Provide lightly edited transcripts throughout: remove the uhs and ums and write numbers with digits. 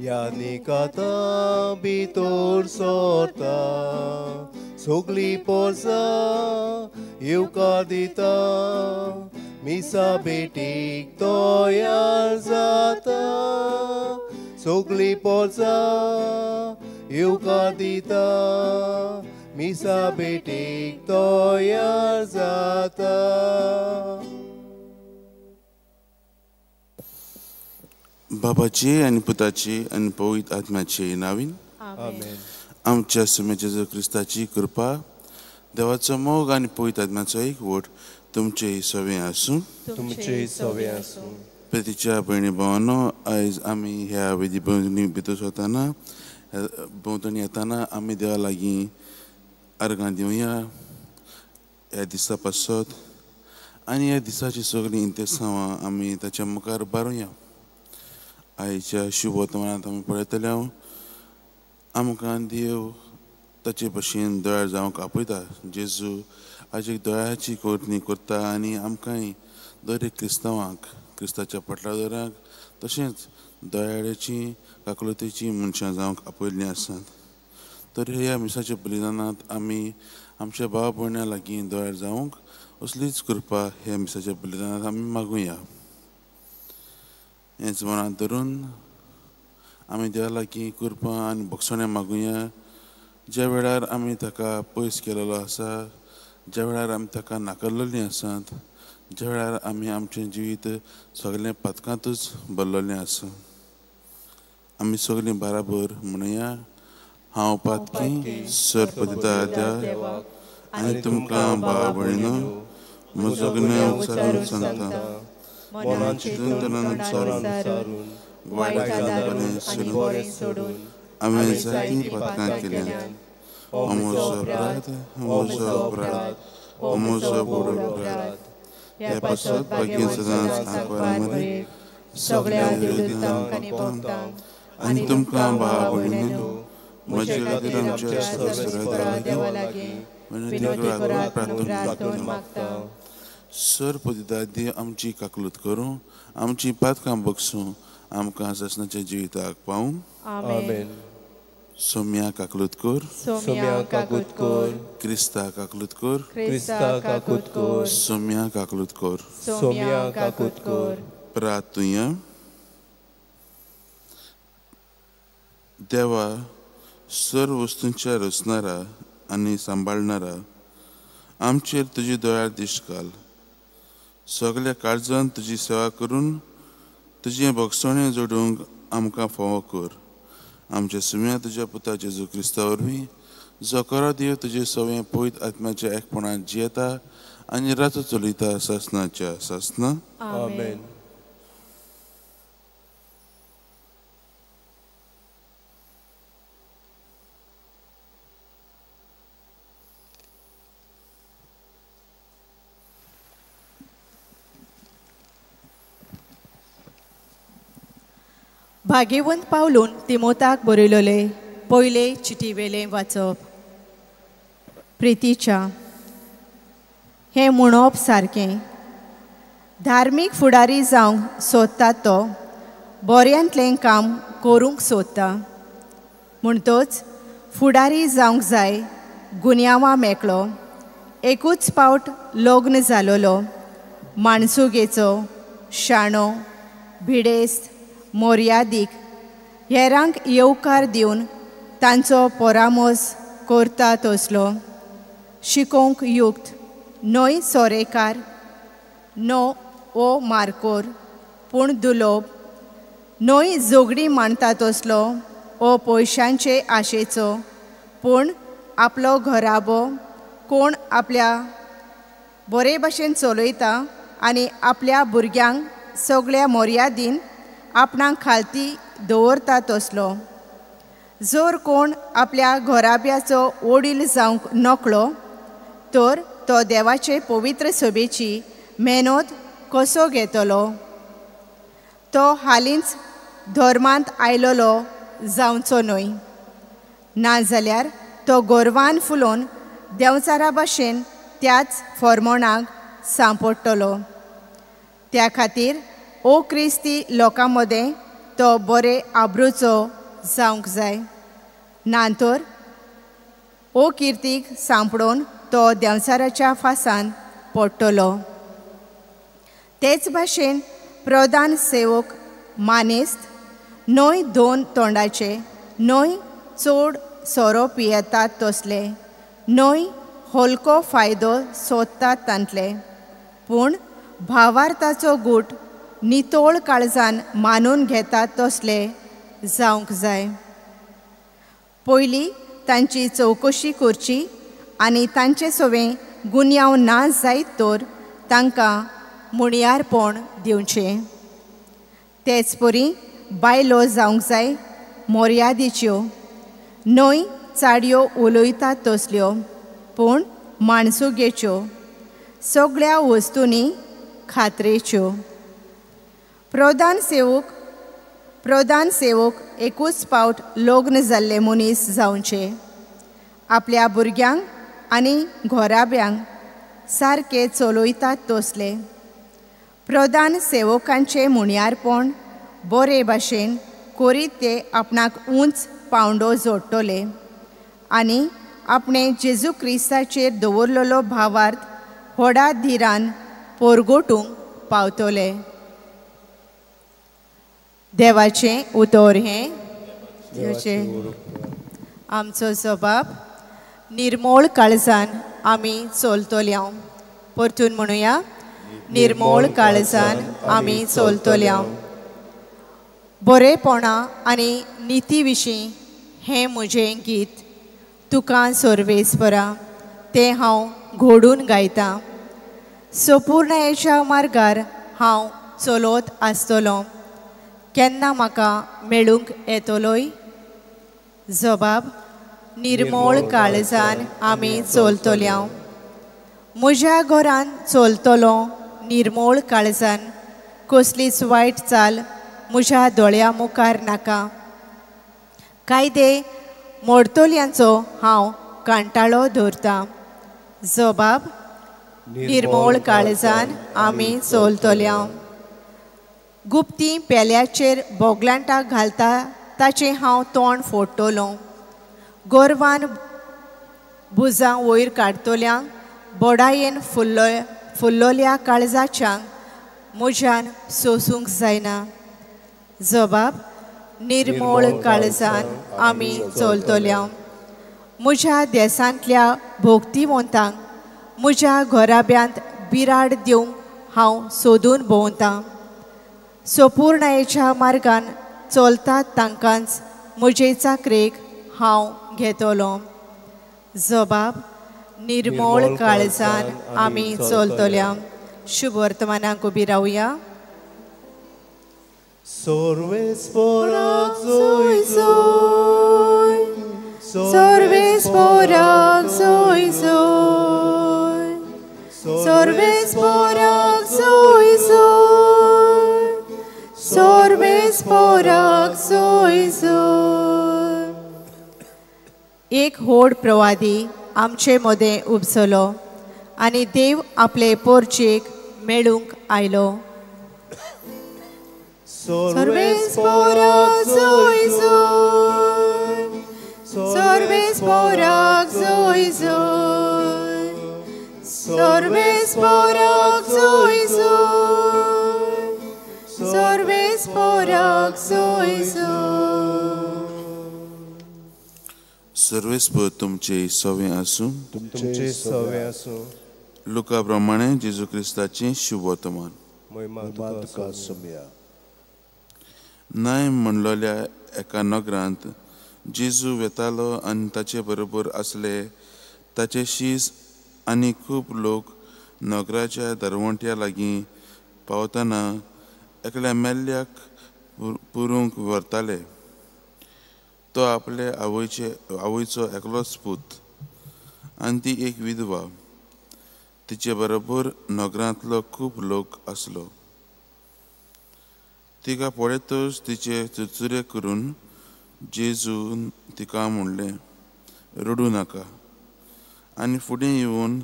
यानी काता भितर सरता सगळीं पोरसां येवकार दिता मिसा भेटीक तयार जाता सगळीं पोरसां येवकार दिता मिसा भेटीक तयार जाता. बाबाचे आनी पुताचे आनी पवित्र आत्म्याचे नावीन आमेन. आमच्या सुमे जेजू क्रिस्ताची कृपा, देवाचो मोग आनी पवित्र आत्म्याचो एकवट तुमचे सवे आसूं. तुमचे सवे आसूं. प्रितीच्या भयणी भावांनो, आयज आमी ह्या वेदी भोंवतणी भितर सरतना, भोंवतणी येताना आमी देवा लागीं अर्गां दिवया ह्या दिसा पासत आनी ह्या दिसाची सगळीं इंतेसांवां आमी ताच्या मुखार बारुया. आयच्या शुभ वर्तमानांत आमी पळयतले आमकां देव ताचे भशेन दयाळ जावंक आपयता. जेजू आज एक दयाळाची करणी करता आनी आमकांय दर एक क्रिस्तांवांक, क्रिस्ताच्या पटलादरांक तशेंच दयाळाची काकलुतीची मनशां जावंक आपयल्लीं आसात. तर ह्या मिसाच्या बलिदानांत आमी आमच्या भाव भयणां लागीं दयाळ जावंक असलीच कृपा ह्या मिसाच्या बलिदानांत आमी मागुया. हेंच मनांत धरून आमी देवा लागीं कृपा आनी भोगसणें मागुया. ज्या वेळार आमी ताका पयस केलेलो आसा, ज्या वेळार आमी ताका नाकारलेलीं आसात, ज्या वेळार आमी आमचें जिवीत सगळें पातकांतूच भरलेलें आसा, आमी सगळीं बराबर म्हणुया, हांव पातकी सरपतिता देवा आनी तुमकां भाव भयणीनो म्हजो गुन्यांव विचारून सांगता, मनान चिंतून तनान विचारून वायट बरें सोडून हांवें जायतीं पातकां केल्यांत. हो म्हजो अपराध, हो म्हजो अपराध, हो म्हजो व्हड अपराध. ह्या पासत भाग्य सदांच आंकवार मरे सगळ्या देवदूतांक आनी भक्तांक आनी तुमकां भाव भयणीनो म्हजे खातीर आमच्या सर्वेस्परा देवा लागीं विनवती करात म्हूण प्रार्थना मागता. सर पतिता देव आमची काकलूत करूं, आमची पातकां बगसूं, आमकां सासणाच्या जिविताक पावूं. आमेन. सोम्या काकलूत कर, सोम्या काकूत कर, क्रिस्ता काकलूत कर, क्रिस्ता काकूत कर, सोम्या काकलूत कर, सोम्या काकूत कर. प्रार्थुया. देवा, सर्व वस्तूंच्या रचणारा आनी सांबाळणारा, आमचेर तुजी दयाळ दिश्ट घाल. सगल्या काळजान तुजी सेवा करून तुजें भोगसणें जोडूंक आमकां फावो कर. आमच्या सुम्या तुज्या पुता जेजू क्रिस्ता वरवीं, जो खरो देव तुजे सवें पवित्र आत्म्याच्या एकपणान जियेता आनी रातो चलयता सासणाच्या सासना. आमेन. भाग्यवंत पावलून तिमोताक बरयलोले पयले चिटीवेलें वाचप. प्रितीच्या हें म्हणप सारकें, धार्मीक फुडारी जावंक सोदता तो बऱ्यांतलें काम करूंक सोदता, म्हणटच फुडारी जावंक जाय गुन्यांवां मेकळो, एकूच पावट लग्न जालोलो, माणसुगेचो, शाणो, भिडेस्त, मर्यादीक, हेरांक येवकार दिवन तांचो परामर्स करता तसलो, शिकोवंक युक्त, न्हय सोरेकार, न्हय ओ मारकोर पूण दुलोब, न्हय झगडीं मांडटा तसलो ओ पयशांचे आशेचो, पूण आपलो घराबो कोण आपल्या बरे भशेन चलयता आनी आपल्या भुरग्यांक सगळ्या मर्यादीन आपणाक खालती दवरता तसलो. जर कोण आपल्या घराब्याचो वडील जावंक नकळो तर तो देवाचे पवित्र सभेची मेहनत कसो घेतलो? तो हालींच धर्मांत आयलोलो जावचो न्हय, नाजाल्यार तो गोरवान फुलोवन देंवचारा भाशेन त्याच फॉर्मोणाक सांपडटलो. त्या खातीर ओ क्रिस्ती लोकां मदें तो बरे आब्रूचो जावंक जाय, नातर ओ किर्तीक सांपडोवन तो देंवचाराच्या फासान पडटलो। तेच भाशेन प्रधान सेवक मानेस्त न्हय दोन तोंडाचे, न्हय चड सोरो पियेतात तसले, न्हय हलको फायदो सोदतात तांतले, पूण भावार्थाचो गूट नितोळ काळजान मानून घेतात तसले जावंक जाय। पयलीं तांची चवकशी करची आनी तांचे सवें गुन्यांव ना जायत तर तांकां मुणयारपण दिवचें। तेच परी बायलो जावंक जाय मर्यादेच्यो, न्हय चाडयो उलयतात तसल्यो, पूण माणसुगेच्यो, सगळ्या वस्तूंनी खात्रेच्यो। प्रधान सेवक एकूच पावट लग्न जाल्ले मनीस जावचे, आपल्या भुरग्यांक आनी घोराब्यांक सारके चलयतात तसले। प्रधान सेवकांचें मुणयारपण बरे भाशेन करीत ते आपणाक उंच पावंडो जोडटले आनी आपणे जेजू क्रिस्ताचेर दवरलेलो भावार्थ व्हडा धिरान पोरगोटूंक पावतले। देवाचें उतर हें देवाचें आमचो जबाब निर्मोळ काळजान आमी चलतल्या। परतून म्हणुया, निर्मोळ काळजान आमी चलतल्या। बरेपणा आनी निती विशीं हें म्हजें गीत तुका सर्वेस्परा, तें हांव घोडून गायतां। सपूर्णायेच्या मार्गार हांव चलत आसतलो, केन्ना म्हाका मेळूंक येतलोय? जबाब निर्मोळ काळजान आमी चलतल्या। म्हज्या घरान चलतलो निर्मोळ काळजान, कसलीच वायट चाल म्हज्या दोळ्या मुखार नाका। कायदे मोडतल्यांचो हांव कांटाळो धरतां। जबाब निर्मोळ काळजान आमी चलतल्या। गुप्ती पेल्याचेर बोगलांटां घालता ताचें हांव तोंड फोडटलो। गोरवान भुजां वयर काडटल्यांक बोडायेन फुल्लोल्या काळजाच्यांक म्हज्यान सोसूंक जायना। जबाब निर्मोळ काळजान आमी चलतल्या। म्हज्या देशांतल्या भोक्तिवंतांक म्हज्या घराब्यांत बिराड दिवंक हांव सोदून भोंवतां। सपूर्णायेच्या मार्गान चलतात तांकांच म्हजे चाकरेक हांव घेतलो। जबाब निर्मोळ काळजान आमी चलतल्या। शुभ वर्तमानाक उबी रावया। सर्वेस्पराक जोय जोय, सर्वेस्पराक जोय जोय, सर्वेस्पराक जोय जोय, सर्वेस्पराक जोय जोय। एक व्हड प्रवादी आमचे मदें उपसलो आनी देव आपले पोरचेक मेळूंक आयलो। सर्वेस्पराक जोय जोय, सर्वेस्पराक जोय जोय, सर्वेस्पराक जोय जोय, सर्वेस्पराक जोय जोय। सर्वेस्पर तुमचे सवे आसूं, तुमचे सवे आसूं। लुका प्रमाणे जेजू क्रिस्ताचें शुभ वर्तमान। महिमा तुका सोम्या। नाय म्हणलोल्या एका नगरांत जेजू वेतालो आनी ताचे बरोबर आसले ताचे शीस आनी खूब लोक नगराच्या दरवंट्या लागीं पावतना एकल्या मेल्ल्याक पुरूंक व्हरताले। तो आपले आवयचो एकलोच पूत आनी ती एक विधवा। तिचे बरोबर नगरांतलो खूब लोक आसलो। तिका पळयतच तिचे चुरचुरे करून जेजून तिका म्हणलें, रडूं नाका, आनी फुडें येवन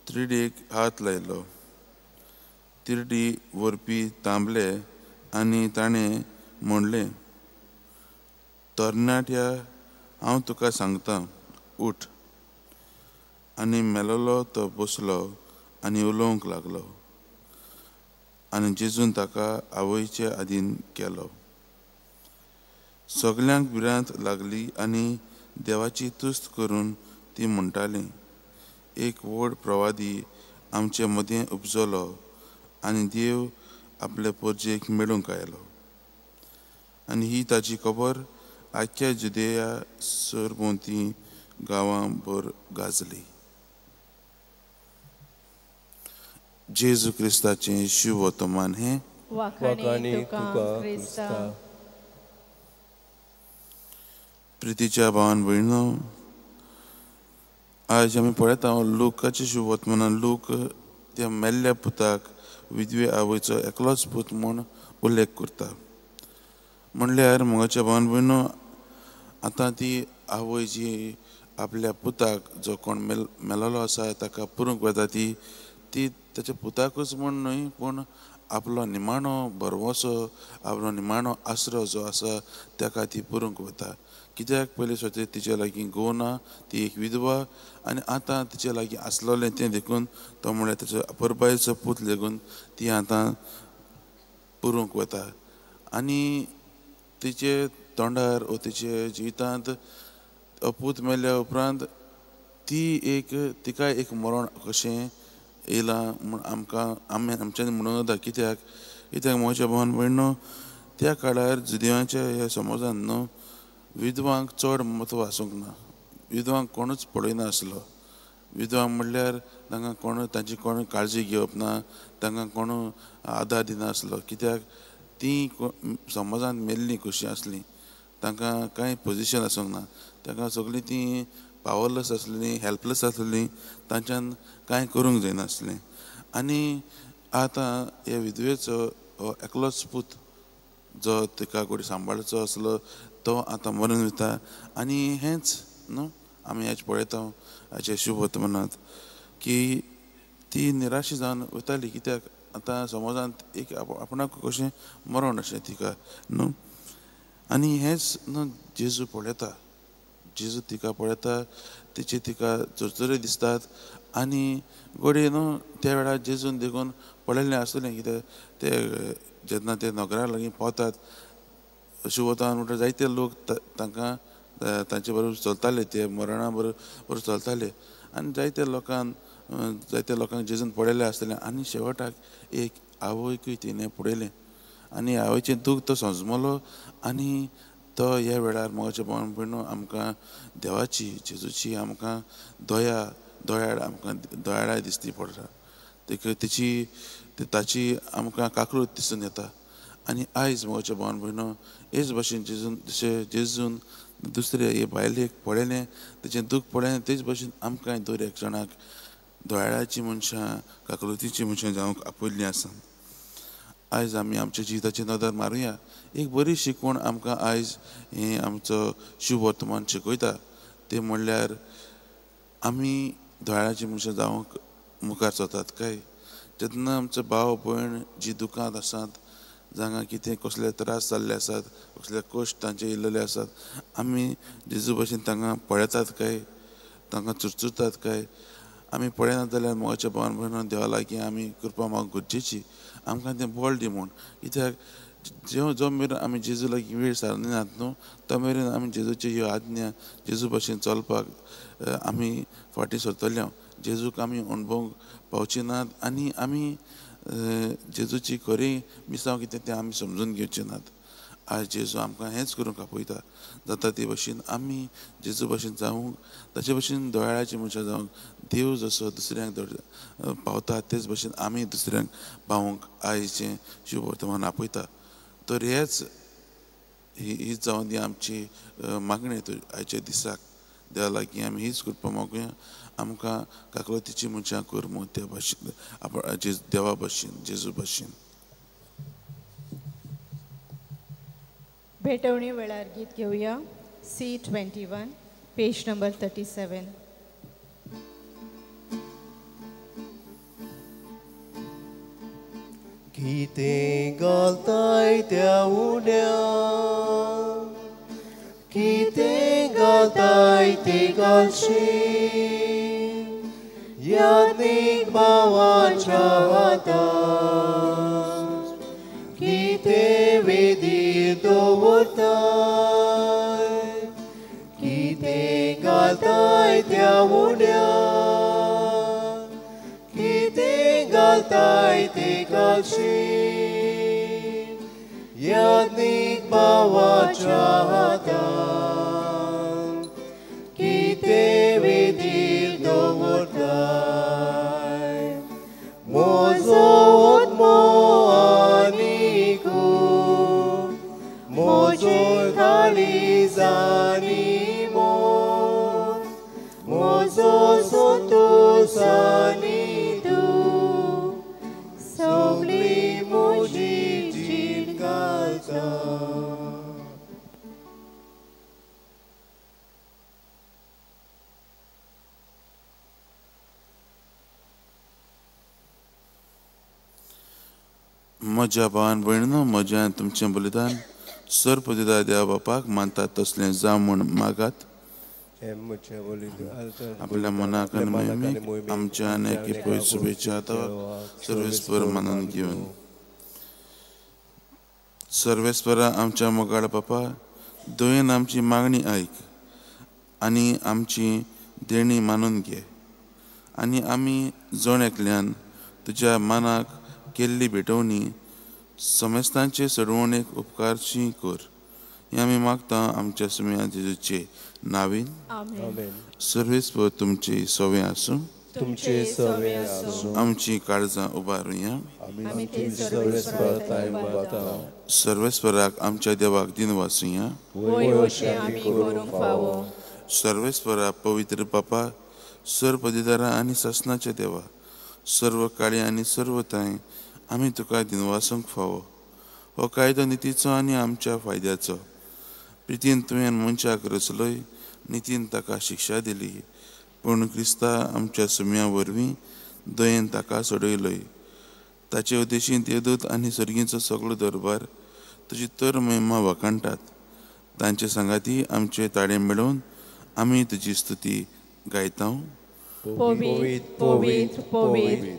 त्रिडीक हात लायलो। तिरडी व्हरपी थांबले आनी ताणें म्हणलें, तरणाट्या हांव तुका सांगता, उठ. आनी मेलोलो तो बसलो आनी उलोवंक लागलो. आनी जेजून ताका आवयचे आदीन केलो. सगल्यांक भिरांत लागली आनी देवाची तुस्त करून ती म्हणटाली, एक व्हड प्रवादी आमचे मदें उपजलो आनी देव आपले परजेक मेळूंक आयलो. आनी ही ताची खबर आख्ख्या जुदेया सरभोंवती गांवां भर गाजली. जेजू क्रिस्ताचें शुभवर्तमान हें. वाखाणी तुका क्रिस्ता. प्रितीच्या भावान भयणो, आयज आमी पळयता लूकाचें शुभवर्तमानान लूक त्या मेल्ल्या पुताक विधवे आवयचो एकलोच पूत म्हूण उल्लेख करता. म्हणल्यार मोगाच्या भावान भयणो, आतां ती आवय जी आपल्या पुताक जो कोण मेलोलो आसा ताका पुरूंक वता ती ती ताच्या पुताकूच म्हूण न्हय, पूण आपलो निमाणो भरवंसो, आपलो निमाणो आसरो जो आसा ताका ती पुरूंक वता. कित्याक पयलीं स्वता तिचे लागीं घोव ना, ती एक विधवा, आनी आतां तिचे लागीं आसलोलें तें देखून तो म्हणल्यार ताचो परबायचो पूत लेगून ती आतां पुरूंक वता. आनी तिचे तोंडार ओ तिचे जिवितांत पूत मेल्या उपरांत ती एक तिका एक मरण कशें येयलां म्हूण आमकां आमी आमच्यान म्हणूं जाता. कित्याक कित्याक म्हज्या भावान भयणो, त्या काळार जुदेवांच्या ह्या समाजान न्हू विधवांक चड म्हत्व आसूंक ना. विधवांक कोणूच पळयनासलो. विधवांक म्हणल्यार तांकां कोण तांची कोण काळजी घेवप ना, तांकां कोण आदार दिनासलो. कित्याक ती समाजांत मेल्लीं कशीं आसलीं, तांकां कांय पोजिशन आसूंक ना, तांकां सगळीं तीं पावरलेस आसलीं, हेल्पलेस आसलीं, तांच्यान कांय करूंक जायनासलें. आनी आतां ह्या विधवेचो हो एकलोच पूत जो तिका कोणी सांबाळचो आसलो तो आतां मरून वता. आनी हेंच न्हू आमी हेंच पळयता हाचे शुभवर्तमानांत की ती निराशी जावन वताली. कित्याक आतां समाजांत एक आपणाक कशें मरण अशें तिका न्हू. आनी हेंच न्हू जेजू पळयता, जेजू तिका पळयता, तिचे तिका चरचरे दिसतात. आनी घडये न्हू त्या वेळार जेजून देखून पळयल्लें आसतलें. कित्याक ते जेन्ना ते नगरा लागीं पावतात शुभवर्तमान म्हणटा जायते लोक तांकां तांचे बरोबर चलताले, ते मरणा बरोबर चलताले. आनी जायते लोकांक जेजून पळयलें आसतलें. आनी शेवटाक एक आवयकूय तिणें पळयलें आनी आवयचें दूख तो समजलो. आनी तो ह्या वेळार मोगाच्या भावान भयणो आमकां देवाची जेजूची आमकां दया दयाळ आमकां दयाळाय दिसती पडटा. तिची ताची आमकां काकूळट दिसून येता. आनी आयज मोगाच्या भावान भयणो हेच भाशेन जेजून जशें जेजून दुसरे हे बायलेक पळयलें, ताचें दूख पळयलें, तेच भाशेन आमकां दर एक जाणाक दयाळाची मनशां, काकळुतीची मनशां जावंक आपयल्लीं आसा. आयज आमी आमच्या जिविताची नदर मारुया. एक बरी शिकवण आमकां आयज हें आमचो शुभवर्तमान शिकयता, तें म्हणल्यार आमी दयाळाची मनशां जावंक मुखार सरतात काय? जेन्ना आमचो भाव भयण जी दुकांत आसात, जांकां कितें कसले त्रास जाल्ले आसात, कसले कश्ट तांचे येयल्ले आसात, आमी जेजू भशेन तांकां पळयतात काय? तांकां चुरचुरतात काय? आमी पळयना जाल्यार मोगाच्या भावान भयणान देवा लागीं आमी कृपा मागूंक गरजेची, आमकां तें बळ दी म्हूण. कित्याक जो मेरेन आमी जेजू लागीं वेळ सारनात न्हू तो मेरेन आमी जेजूची ह्यो आज्ञा जेजू भशेन चलपाक आमी फाटीं सरतले. जेजूक आमी अणभवूंक पावचे नात आनी आमी जेजूची खरी मिसांव कितें तें आमी समजून घेवचे नात. आयज जेजू आमकां हेंच करूंक आपयता. जाता ते भशेन आमी जेजू भशेन जावंक, ताचे भशेन दयाळाची मनशां जावंक, देव जसो दुसऱ्यांक पावता तेच भशेन आमी दुसऱ्यांक पावोवंक आयचें शुभवर्तमान आपयता. तर हेच ही जावन ती आमची मागणी आयच्या दिसाक देवा लागीं आमी हीच कृपा मागुया, आमकां काकळतीची मनशां कर म्हूण त्या भाशेन आपण देवा भशेन जेजू भशेन. भेटवणी वेळार गीत घेवया. C21 page number 37. कितें घालताय त्या उण्या, कितें घालताय ते घालशी, यादीक भावाच्या हातान कितें वेदीर दवरताय, कितें घालताय त्या उण्या, कितें घालताय ते घालशी, यादीक भावाच्या हातान कितें वेदीर दवरताय. म्हजो आत्मो आनी कूड, म्हजो काळीज आनी मन, म्हजो संतोस आनी तूं सगळी म्हजी जीण घालता. म्हज्या भावान भयणीनो, म्हज्या आनी तुमचें बलिदान सर्वपदिदा देवा बापाक मानतात तसलें जावं म्हूण मागात. आपल्या मनाक आनी मोहिमेक आमच्या आनी एके पयस शुभेच्छा हाताक सर्वेस्पर मानून घेवन. सर्वेस्परा आमच्या मोगाळ बापा, दयेन आमची मागणी आयक आनी आमची देणी मानून घे, आनी आमी जण एकल्यान तुज्या मनाक केल्ली भेटवणी समेस्तांचे सोडवणेक उपकारची कर. हें आमी मागता आमच्या सुम्या जेजूचे नावीन. सर्वेस्पर तुमची सवे आसूं. तुमचे सवे आसूं. आमची काळजां उबारुया. सर्वेस्पराक आमच्या देवाक दिन वाचुया. सर्वेस्परा पवित्र बापा, सर्व पदिदारा आनी सासणाच्या देवा, सर्व काळी आनी सर्व तांय आमी तुका दिनवासूंक फावो. हो कायदो नितीचो आनी आमच्या फायद्याचो. प्रितीन तुवें मनशाक रचलोय, नितीन ताका शिक्षा दिली, पूण क्रिस्ता आमच्या सुम्या वरवीं दयेन ताका सोडयलोय. ताचे उद्देशीन देवदूत आनी सर्गींचो सगळो दरबार तुजी तर महिमा वखाणटात. तांचे सांगाती आमचे ताळे मेळोवन आमी तुजी स्तुती गायता. पवित्र पवित्र पवित्र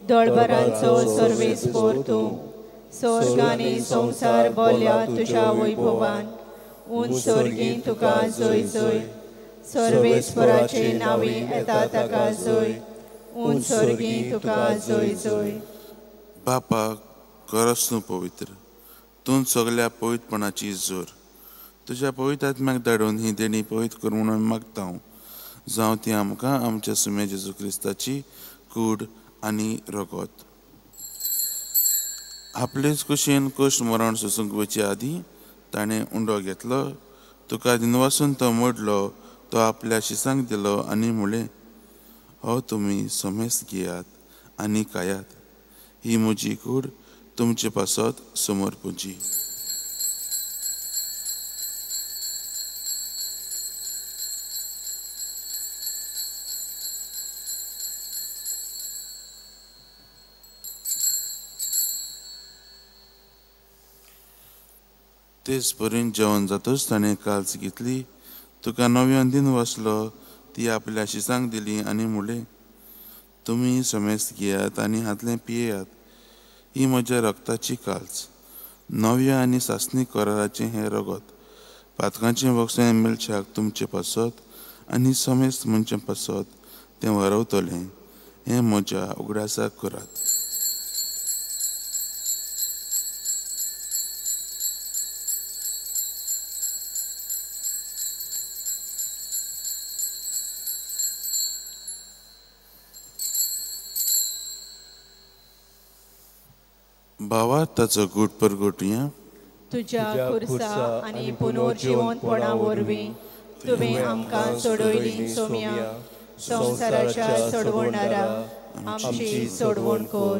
दळबरांचो सर्वेस्पर तूं, स्वर्ग आनी संवसार बोल्या तुज्या वैभवान. उंच स्वर्गीं तुका जय जय, सर्वेस्पराचे नांवी येता ताका जय, उंच स्वर्गीं तुका जय जय. बापा, खरोच तूं पवित्र, तूं सगल्या पवित्रपणाची जोर. तुज्या पवित्र आत्म्याक धाडून ही देणी पवित्र कर म्हणून मागता. जावं ती आमकां आमच्या सुम्या जेजू क्रिस्ताची कूड आनी रगत. आपलेच कुशीन कश्ट मरण सोसूंक वचचे आदीं ताणें उंडो घेतलो, तुका दिनवासून तो मोडलो, तो आपल्या शिसांक दिलो आनी म्हणलें, हो तुमी समेस्त घेयात आनी खायात, ही म्हजी कूड तुमचे पासत समर्पुची. तेच परीन जेवण जातच ताणें काल्स घेतली, तुका नव्यान दिन वाचलो, ती आपल्या शिसांक दिली आनी म्हणलें, तुमी समेस्त घेयात आनी हातलें पियेयात, ही म्हज्या रक्ताची काल्स, नव्या आनी सासणी कराराचें हें रगत, पातकांचें वखसें मेळच्याक तुमचे पासत आनी समेस्त मनशां पासत तें वरवतलें. हें म्हज्या उगडासाक करात. भावा, ताचो गूट परगटुया. तुज्या खुर्सा आनी पुनर्जिवंतपणा वरवीं तुवें आमकां सोडयली सोम्या, संवसाराच्या सोडवणारा आमची सोडवण कर.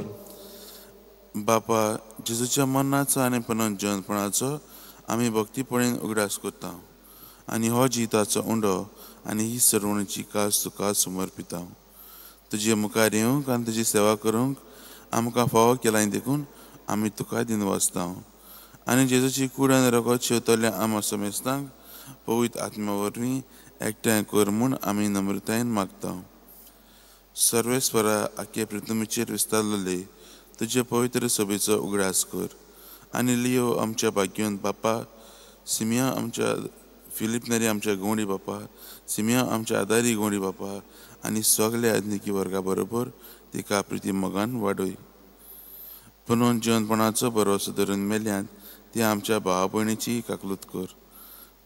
बापा, जेजूच्या मरणाचो आनी पुनर्जिवंतपणाचो आमी भक्तीपणेन उगडास करता आनी हो जिविताचो उंडो आनी ही सरवणीची कास तुका समर्पिता. तुजे मुखार येवंक आनी तुजी सेवा करूंक आमकां फावो केलाय देखून आमी तुका दिनवासता. आनी जेजूची कूड आनी रगत शेवतल्या आमा समेस्तांक पवित्र आत्म्या वरवीं एकठांय कर म्हूण आमी नम्रतायेन मागता. सर्वेस्परा आख्खे पृथ्वीचेर विस्तारलेले तुजे पवित्र सभेचो उगडास कर आनी लियो आमच्या भाग्योन बापा, सिमिया आमच्या फिलीप नरी आमच्या गवंडी बापा, सिमिया आमच्या आदारी गवंडी बापा आनी सगल्या आधुनिकी वर्गा बरोबर तिका प्रिती मोगान वाडय. पुनून जिवनपणाचो भरोसो धरून मेल्यान ती आमच्या भावा भयणीची काकलूत कर.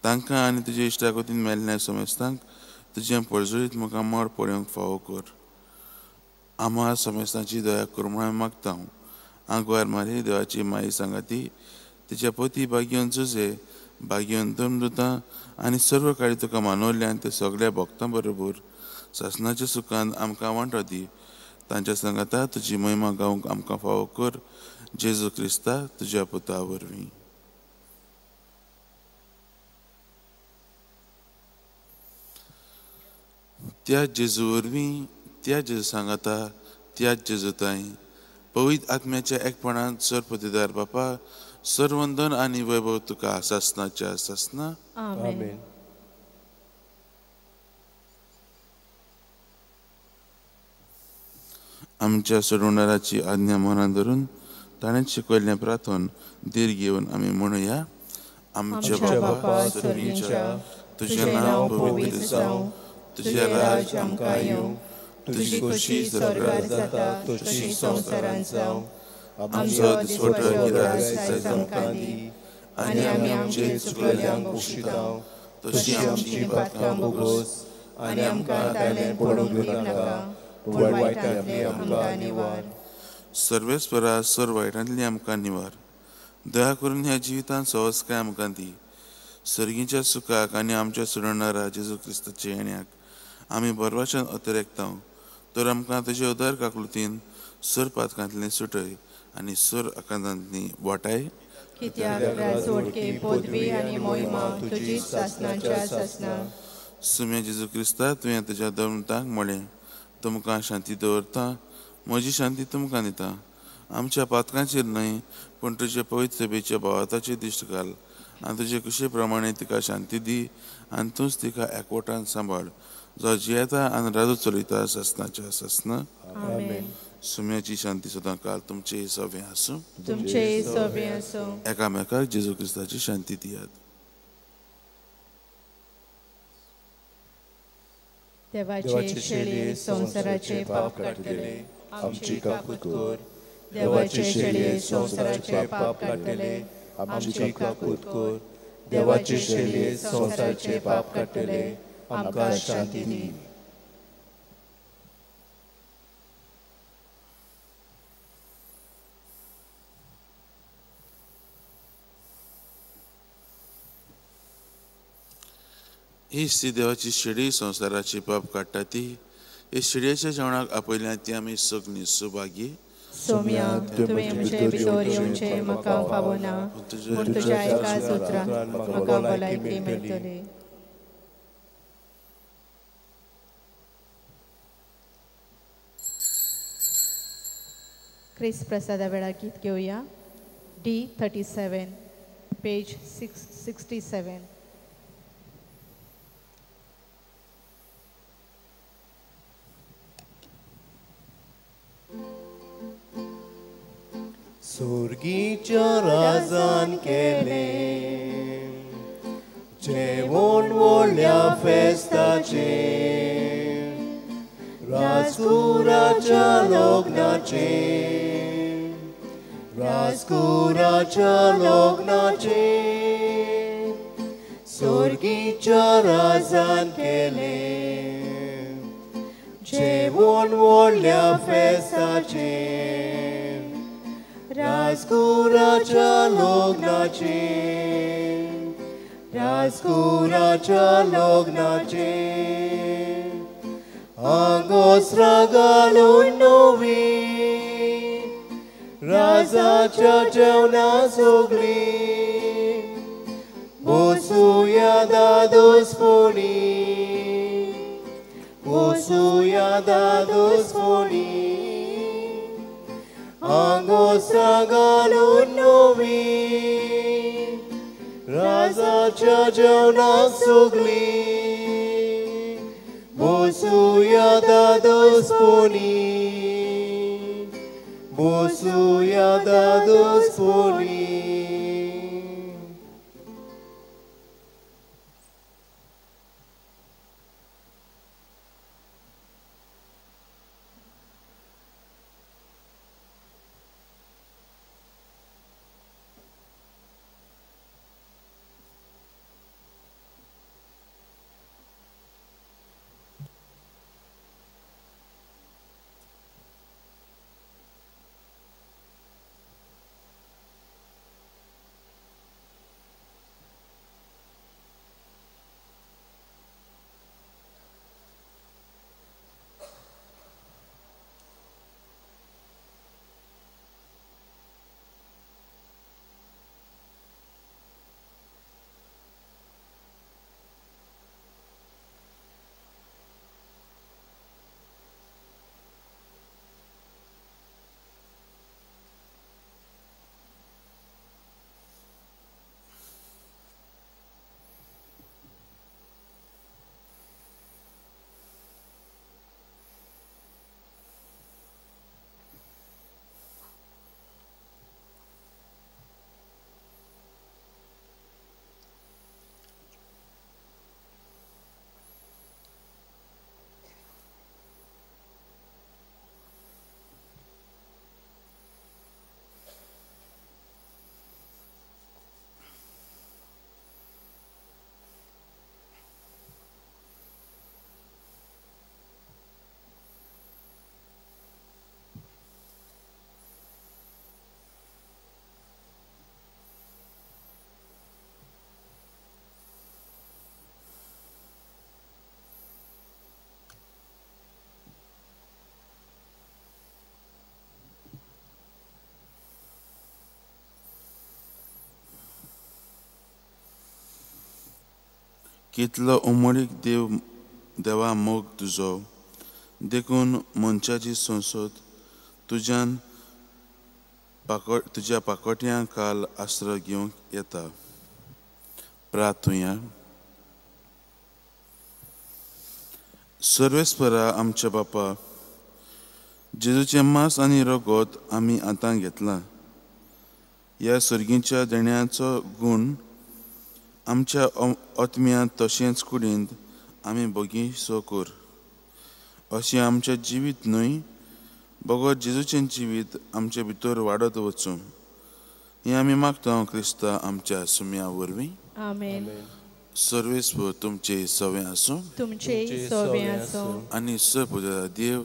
तांकां आनी तुज्या इश्टागतीन मेल्ल्या समेस्तांक तुजें परजळीत मुखामळ पळोवंक फावो कर. आम्हा समेस्तांची दया कर म्हूण आमी मागता. आंकवार मारी देवाची माई सांगाती तिच्या पती भाग्योन जुजे भाग्योन धर्मदुतां आनी सर्व काळी तुका मानवल्ल्यान ते सगळ्या भक्तां बरोबर सासणाच्या सुखान आमकां वांटो दी. तांच्या सांगाता तुजी महिमा गावंक आमकां फावो कर. जेजू क्रिस्ता तुज्या पुता वरवीं. त्या जेजू वरवीं, त्या जेजू सांगाता, त्याच जेजू ताई पवित्र आत्म्याच्या एकपणान सरपतीदार बापा, सर्वंदन आनी वैभव तुका सासनाच्या सासना. आमेन. आमच्या सोडवणाराची आज्ञा मनान धरून ताणें शिकयल्लें प्रार्थन धीर घेवन आमी म्हणुया. आमच्या बापा सर्गीच्या, तुजें नांव पवित्र जावं, तुजें राज आमकां येवं, तुजी खोशी स्वर्गार जाता तशी संवसारांत जावं. आमचो दिसवडो गिरास आयज आमकां दी आनी आमी आमचे चुकलेल्यांक बक्षिता तशी आमची पातकां भोगोस आनी आमकां ताणें पडूंक दिनाका, पूण वायटांतली आमकां निवार. सर्वेस्परा सर वायटांतली आमकां निवार. दया करून ह्या जिवितांत सहजकाय आमकां दी. सर्गीच्या सुखाक आनी आमच्या सोडणारा जेजू क्रिस्ताच्या येण्याक आमी बरवाच्यान अतिरेकता. तर आमकां तुजे उदार काकलुतीन सर पातकांतली सुटय आनी सर आकांतांतली वाटाय. कित्याक राजवटकी पदवी आनी मोहिमा तुजी सासणाच्या सासना. सुम्या जेजू क्रिस्ता, तुवें तुज्या धर्मतांक म्हळें, तुमकां शांती दवरता, म्हजी शांती तुमकां दिता. आमच्या पातकांचेर न्हय पूण तुजे पवित्र सभेच्या भावाताचेर दिश्ट घाल आनी तुजे कुशे प्रमाणे तिका शांती दी आनी तूंच तिका एकवटान सांबाळ, जो जियेता आनी राजू चलयता सासणाच्या सासना. आमेन. सुम्याची शांती सदां काल तुमचे सवे आसूं, तुमचे सवे आसूं. एकामेकाक जेजू क्रिस्ताची शांती दियात. देवाचे शेळये संवसाराचे पाप काडटले, आमची काकूत कर. देवाचे शेळये संवसाराचे पाप काडटले, आमची काकूत कर. देवाचे शेळये संवसाराचे पाप काडटले, आमकां शांती दी. ही सी देवाची शेळी संवसाराची पाप काडटा ती हे शेळयेच्या जेवणाक आपयल्या ती आमी सगळीं सुभागी. सोम्या, तुवें म्हजे भितर येवचें म्हाका फावना, पूण तुज्या एका उतरान म्हाका भलायकी मेळटली. क्रिस्त प्रसादा वेळार गीत घेवया. D 37 page 667. सुर्गीच्या राजान केले जेवण व्हडल्या फेस्ताचें, राजकुराच्या लग्नाचें, राजकुराच्या लग्नाचें. सुर्गीच्या राजान केले जेवण व्हडल्या फेस्ताचें, राजकुराच्या लग्नाचें, राजकुराच्या लग्नाचें. आंगोस्रां घालून नवी राजाच्या जेवणा सगळीं, बसुया दादोसपणी, बसुया दादोसपणी. घोसां घालून नवी राजाच्या जेवणाक सगळीं बसुया दादोसपणी बसुया दादोसपणी. कितलो उमळीक देव देवा मोग तुजो देखून मनशाची संसद तुज्यान तुज्या पाकोट्यां काल आस्रो घेवंक येता. प्रार्थुया. सर्वेस्परा आमच्या बापा, जेजूचें मांस आनी रगत आमी आतां घेतलां. ह्या सर्गीच्या देण्याचो गूण आमच्या आत्म्यांत तशेंच कुडींत आमी भोगीसो कर, अशें आमचें जिवीत न्हय बगर जेजूचें जिवीत आमचे भितर वाडत वचूं, हें आमी मागता क्रिस्ता आमच्या सुम्या वरवीं. आमेन. सर्वेस्पर तुमचे सवे आसूं, तुमचे सवे आसूं, आनी सर्व देव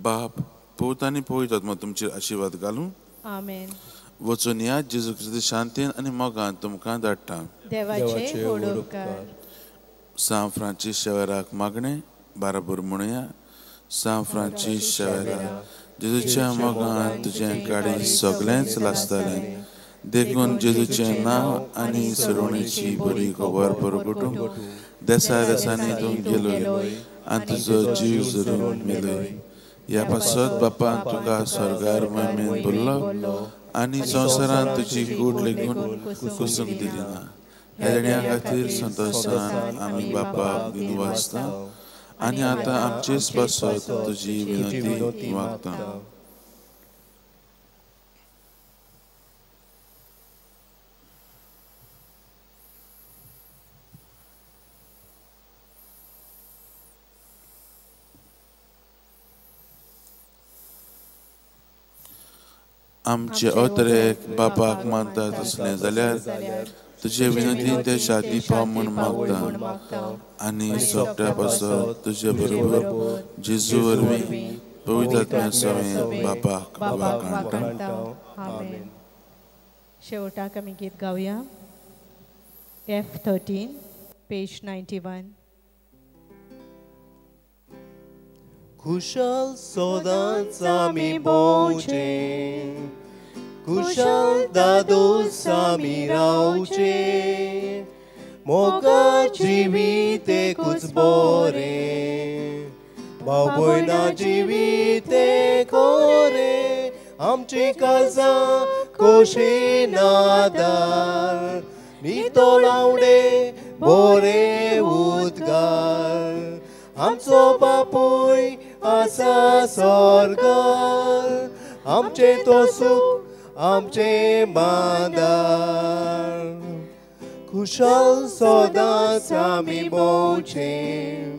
बाप पूत आनी पवित्र आत्मा तुमचेर आशिर्वाद घालूं. आमेन. वचून ह्या जेजू क्रिस्त शांतीन आनी मोगान तुमकां धाडटा. देवाचे व्हड उपकार. सांत फ्रांसीस शेवराक मागणें बाराबर म्हणुया. सांत फ्रांसीस शेवरा, जेजूच्या मोगान तुजें गाडी सगळेंच लासतालें, देखून जेजूचें नांव आनी सरोवणेची बरी खबर परगटूंक देसा देसांनी तूं गेलोय आनी तुजो जीव जरून मेलोय. ह्या पासत बापान तुका स्वर्गार महिमेन भरलो आनी संवसारांत तुजी कूड लेगून कुसूंक दिली ना. ह्या देण्या खातीर संतोशान आमी बापाक दिनवासता आनी आतां आमचेच पासत तुजी विनंती मागता. आमचे अत्रेक बापाक मानता तसलें जाल्यार तुजे विनंतीन ते शांती पाव म्हूण मागता आनी सोगट्या पासत तुजे बरोबर जेजू वरवीं पवित्र आत्म्या सवें बापाक वाखाणटा. आमेन. शेवटाक आमी गीत गावया. F13 page 91. कुशल सदांच आमी भोंवचे, कुशल दादोस आमी रावचे, मोगा जिवीत एकूच बरें, भाव भयणा जिवीत एक खरें, आमची काळजां खोशी नादार नितळ आवडे बोरे उदगार आमचो बापूय आसा स्वर्गार आमचें तो सूख आमचें बांदार खुशाल सदांच आमी भोंवचें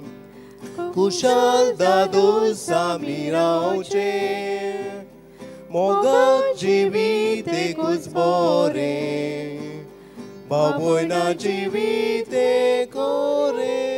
खुशाल दादूस आमी रावचें मोगाक जिवीत एकूच बोरें बाबोयना जिवीत कोरें.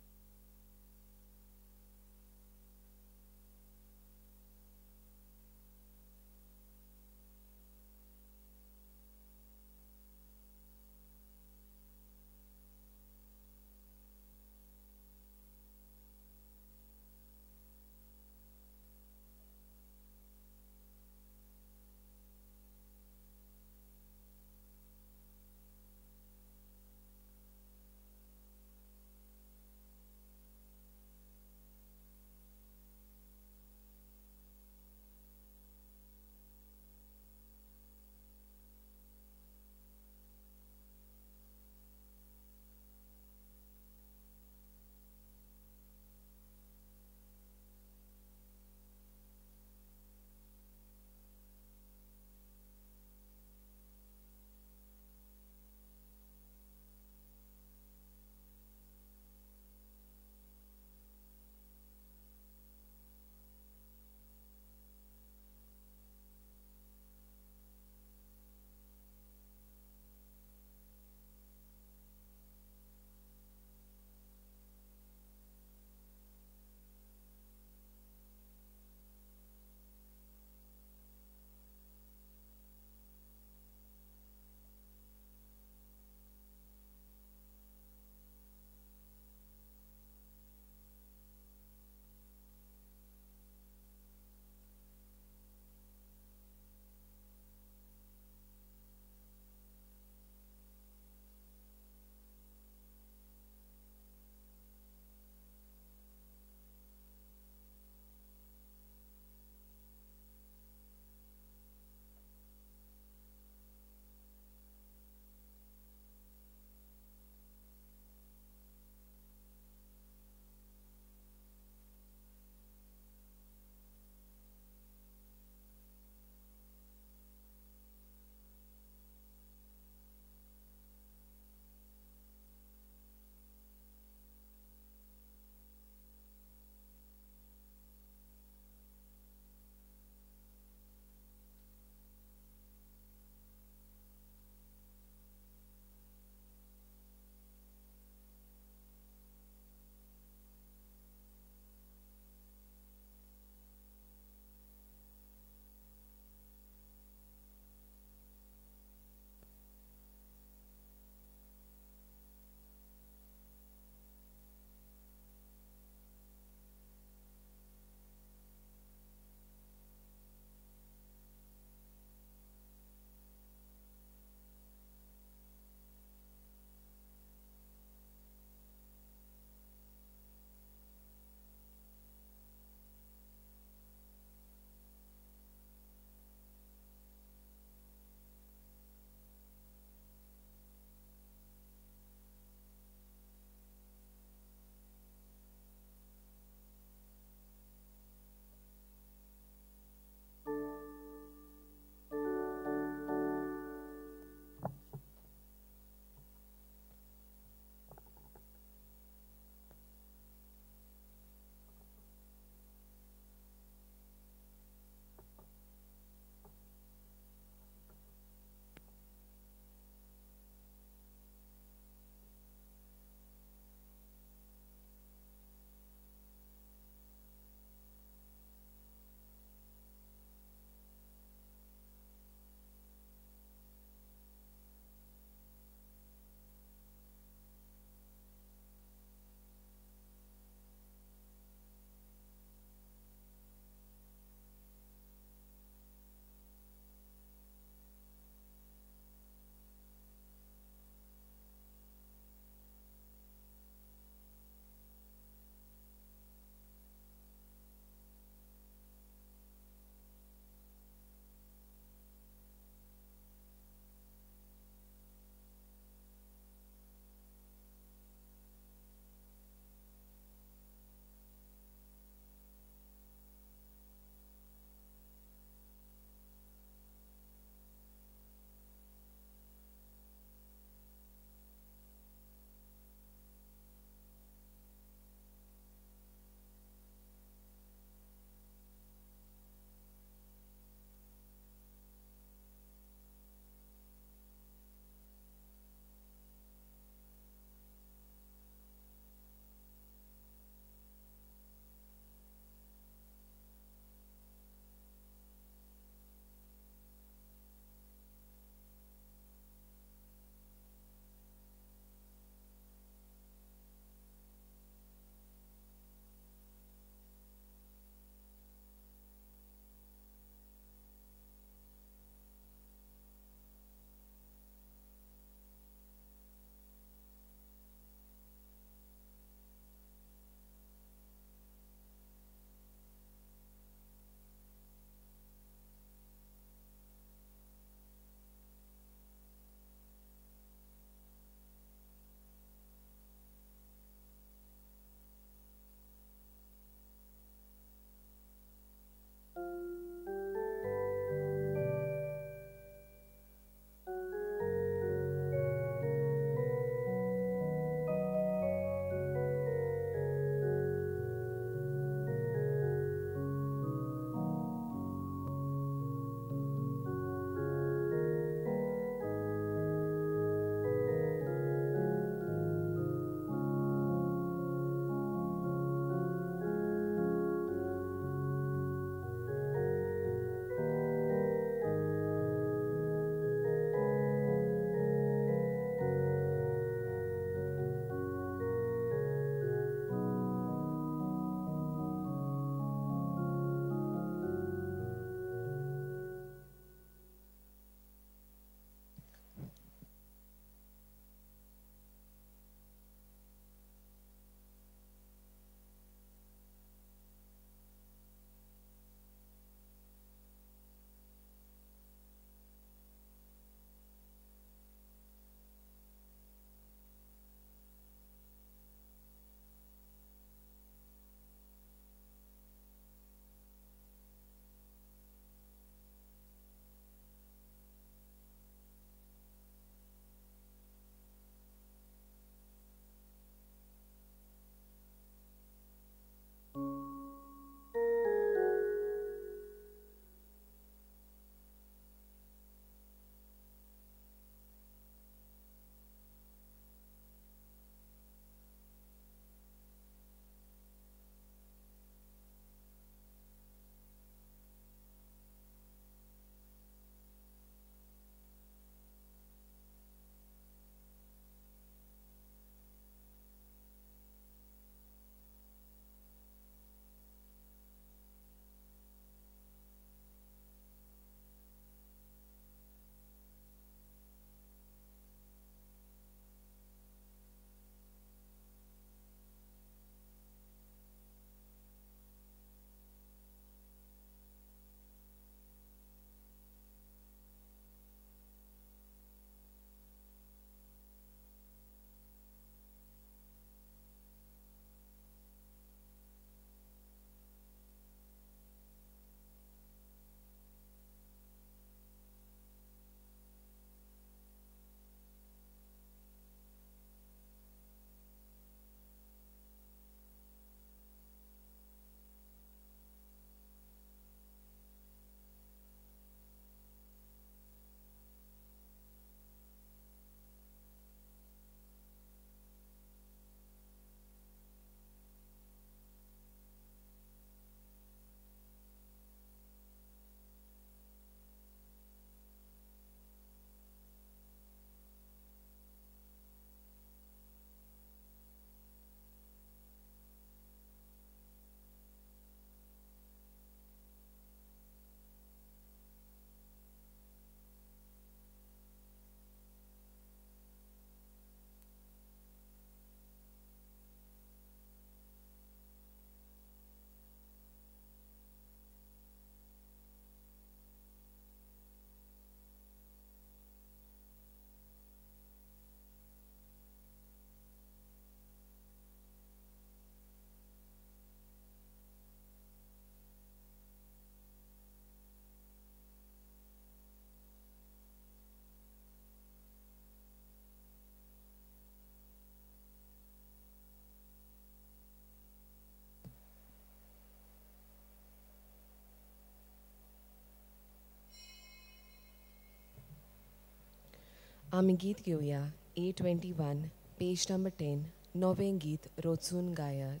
आमी गीत घेवया A21 page number 10 नवें गीत रोचून गायात.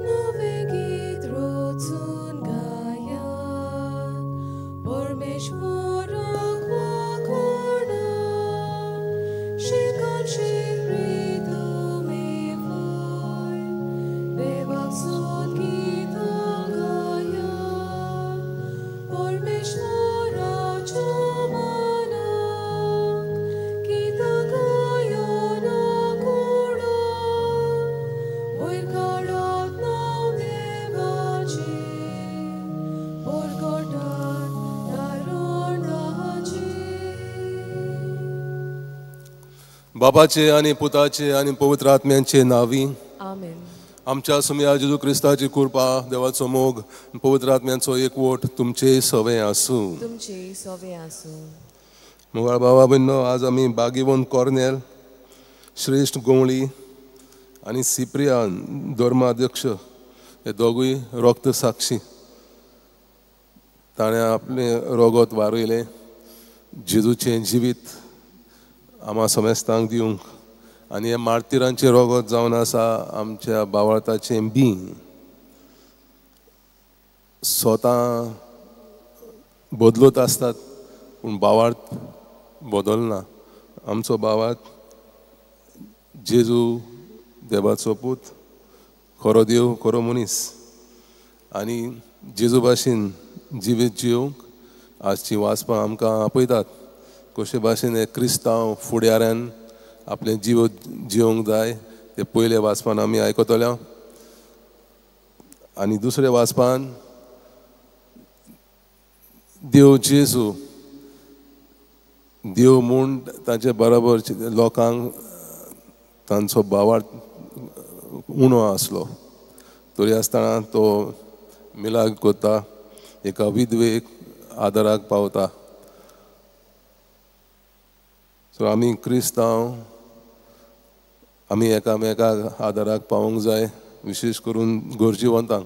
नवें गीत रोचून गायात परमेश्वराक वाखाणात शिकान शीक प्रितमे वय देवाक सोद गीतां गायात परमेश्वराच्या मानाक गीतां गायना कुडो वयर काडात नांव देवाचें परगटात तारणाचें. बाबाचे आनी पुताचे आनी पवित्र आत्म्यांचे नांवी आमेन. आमच्या सुमया जेजू क्रिस्ताची कृपा, देवाचो मोग, पवित्र आत्म्यांचो एकवट तुमचे सवे आसूं. तुमचे सवे आसूं. मुगाळ बाबा भयणो, आज आमी बागीवन कॉर्नेल, श्रेश्ठ गोंवळी आनी सिप्रियान धर्माध्यक्ष हे दोगूय रक्त साक्षी. ताणें आपलें रगत वारयलें जेजूचें जिवीत आमा समेस्तांक दिवंक आनी हे मार्तिरांचें रगत जावन आसा आमच्या बावळताचें बीं. स्वता बदलत आसतात पूण बावार्थ बदलना. आमचो बावार्थ जेजू देवाचो पूत, खरो देव, खरो मनीस आनी जेजू भाशेन जिवीत जिवंक आजची वाचपां आमकां आपयतात. कशे भाशेन हे क्रिस्तांव फुडाऱ्यान आपलें जीव जिवंक जाय ते पयले वाचपान आमी आयकतले आनी दुसरे वाचपान देव जेजू देव म्हूण ताचे बरोबर लोकांक तांचो भावार्थ उणो आसलो तरी आसतना तो मिलाग करता, एका विधवेक आदाराक पावता. सो आमी क्रिस्तांव आमी एकामेकाक आदाराक पावोंक जाय, विशेश करून गरजेवंतांक.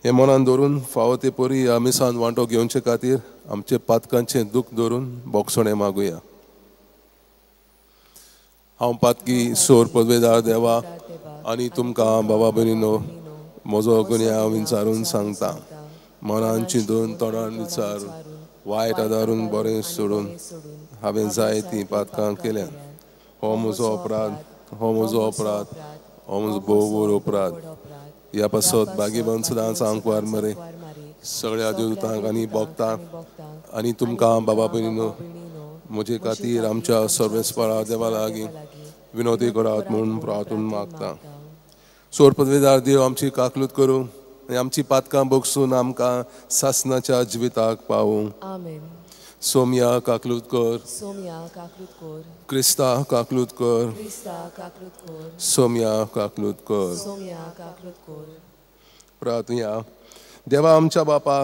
हें मनान धरून फावो ते परी ह्या मिसान वांटो घेवचे खातीर आमचे पातकांचें दूख धरून बोगसणें मागुया. हांव पातकी सोर पदवेदार देवा आनी तुमकां बाबा भयणीनो म्हजो गुन्यांव विचारून सांगता. मनान चिंतून तोंडान विचारून वायट आदारून बरें सोडून हांवें जाय तीं पातकां केल्यात. हो म्हजो अपराध, हो म्हजो अपराध, हो म्हजो भोव अपराध. ह्या पासत बागीबन सदांच आंकवार मरे सगळ्या देवतांक आनी भोगता आनी तुमकां बाबा भयणीनो म्हजे खातीर आमच्या सर्वेस्परा देवा लागीं विनोदी करात म्हूण प्रार्थून मागता. सोर पदवेदार देव आमची काकलूत करूं आनी आमची पातकां बगसून आमकां सासनाच्या जिविताक पावूं. आमेन. सोमया काकलूत कर, सोमया काकलूत कर, क्रिस्ता काकलूत कर, क्रिस्ता काकलूत कर, सोमया काकलूत कर, सोमया काकलूत कर. प्रार्थुया. देवा आमच्या बापा,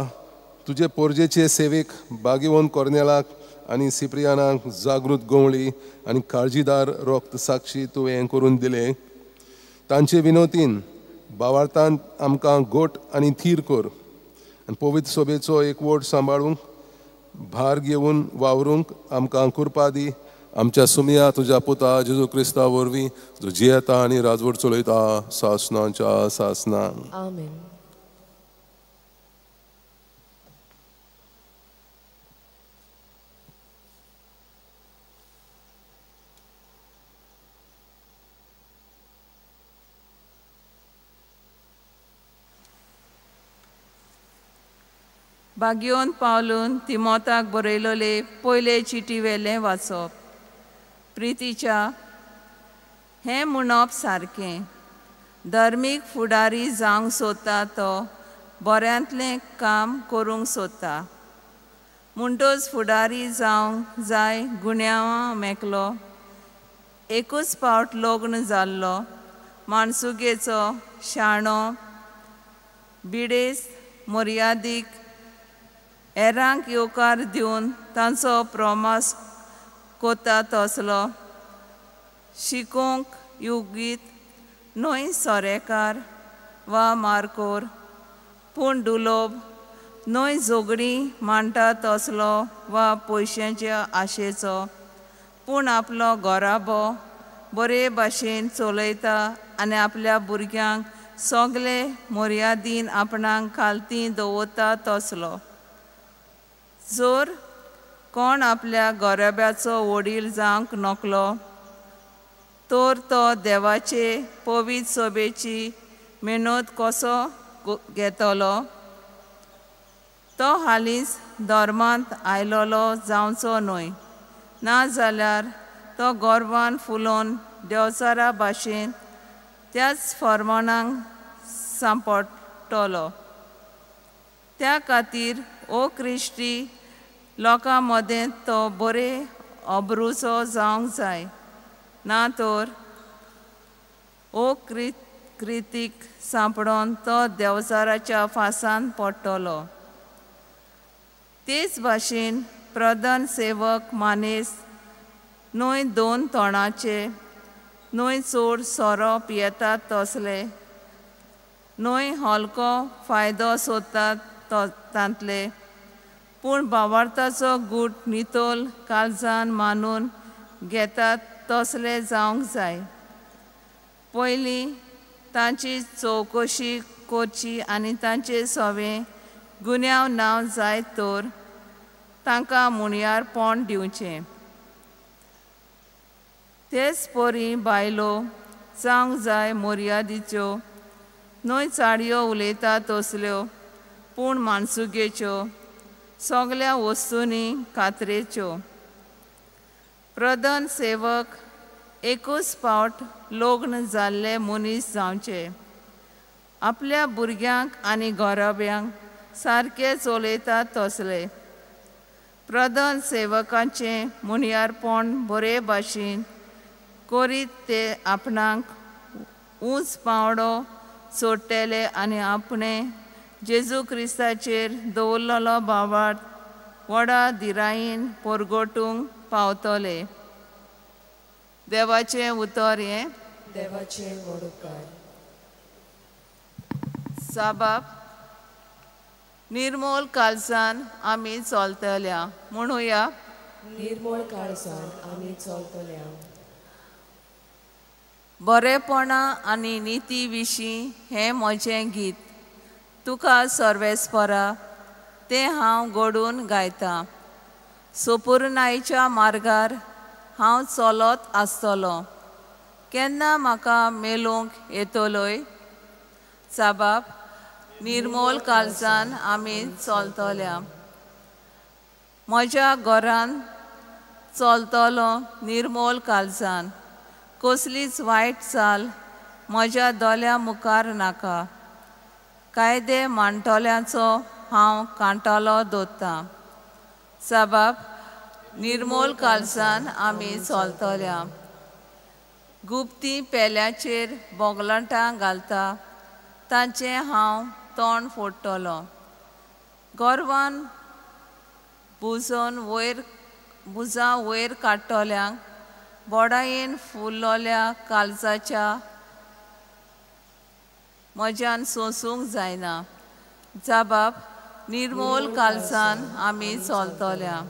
तुजे पोरजेचे सेवेक बागीवन कॉर्नेलाक आनी सिप्रियानाक जागृत गोंवळी आनी काळजीदार रक्त साक्षी तुवें करून दिले. तांचे विनोतीन बावार्थान आमकां गोट आनी थीर कर आनी पवित्र सोबेचो एकवट सांबाळूंक भार घेवन वावरूंक आमकां कृपा दी. आमच्या सुमया तुज्या पुता जेजू क्रिस्ता वरवीं जो जियेता आनी राजवट चलयता सासनाच्या सासना. आमेन. बागयोन पावलून तिमोताक बरयलोले पयले चिटी वेलें वाचप. प्रितीच्या हें म्हणप सारकें, धर्मीक फुडारी जावंक सोदता तो बऱ्यांतलें काम करूंक सोदता, म्हणटच फुडारी जावंक जाय गुन्यांवां मेकलो, एकूच पावट लग्न जाल्लो, माणसुगेचो शाणो, बिडेस, मर्यादीक, हेरांक येवकार दिवन तांचो प्रमास कोता तसलो, शिकोवंक युगीत न्हय सोरेकार वा मारकोर, पूण दुलोब न्हय झगडीं मांडटा तसलो वा पयशांच्या आशेचो, पूण आपलो घराबो बरे भाशेन चलयता आनी आपल्या भुरग्यांक सगळे मर्यादीन आपणाक खालती दवरता तसलो। जर कोण आपल्या घराब्याचो वडील जावंक नकलो तर तो देवाचे पवित्र सभेची मेहनत कसो घेतलो? तो हालींच धर्मांत आयलोलो जावचो न्हय, ना जाल्यार तो गर्वान फुलोवन देवचारा भाशेन त्याच फर्माणांक सांपडटलो। त्या खातीर ओ क्रिस्ती लोकां मदें तो बरे अब्रूचो जावंक जाय, ना तर ओ कृतीक सांपडोन तो देवचाराच्या फासान पडटलो। तेच भाशेन प्रधान सेवक मानेस न्हय दोन तोंडाचे, न्हय चड सोरो पियेतात तसले, न्हय हलको फायदो सोदतात तांतले, पूण भावार्थाचो गूट नितळ काळजान मानून घेतात तसले जावंक जाय। पयलीं तांची चवकशी करची आनी तांचे सवे गुन्यांव नांव जायत तर तांकां मुणयारपण दिवचें। तेच परी बायलो जावंक जाय मर्यादीच्यो, न्हय चाडयो उलयता तसल्यो, पूण मानसुगेच्यो, सगळ्या वस्तूंनी खात्रेच्यो। प्रधान सेवक एकूच फावट लग्न जाल्ले मनीस जावचे, आपल्या भुरग्यांक आनी घराब्यांक सारके चलयतात तसले। प्रधान सेवकांचें मुणयारपण बरे भाशेन करीत ते आपणाक ऊंच पांवडो सोडटले आनी आपणे जेजू क्रिस्ताचेर दवरलेलो भावार्थ व्हडा धिरायेन परगटूंक पावतले। देवाचें उतर हें। देवाचें व्हड उपकार। साबाब निर्मोल काळजान आमी चलतल्या म्हणुया। निर्मोल काळजान आमी चलतल्या। बरेपणा आनी निती विशीं हें म्हजें गीत, तुका सर्वेस्परा तें हांव घडून गायतां। सुपुर्णायच्या मार्गार हांव चलत आसतलो, केन्ना म्हाका मेलोवंक येतलोय? साबाब निर्मोल काळजान आमी चलतल्या। म्हज्या घरान चलतलो निर्मोल काळजान, कसलीच वायट चाल म्हज्या दोळ्यां मुखार नाका। कायदे मांडटल्यांचो हांव कांटालो दवरतां। साबाब निर्मोल काळजान आमी चलतल्या। गुप्ती पेल्याचेर बोगलाटां घालता तांचें हांव तोंड फोडटलो। गर्वान भुजां वयर काडटल्यांक बोडायेन फुलल्या काळजाच्या म्हज्यान सोंसूंक जायना। जाबाब निर्मोल काळजान आमी चलतल्या।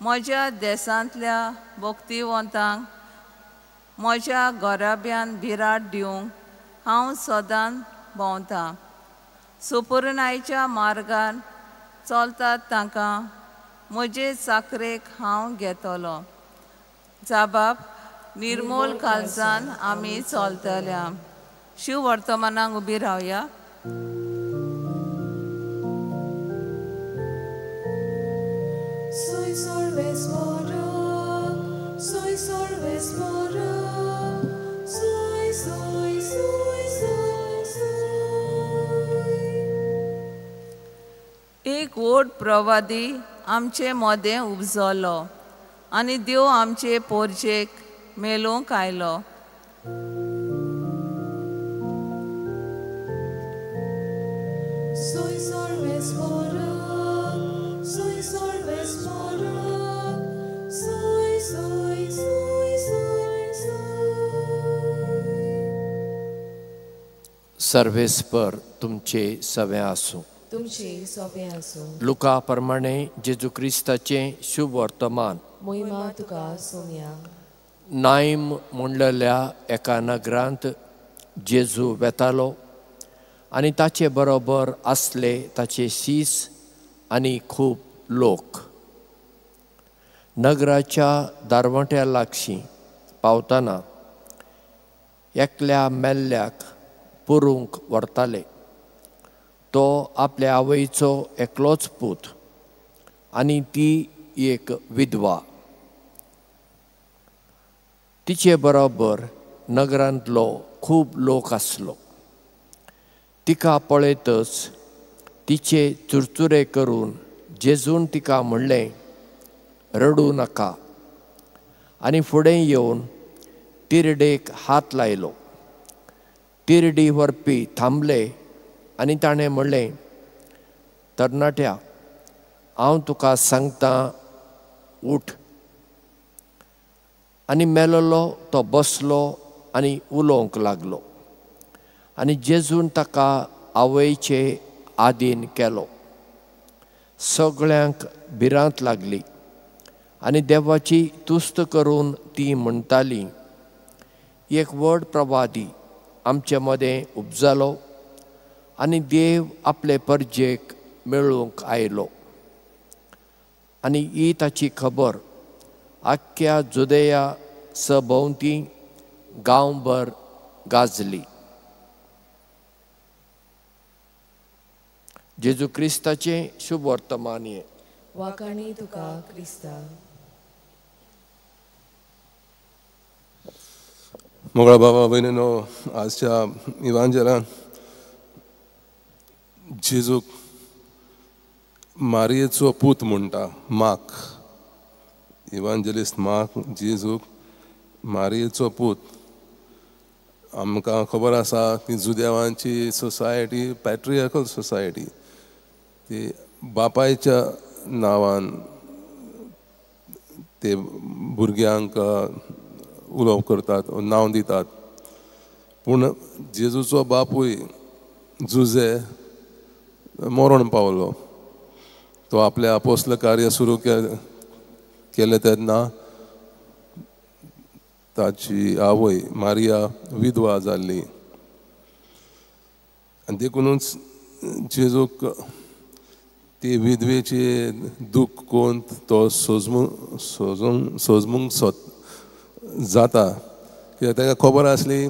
म्हज्या देशांतल्या भक्तिवंतांक म्हज्या घराब्यान भिरांत दिवंक हांव सदांच भोंवतां। सुपुर्णायच्या मार्गान चलतात तांकां म्हजे चाकरेक हांव घेतलो। जाबाब निर्मोल काळजान आमी चलतल्या। शिव वर्तमानाक उबी रावया। Soy sorvesmora, soy sorvesmora, soy, soy, soy, soy, soy. एक व्हड प्रवादी आमचे मदें उपजलो आनी देव आमचे पोरजेक मेलोवंक आयलो। Soy sorvesmora, soy sorvesmora, soy, soy, soy, soy, soy. सर्वेस्पर तुमचे सवे आसूं. तुमचे सोबे आसूं. लुका प्रमाणे जेजू क्रिस्ताचें शुभ वर्तमान. मोहिमा तुका सोम्या. नायम म्हणलेल्या एका नगरांत जेजू वेतालो आनी ताचे बरोबर आसले ताचे शीस आनी खूब लोक. नगराच्या दारवंट्या लागशीं पावतना एकल्या मेल्ल्याक पुरूंक व्हरताले. तो आपल्या आवयचो एकलोच पूत आनी ती एक विधवा. तिचे बरोबर नगरांतलो खूब लोक आसलो. तिका पळयतच तिचे चुरचुरे करून जेजून तिका म्हणलें, रडूं नाका. आनी फुडें येवन तिरडेक हात लायलो. तिरडी व्हरपी थांबले आनी ताणें म्हणलें, तरणाट्या, हांव तुका सांगता, उठ. आनी मेलोलो तो बसलो आनी उलोवंक लागलो. आनी जेजून ताका आवयचे आदीन केलो. सगळ्यांक भिरांत लागली आनी देवाची तुस्त करून ती म्हणटाली, एक व्हड प्रवादी आमचे मदें उपजालो आनी देव आपले परजेक मेळूंक आयलो. आनी ही ताची खबर आख्ख्या जुदेया सभोंवती गांवभर गाजली. जेजू क्रिस्ताचें शुभ वर्तमान. वाखाणी तुका क्रिस्ता. मोगळा बाबा भयणीनो, आजच्या इवांजेलान जेजूक मारयेचो पूत म्हणटा. मार्क, इवांजेलिस्ट मार्क जेजूक मारयेचो पूत. आमकां खबर आसा की जुदेवांची सोसायटी पॅट्रियाकल सोसायटी, ती बापायच्या नांवान ते भुरग्यांक उलोवप करतात, नांव दितात. पूण जेजूचो बापूय जुजे मरण पावलो. तो आपलें आपोस्ल कार्य सुरू केलें तेन्ना ताची आवय मारिया विधवा जाल्ली. आनी देखुनूच जेजूक ती विधवेची दूख कोण तो सोजमूंक जाता. कित्याक ताका खबर आसली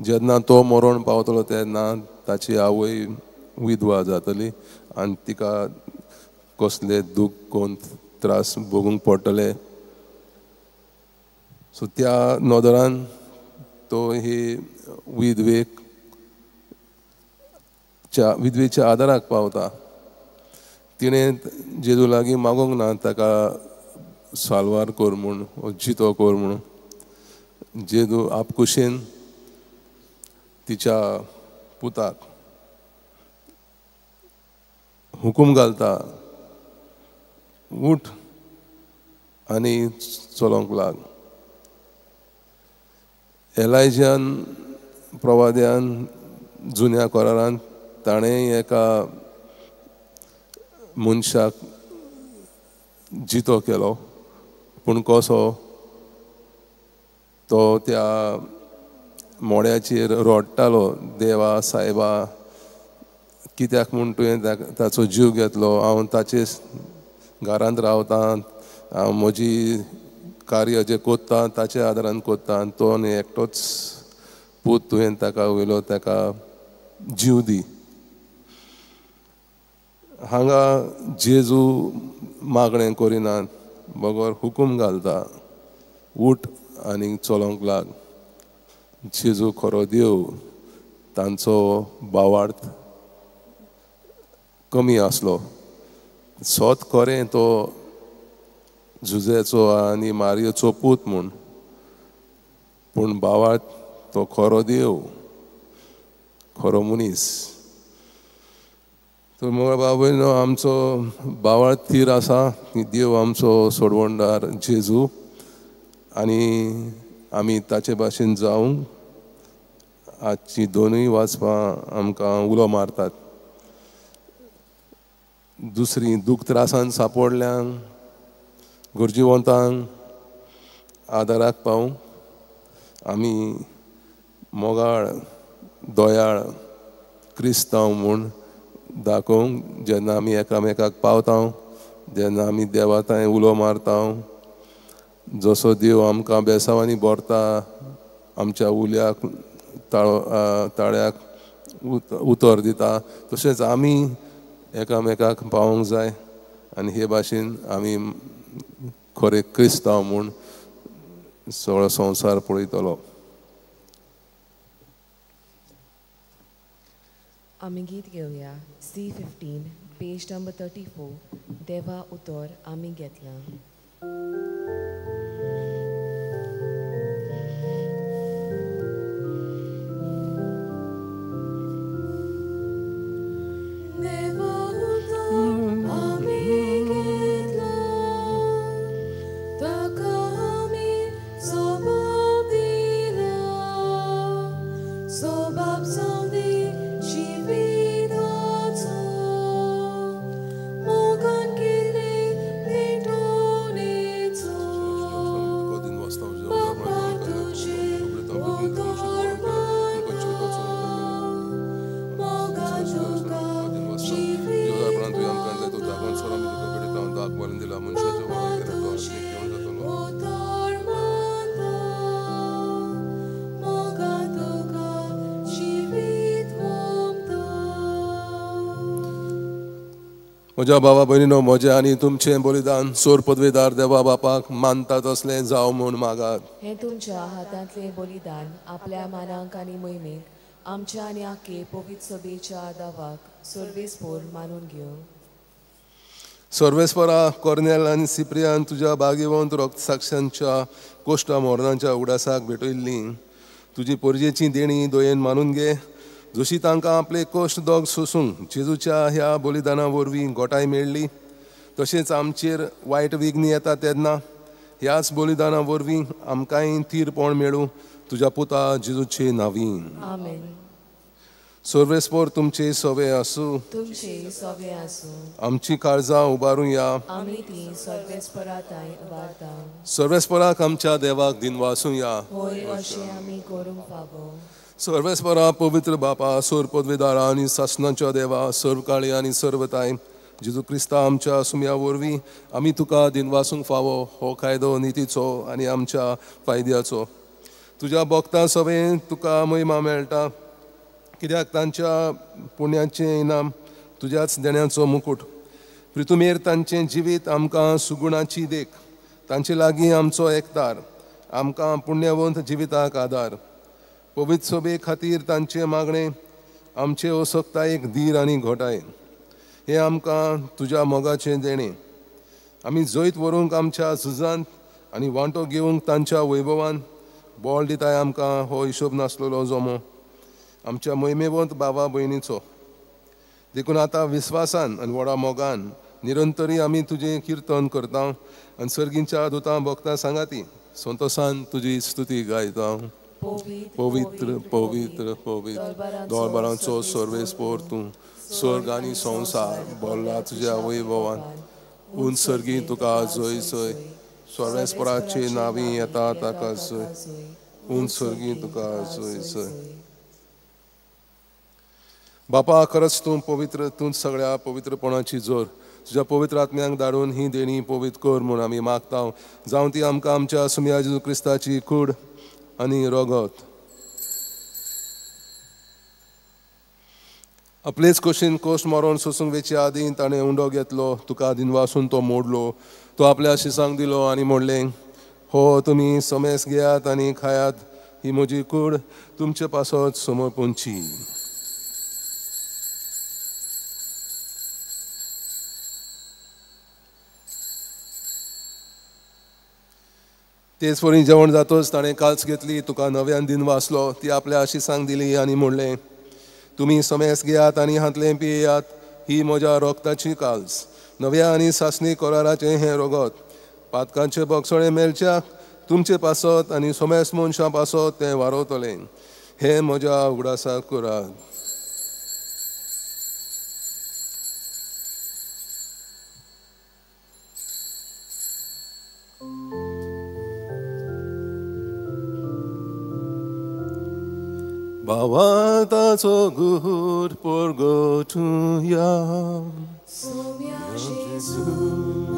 जेन्ना तो मरण पावतलो तेन्ना ताची आवय विधवा जातली आनी तिका कसले दूख कोण त्रास भोगूंक पडटले. सो त्या नदरान तो ही विधवेच्या आदाराक पावता. तिणें जेजू लागीं मागूंक ना ताका साल्वार कर म्हूण, जितो कर म्हूण. जेजू आपकुशीन तिच्या पुताक हुकूम घालता, उठ आनी चलोवंक लाग. एलायज्यान प्रवाद्यान जुन्या करारान ताणें एका मनशाक जितो केलो. पूण कसो तो त्या मोड्याचेर रडटालो, देवा सायबा कित्याक म्हूण तुवें ताचो जीव घेतलो, हांव ताचे घरांत रावतां, हांव म्हजी कार्य जें कोत्ता ताच्या आदारान कोत्ता, तो न्ही एकटोच पूत तुवें ताका वयलो, ताका जीव दी. हांगा जेजू मागणें करिनात बगर हुकूम घालता, उठ आनी चलोवंक लाग. जेजू खरो देव, तांचो भावार्थ कमी आसलो. सत खरें तो जुजेचो आनी मारयेचो पूत म्हूण, पूण भावार्थ तो खरो देव, खरो मनीस. तर म्हज्या बाबा आमचो भावार्थ थीर आसा की देव आमचो सोडवणदार जेजू, आनी आमी ताचे भाशेन जावंक आजची दोनूय वाचपां आमकां उलो मारतात. दुसरी दूख त्रासान सापडल्यांक, गरजेवंतांक आदाराक पावूंक आमी मोगाळ दयाळ क्रिस्तांव म्हूण दाखोवंक जेन्ना आमी एकामेकाक पावता, जेन्ना आमी देवा थंय उलो मारता, जसो देव आमकां बेसांवांनी भरता, आमच्या उल्याक ताळ्याक उतर दिता, तशेंच आमी एकामेकाक पावोंक जाय आनी हे भाशेन आमी खरे क्रिस्तांव म्हूण सगळो संवसार पळयतलो. आमी गीत घेवया C15 page number 34 देवा उतर आमी घेतलां. म्हज्या बाबा भयणीनो, म्हजें आनी तुमचें बलिदान सोर पदवेदार देवा बापाक मानता तसलें जावं म्हूण मागात. हें तुमच्या हातांतलें बलिदान आपल्या मानांक आनी मोहिमेक आमच्या आनी आखे पवित्र सभेच्या दावाक सर्वेस्पोर मानून घेवं. सर्वेस्परा कॉर्नेल आनी सिप्रियान तुज्या भाग्यवंत रक्तसाक्षांच्या कोश्टा मोरणाच्या उडासाक भेटयल्लीं तुजी पोरजेची देणी दयेन मानून घे, जशी तांकां आपले कश्ट दोग सोसूंक जेजूच्या ह्या बलिदाना वरवीं गोठाय मेळ्ळी, तशेंच आमचेर वायट विघ्न येता तेन्ना ह्याच बलिदाना वरवीं आमकांय थीरपण मेळूं, तुज्या पुता जेजूचे नांवीन. आमेन. सर्वेस्पोर तुमचे सवे आसूं, तुमचे सवे आसूं. आमची काळजां उबारूया, आमी ती सर्वेस्परा तांय उबारता. सर्वेस्पराक आमच्या देवाक दिनवासुया, होय अशें आमी करूंक फावो. सर्वेस्परा पवित्र बापा, सोर पदवेदारा आनी सासणाच्या देवा, सर्व काळी आनी सर्वताय जेजू क्रिस्ता आमच्या सुम्या वरवीं आमी तुका दिनवासूंक फावो हो कायदो नितीचो आनी आमच्या फायद्याचो. तुज्या भक्तां सवें तुका महिमा मेळटा, कित्याक तांच्या पुण्याचें इनाम तुज्याच देण्याचो मुकूट. प्रितुमेर तांचें जिवीत आमकां सुगुणाची देख, तांचे लागीं आमचो एकतार, आमकां पुण्यवंत जिविताक आदार. पवित्र सभे खातीर तांचें मागणें आमचे असक्तायेक धीर आनी घोटाय, हें आमकां तुज्या मोगाचें देणें. आमी जैत व्हरूंक आमच्या झुजांत आनी वांटो घेवंक तांच्या वैभवान बळ दिताय आमकां हो हिशोब नासलेलो जमो आमच्या मोहिमेवंत बाबा भयणीचो. देखून आतां विस्वासान आनी व्हडा मोगान निरंतरी आमी तुजें किर्तन करता आनी सर्गींच्या दुतां भक्तां सांगाती संतोसान तुजी स्तुती गायता. पवित्र पवित्र पवित्र दोळबारांचो सर्वेस्पोर तूं, स्वर्ग आनी संवसार भरला तुज्या वैभवान. उंच सर्गी तुका जय जय, सर्वेस्पराचे नांवी येता ताका जय, उंच सर्गी तुका जय जय. बापा, खरंच तूं पवित्र, तूं सगळ्या पवित्रपणाची जोर. तुज्या पवित्र आत्म्यांक धाडून ही देणी पवित्र कर म्हूण आमी मागता, जावं ती आमकां आमच्या सुम्या जेजू क्रिस्ताची कूड आनी रगत. आपलेच कशीन कोश्ट मरोन सोसूंक वेचे आदीं ताणें उंडो घेतलो, तुका दिनवासून तो मोडलो, तो आपल्या शिसांक दिलो आनी म्हणलें, हो तुमी समेस घेयात आनी खायात, ही म्हजी कूड तुमचे पासत समर्पणची. तेच वरी जेवण जातच ताणें काल्स घेतली, तुका नव्यान दिनवासलो, ती आपल्या आशिसांक दिली आनी म्हणलें, तुमी समेस घेयात आनी हांतलें पियेयात, ही म्हज्या रोगताची काल्स, नव्या आनी सासणी कराराचें हें रोगत, पातकांचें बगसणें मेळच्याक तुमचे पासत आनी समेस मनशां पासत तें वारवतलें. हे म्हज्या उगडासाक करात. भावाताचो गुर परगटुया. सोम्या जेजू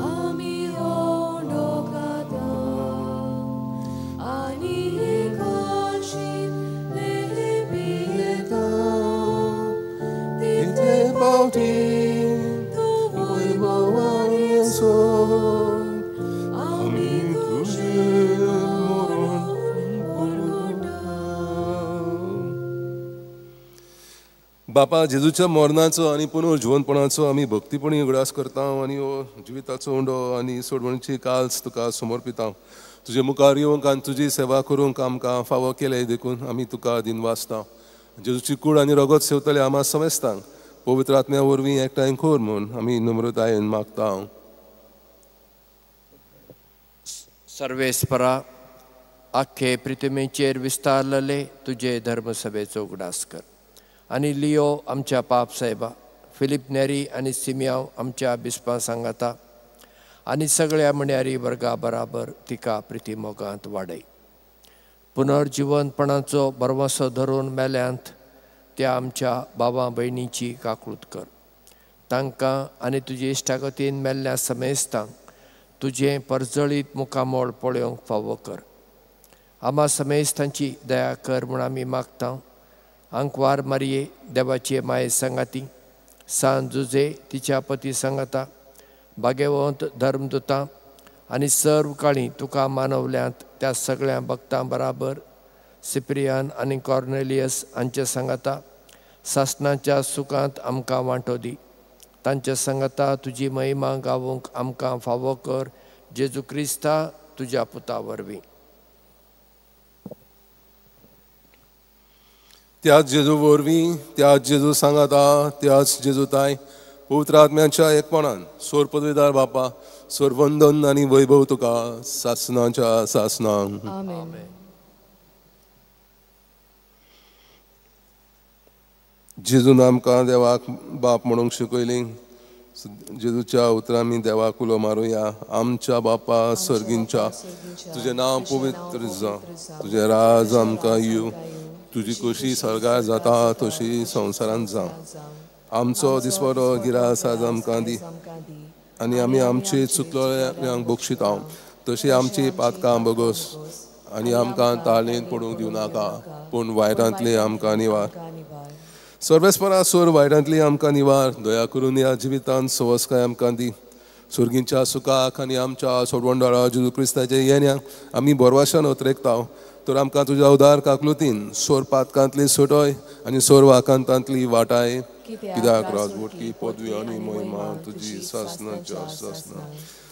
आमी ओंडो खाता आनी एकाशी पियेता तितले पावटी तूं वैभवान येसो आमी तुजें मरण परगटा. बापा जेजूच्या मरणाचो आनी पुनर्जिवनपणाचो आमी भक्तीपणी उगडास करता आनी हो जिविताचो उंडो आनी सोडवणची काल्स तुका समर्पिता. तुजे मुखार येवंक आनी तुजी सेवा करूंक आमकां फावो केले देखून आमी तुका दिनवासता. जेजूची कूड आनी रगत सेवतले आमा समेस्तांक पवित्र आत्म्या वरवीं एकठांय कर म्हूण आमी नम्रतायेन मागता. सर्वेस्परा आख्खे पृथ्वीचेर विस्तारलेले तुजे धर्मसभेचो उगडास कर आनी लियो आमच्या पाप साहेबा, फिलीप नेरी आनी सिमियांव आमच्या बिस्पा सांगाता आनी सगळ्या म्हणयारी वर्गा बराबर तिका प्रिती मोगांत वाडय. पुनर्जिवनपणाचो भरवंसो धरून मेल्यांत त्या आमच्या बाबा भयणीची काकळूत कर. तांकां आनी तुजे इश्टागतीन मेल्ल्या समेस्तांक तुजें परजळीत मुखामोळ पळोवंक फावो कर. आमा समेस्तांची दया कर म्हूण आमी मागता. आंकवार मारये देवाचे माये सांगाती, सान जुजे तिच्या पती सांगाता, भाग्यवंत धर्मदुतां आनी सर्व काळी तुका मानवल्यांत त्या सगळ्या भक्तां बराबर सिप्रियान आनी कॉर्नेलियस हांचे सांगाता सासणाच्या सुखांत आमकां वांटो दी. तांच्या सांगाता तुजी महिमा गावूंक आमकां फावो कर, जेजू क्रिस्ता तुज्या पुता वरवीं. त्याच जेजू वरवीं, त्याच जेजू सांगाता, त्याच जेजू ताय पवित्र आत्म्याच्या एकपणान सोर पदवीदार बापा सोरवंदन आनी वैभव तुका सासणाच्या सासणां. आमेन. जेजून आमकां देवाक बाप म्हणूंक शिकयली. जेजूच्या उतरांनी देवाक उलो मारुया. आमच्या बापा सर्गींच्या, तुजें नांव पवित्र जावं, तुजें राज आमकां येवं, तुजी खोशी सर्गार जाता तशी संवसारांत जावं. आमचो दिसवडो गिरास आज आमकां दी आनी आमी आमची चुकलोल्यांक बक्षिता तशी आमची पातकां बगोस आनी आमकां ताळेंत पडूंक दिवं नाका, पूण वायटांतली आमकां निवार. सर्वेस्परा सोर वायटांतली आमकां निवार. दया करून ह्या जिवितांत सवसकाय आमकां दी. सुर्गींच्या सुखाक आनी आमच्या सोडवणदारा जेजू क्रिस्ताच्या येण्याक आमी बोरवाशान उतरेकता. तर आमकां तुज्या उदार काकलुतीन सोर पातकांतली सोटय आनी सोर वाकांतांतली वाटाय. कित्याक राजवटकी पदवी आनी महिमा तुजी सासणाच्या सासणा.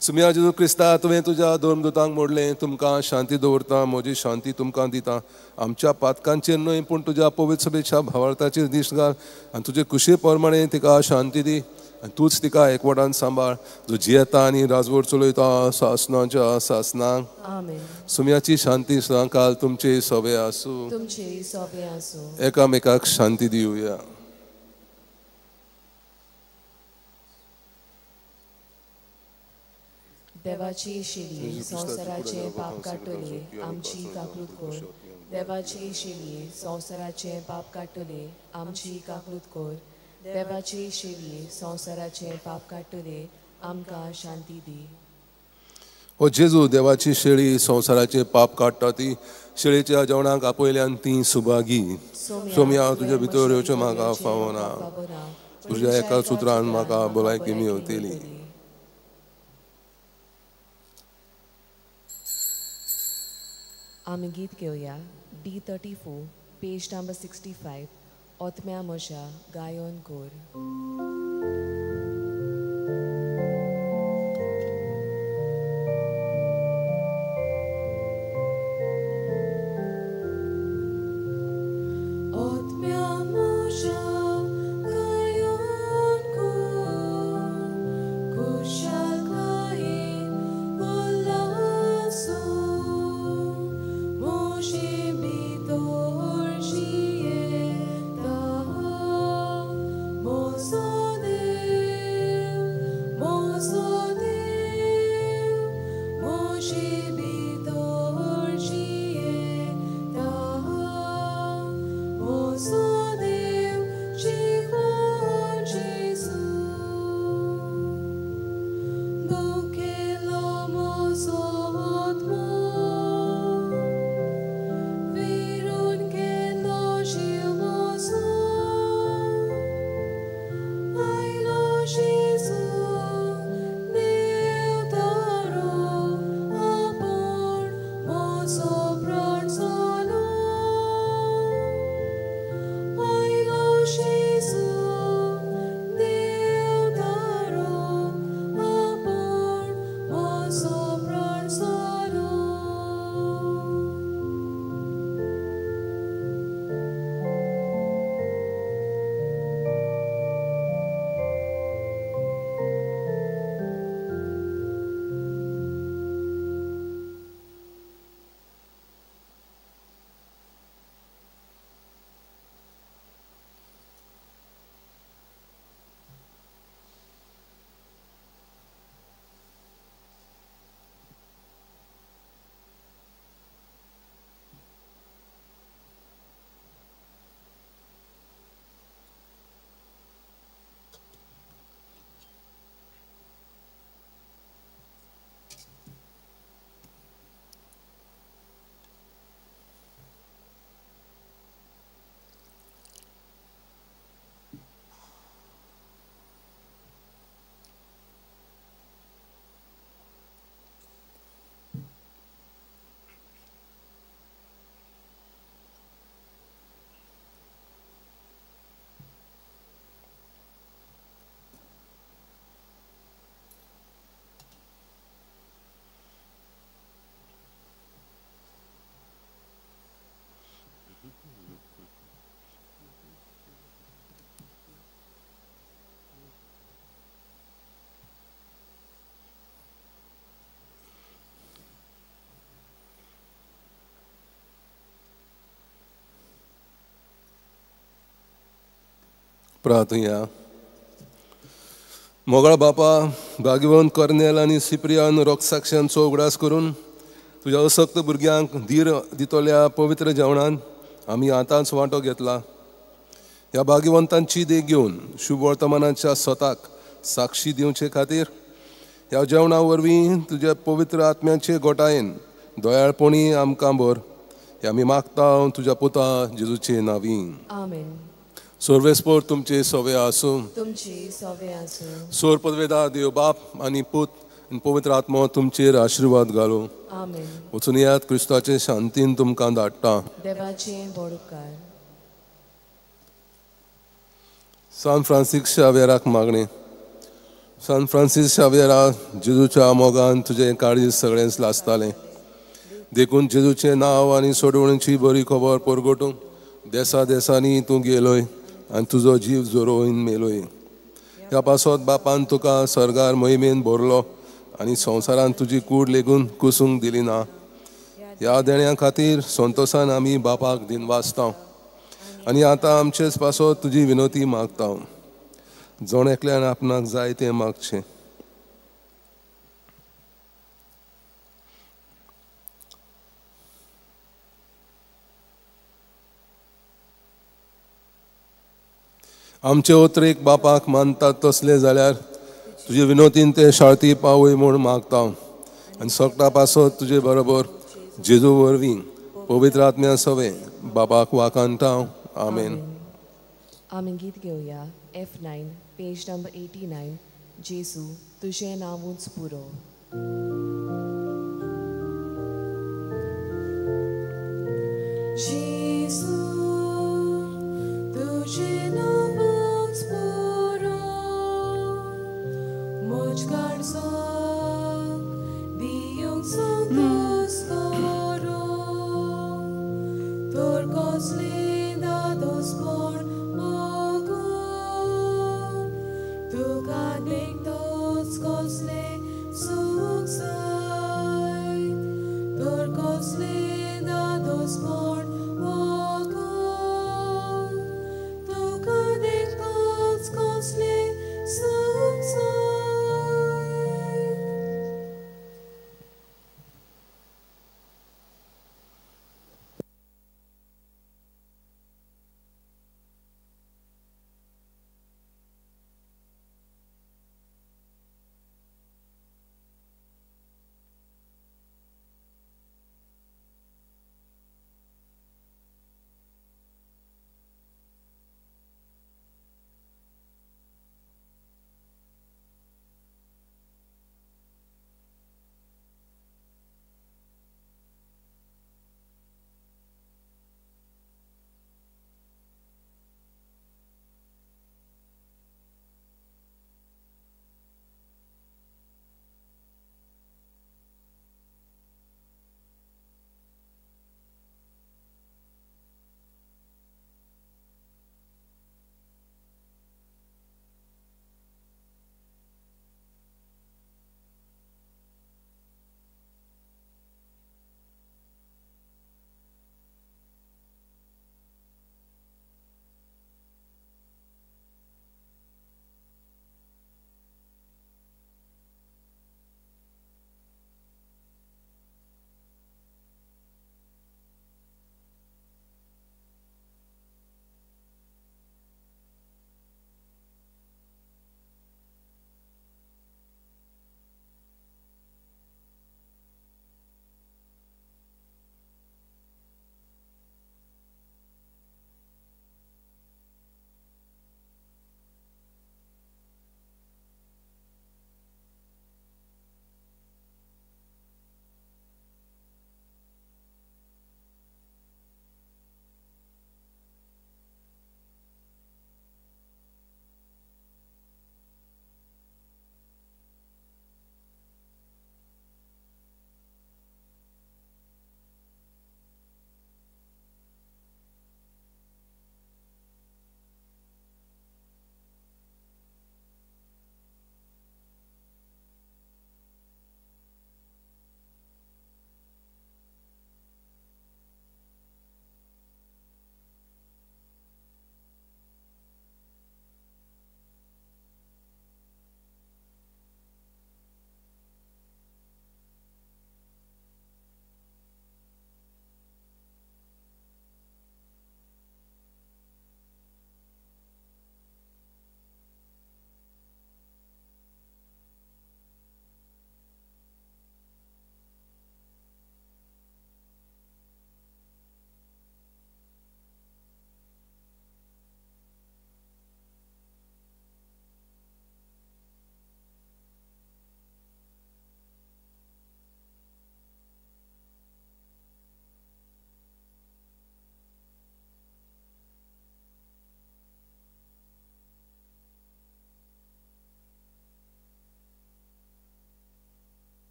सुमिया जेजू क्रिस्ता, तुवें तुज्या धर्मदुतांक मोडलें, तुमकां शांती दवरता, म्हजी शांती तुमकां दिता. आमच्या पातकांचेर न्हय पूण तुज्या पवित्र सभेच्या भावार्थाचेर दीस घाल आनी तुजे खुशे प्रमाणे तिका शांती दी आनी तूंच तिका एकवटान सांबाळ, जो जियेता आनी राजवट चलयता सासणाच्या सासणांक. सुम्याची शांती सदांकाल तुमचे सोबे आसूं. एकामेकाक शांती दिवया. देवाची शिली संवसाराचे पाप काडटले आमची काकूत कर. देवाची शिली संवसाराचे पाप काडटले आमची काकूत कर. देवाची शिली संवसाराचे पाप काडटले आमकां शांती दी. हो जेजू देवाची शेळी संवसाराचे पाप काडटा ती शेळीच्या जेवणाक आपयल्यान ती सुभागी. सोम्या तुज्या भितर येवचें म्हाका फावना, तुज्या एका सुत्रान म्हाका भलायकी मेवतली. आमी गीत घेवया D34 page number 65 ओतम्या म्हज्या गायन कोर. ओतम्या म्हज्या गायन कोर, खुशालकायेन उल्हासो, म्हजे भितर प्रार्थुया. मोगळा बापा, भाग्यवंत कर्नेल आनी सिप्रियान रोगसाक्षांचो उगडास करून तुज्या असक्त भुरग्यांक धीर दितल्या पवित्र जेवणान आमी आतांच वांटो घेतला. ह्या भाग्यवंतांची देख घेवन शुभ वर्तमानाच्या स्वताक साक्षी दिवचे खातीर ह्या जेवणा वरवीं तुज्या पवित्र आत्म्याचे गोटायेन दयाळपणी आमकां भर. हे आमी मागता तुज्या पुता जेजूचे नांवी. आमेन. सर्वेस्पोर तुमचे सवे आसूं. तुमची सवे आसूं. सोर पदवेदा देव बाप आनी पूत आनी पवित्र आत्मो तुमचेर आशिर्वाद घालूं. आमेन. वचून येयात, क्रिस्ताचे शांतीन तुमकां धाडटा. देवाचे व्हड उपकार. सान फ्रांसीस शाव्येराक मागणें. सान फ्रांसीस शाव्येरा, जेजूच्या मोगान तुजें काळीज सगळेंच लासतालें, देखून जेजूचें नांव आनी सोडवणीची बरी खबर परगटूंक देसा देसांनी तूं गेलोय आनी तुजो जीव जोरोवन मेलोय. ह्या पासत बापान तुका सर्गार मोहिमेन भरलो आनी संवसारान तुजी कूड लेगून कुसूंक दिली ना. ह्या देण्या खातीर संतोसान आमी बापाक दिनवासता आनी आतां आमचेच पासत तुजी विनोती मागता. जण एकल्यान आपणाक जाय तें मागचें. आमचे ओतरेक बापाक मानतात तसले जाल्यार तुजे विनोतीन ते शाळती पावय म्हूण मागता आनी सगळ्या पासत तुजे बरोबर जेजू वरवीं पवित्र आत्म्या सवें बापाक वाखाणटा. आमेन. आमी गीत घेवया F9 page number 89. जेजू तुजें नांवूच पुरो. जेजू तुजें नांवूच पुरो, म्हज काळजाक दिवंक संतोस करो, तर कसलें दादोसपण मागून तुका देखतोच कसलें सूख जाय, तर कसलें दादोसपण मागून तुका देखतोच कसलें सूख जाय.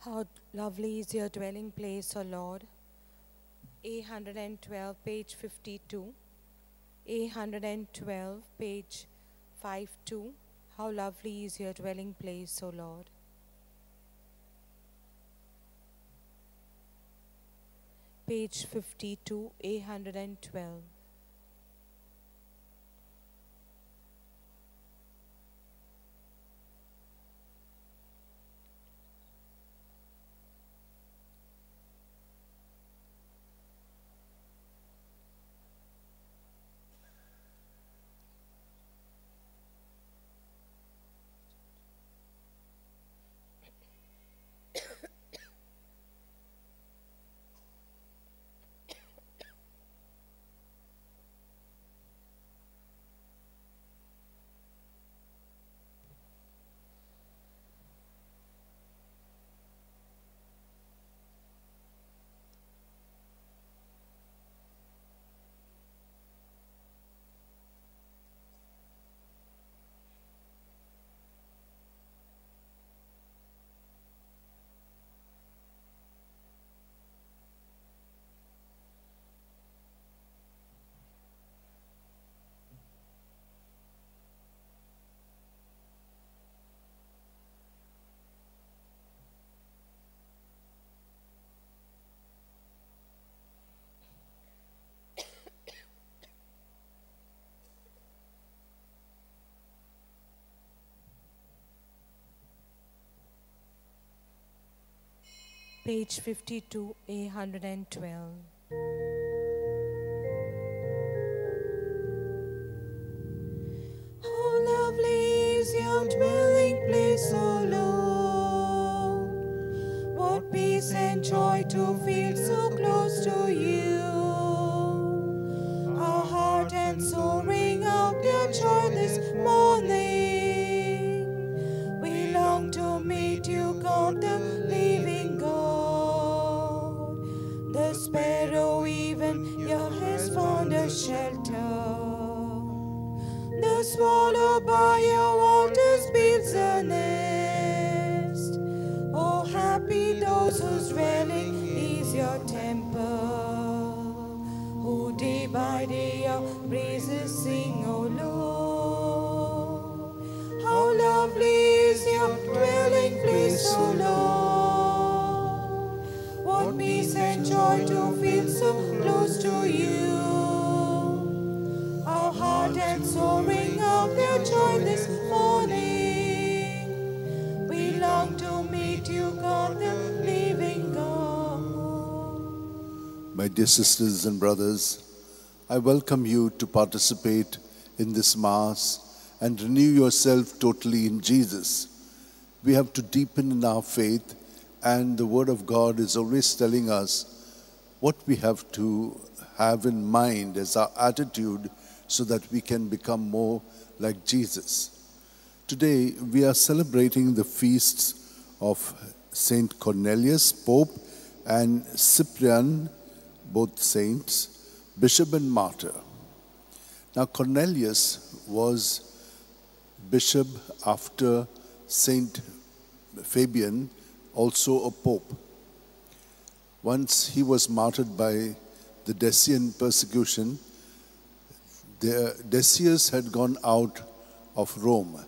How lovely is your dwelling place, O Lord. A112, page 52. A112, page 52. How lovely is your dwelling place, O Lord. Page 52, A112. Page 52, A112. How lovely is your dwelling place, O Lord. What peace and joy to feel so close to you. Our heart and soul ring out their joy this morning. We long to meet you, God, the living God. The sparrow even here has found a shelter. The swallow by your waters builds a nest. Oh, happy those whose dwelling is your temple, who day by day your praises sing, O Lord. How lovely is your dwelling place, O Lord. What peace and joy to feel so close to you. Our heart and soul ring out their joy this morning. We long to meet you, God, the living God. My dear sisters and brothers, I welcome you to participate in this Mass and renew yourself totally in Jesus. We have to deepen in our faith, and the Word of God is always telling us what we have to have in mind as our attitude so that we can become more like Jesus. Today, we are celebrating the feasts of Saint Cornelius, Pope, and Cyprian, both saints, bishop and martyr. Now, Cornelius was bishop after Saint Fabian, also a pope. Once he was martyred by the Decian persecution. The Decius had gone out of Rome.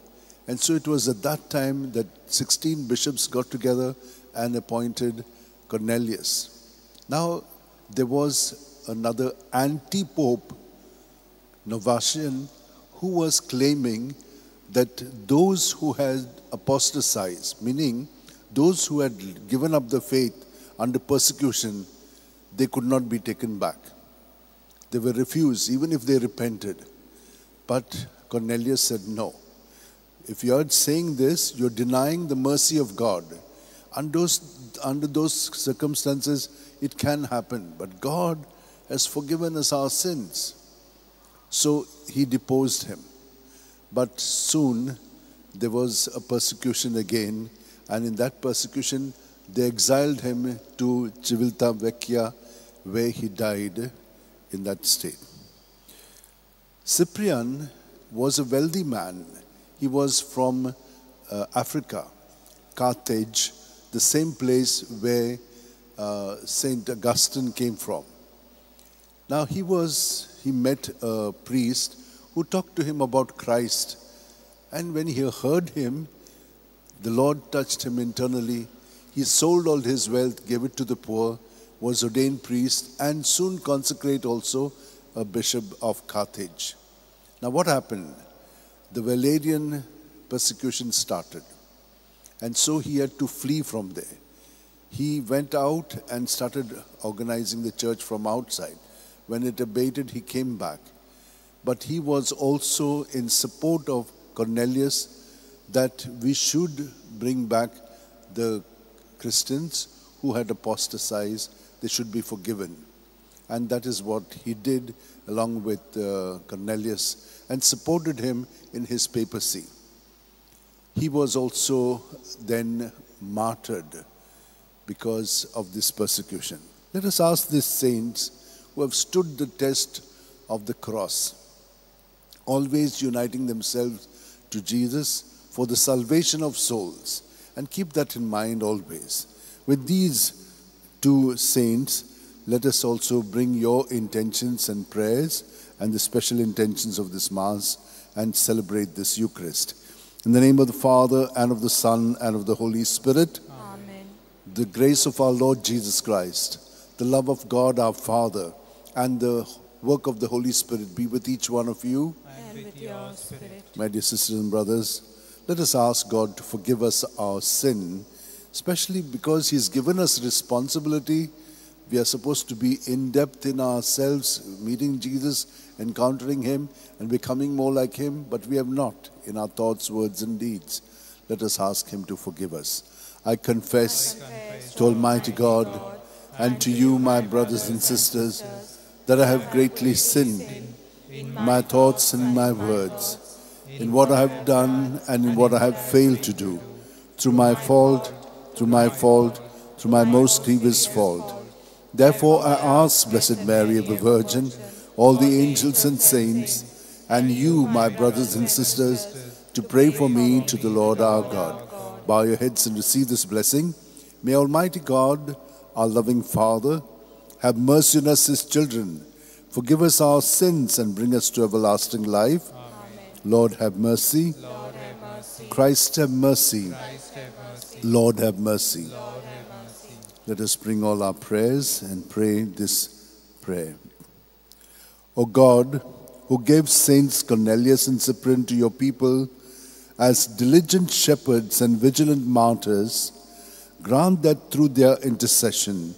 And so it was at that time that 16 bishops got together and appointed Cornelius. Now, there was another anti-pope, Novatian, who was claiming that those who had apostatized, meaning those who had given up the faith under persecution, they could not be taken back. They were refused, even if they repented. But Cornelius said, no. If you are saying this, you're denying the mercy of God. Under those circumstances, it can happen. But God has forgiven us our sins. So he deposed him. But soon there was a persecution again. And in that persecution, they exiled him to Civita Vecchia, where he died in that state. Cyprian was a wealthy man. He was from Africa, Carthage, the same place where Saint Augustine came from. Now he met a priest who talked to him about Christ, and when he heard him, the Lord touched him internally. He sold all his wealth, gave it to the poor, was ordained priest, and soon consecrated also a bishop of Carthage. Now what happened? The Valerian persecution started, and so he had to flee from there. He went out and started organizing the church from outside. When it abated, he came back. But he was also in support of Cornelius that we should bring back the Christians who had apostatized. They should be forgiven. And that is what he did along with Cornelius, and supported him in his papacy. He was also then martyred because of this persecution. Let us ask these saints who have stood the test of the cross, always uniting themselves to Jesus for the salvation of souls, and keep that in mind always. With these two saints, let us also bring your intentions and prayers and the special intentions of this Mass and celebrate this Eucharist. In the name of the Father, and of the Son, and of the Holy Spirit. Amen. The grace of our Lord Jesus Christ, the love of God our Father, and the work of the Holy Spirit be with each one of you. And with your spirit. My dear sisters and brothers, let us ask God to forgive us our sin, especially because He's given us responsibility. We are supposed to be in depth in ourselves, meeting Jesus, encountering Him, and becoming more like Him, but we have not in our thoughts, words, and deeds. Let us ask Him to forgive us. I confess to Almighty God and to you, my brothers and sisters, that I have greatly sinned in my thoughts and my words, in what I have done and in what I have failed to do, through my fault, through my fault, through my most grievous fault. Therefore I ask Blessed Mary, ever Virgin, all the angels and saints, and you, my brothers and sisters, to pray for me to the Lord our God. Bow your heads and receive this blessing. May Almighty God, our loving Father, have mercy on us, His children, forgive us our sins and bring us to everlasting life. Amen. Lord, have mercy. Lord, have mercy. Christ, have mercy. Christ, have mercy. Lord, have mercy. Lord, have mercy. Let us bring all our prayers and pray this prayer. O God, who gave Saints Cornelius and Cyprian to your people as diligent shepherds and vigilant martyrs, grant that through their intercession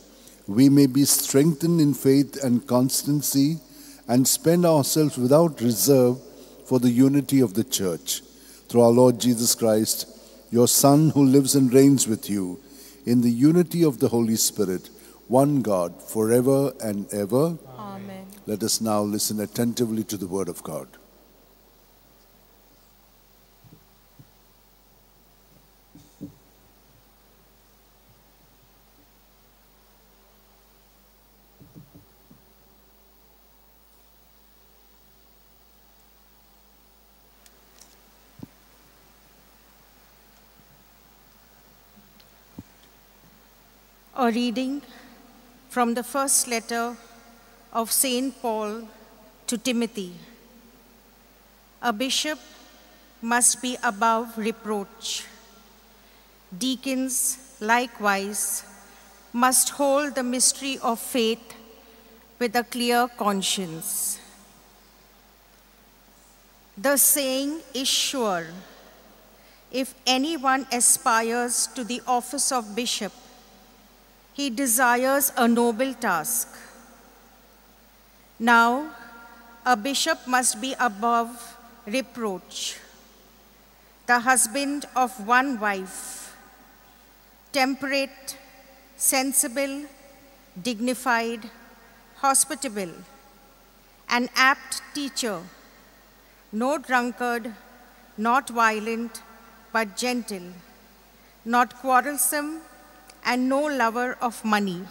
we may be strengthened in faith and constancy and spend ourselves without reserve for the unity of the Church. Through our Lord Jesus Christ, your Son, who lives and reigns with you in the unity of the Holy Spirit, one God, forever and ever. Amen. Let us now listen attentively to the Word of God. A reading from the first letter of St. Paul to Timothy. A bishop must be above reproach. Deacons, likewise, must hold the mystery of faith with a clear conscience. The saying is sure: if anyone aspires to the office of bishop, he desires a noble task. Now, a bishop must be above reproach, the husband of one wife, temperate, sensible, dignified, hospitable, an apt teacher, no drunkard, not violent, but gentle, not quarrelsome, and no lover of money.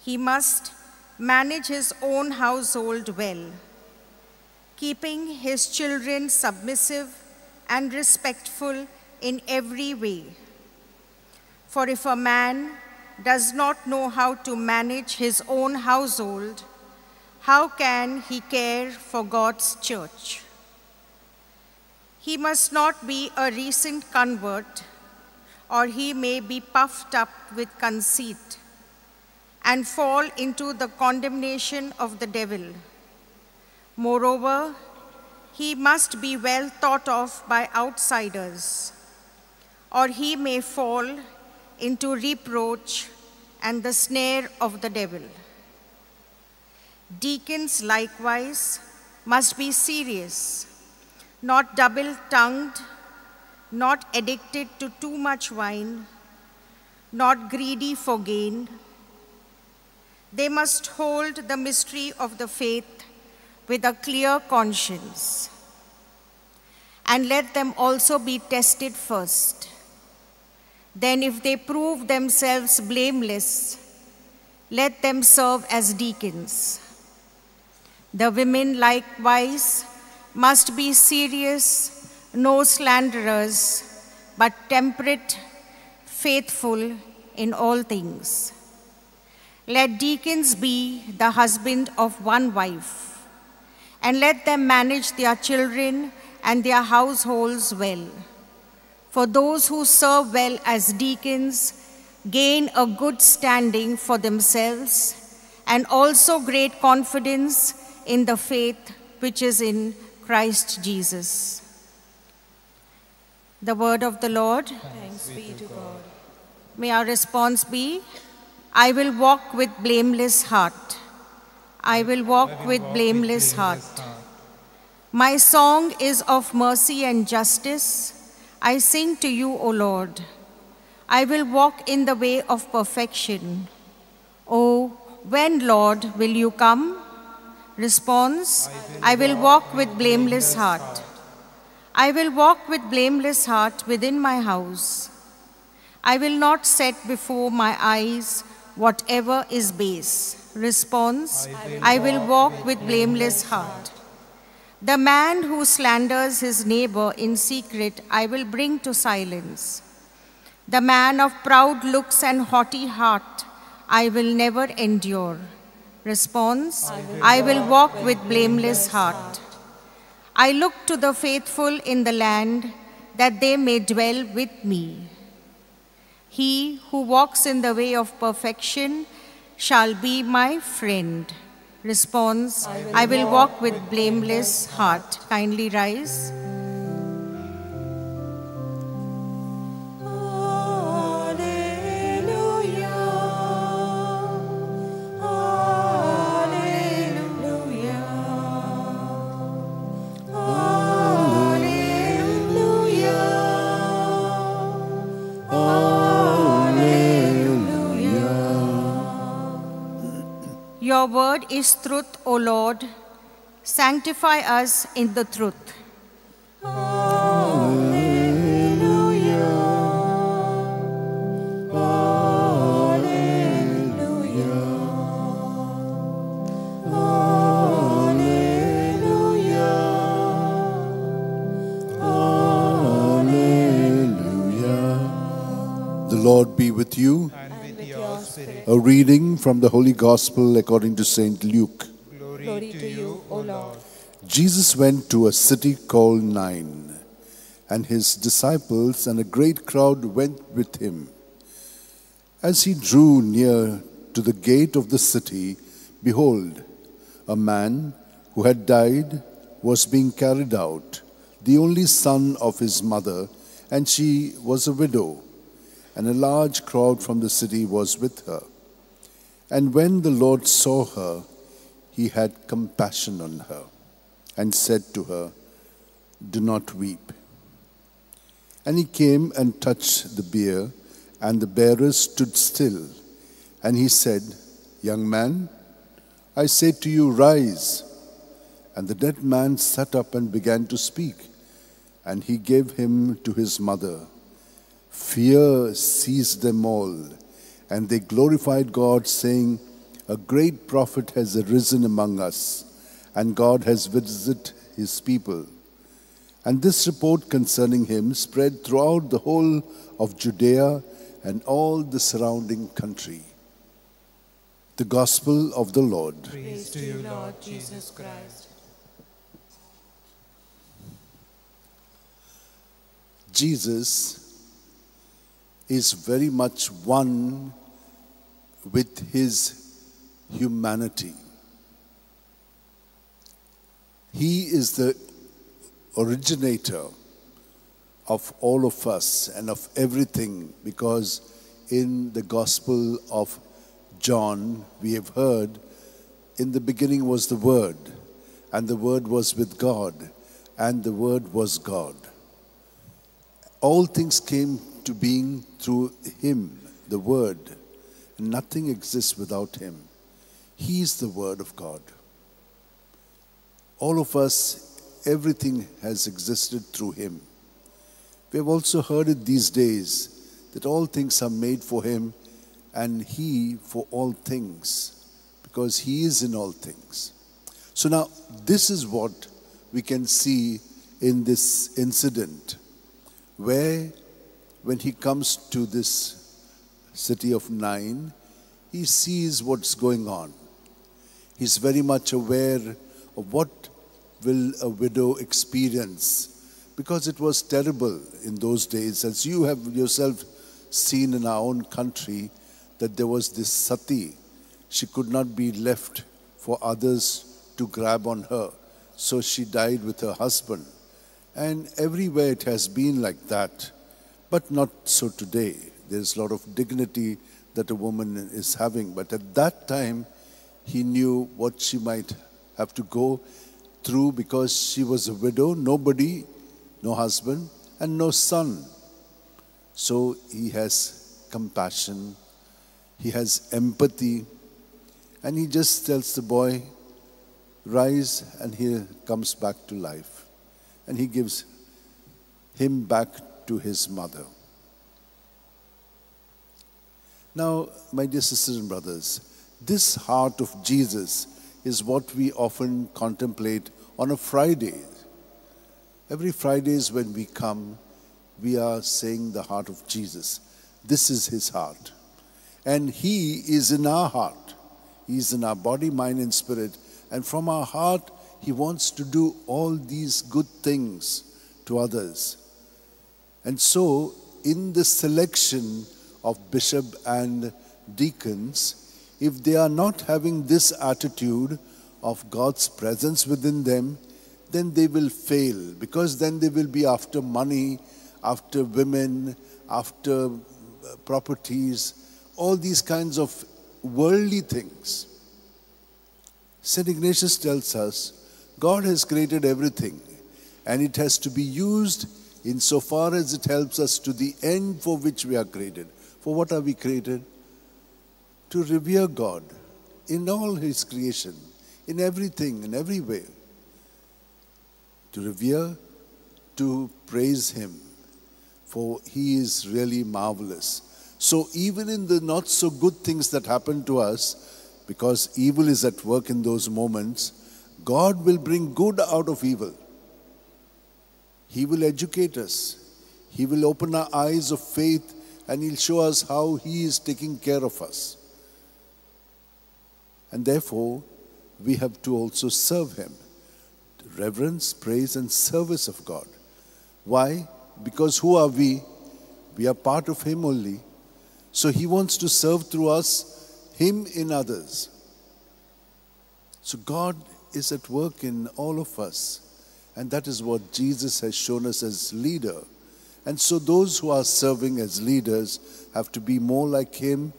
He must manage his own household well, keeping his children submissive and respectful in every way. For if a man does not know how to manage his own household, how can he care for God's church? He must not be a recent convert, or he may be puffed up with conceit and fall into the condemnation of the devil. Moreover, he must be well thought of by outsiders, or he may fall into reproach and the snare of the devil. Deacons likewise must be serious, not double-tongued, not addicted to too much wine, not greedy for gain. They must hold the mystery of the faith with a clear conscience, and let them also be tested first. Then if they prove themselves blameless, let them serve as deacons. The women likewise must be serious, no slanderers, but temperate, faithful in all things. Let deacons be the husband of one wife, and let them manage their children and their households well. For those who serve well as deacons gain a good standing for themselves and also great confidence in the faith which is in Christ Jesus. The word of the Lord. Thanks be to God. May our response be, I will walk with blameless heart. I will walk with blameless heart. My song is of mercy and justice. I sing to you, O Lord. I will walk in the way of perfection. Oh, when, Lord, will you come? Response, I will walk with blameless heart. I will walk with blameless heart within my house. I will not set before my eyes whatever is base. Response, I will walk with blameless heart. The man who slanders his neighbor in secret, I will bring to silence. The man of proud looks and haughty heart, I will never endure. Response, I will walk with blameless heart. I look to the faithful in the land, that they may dwell with me. He who walks in the way of perfection shall be my friend. Response, I will walk with blameless heart. Kindly rise. Alleluia, Alleluia, Alleluia, Alleluia. Your word is truth, O Lord. Sanctify us in the truth. Alleluia, Alleluia, Alleluia, Alleluia. The Lord be with you. And with your spirit. A reading from the Holy Gospel according to St. Luke. Glory to you, O Lord. Jesus went to a city called Nain, and his disciples and a great crowd went with him. As he drew near to the gate of the city, behold, a man who had died was being carried out, the only son of his mother, and she was a widow, and a large crowd from the city was with her. And when the Lord saw her, he had compassion on her and said to her, "Do not weep." And he came and touched the bier, and the bearers stood still. And he said, "Young man, I say to you, rise." And the dead man sat up and began to speak, and he gave him to his mother. Fear seized them all, and they glorified God, saying, "A great prophet has arisen among us, and God has visited his people." And this report concerning him spread throughout the whole of Judea and all the surrounding country. The Gospel of the Lord. Praise to you, Lord Jesus Christ. Jesus is very much one with his humanity. He is the originator of all of us and of everything, because in the Gospel of John we have heard, in the beginning was the Word, and the Word was with God, and the Word was God. All things came to being through him, the Word. Nothing exists without him. He is the Word of God. All of us, everything has existed through him. We have also heard it these days that all things are made for him and he for all things, because he is in all things. So now, this is what we can see in this incident, where when he comes to this city of Nain, he sees what's going on. He's very much aware of what will a widow experience, because it was terrible in those days, as you have yourself seen in our own country, that there was this sati. She could not be left for others to grab on her, so she died with her husband. And everywhere it has been like that, but not so today. There's a lot of dignity that a woman is having. But at that time, he knew what she might have to go through, because she was a widow, nobody, no husband, and no son. So he has compassion, he has empathy, and he just tells the boy, rise, and he comes back to life. And he gives him back to his mother. Now, my dear sisters and brothers, this heart of Jesus is what we often contemplate on a Friday. Every Fridays when we come, we are saying the heart of Jesus. This is his heart. And he is in our heart. He is in our body, mind, and spirit. And from our heart, he wants to do all these good things to others. And so, in the selection of bishop and deacons, if they are not having this attitude of God's presence within them, then they will fail, because then they will be after money, after women, after properties, all these kinds of worldly things. St. Ignatius tells us, God has created everything, and it has to be used insofar as it helps us to the end for which we are created. For what are we created? To revere God in all his creation, in everything, in every way. To revere, to praise him, for he is really marvelous. So even in the not so good things that happen to us, because evil is at work in those moments, God will bring good out of evil. He will educate us. He will open our eyes of faith, and he'll show us how he is taking care of us. And therefore, we have to also serve him. Reverence, praise, and service of God. Why? Because who are we? We are part of him only. So he wants to serve through us, him in others. So God is at work in all of us. And that is what Jesus has shown us as leader. And so those who are serving as leaders have to be more like him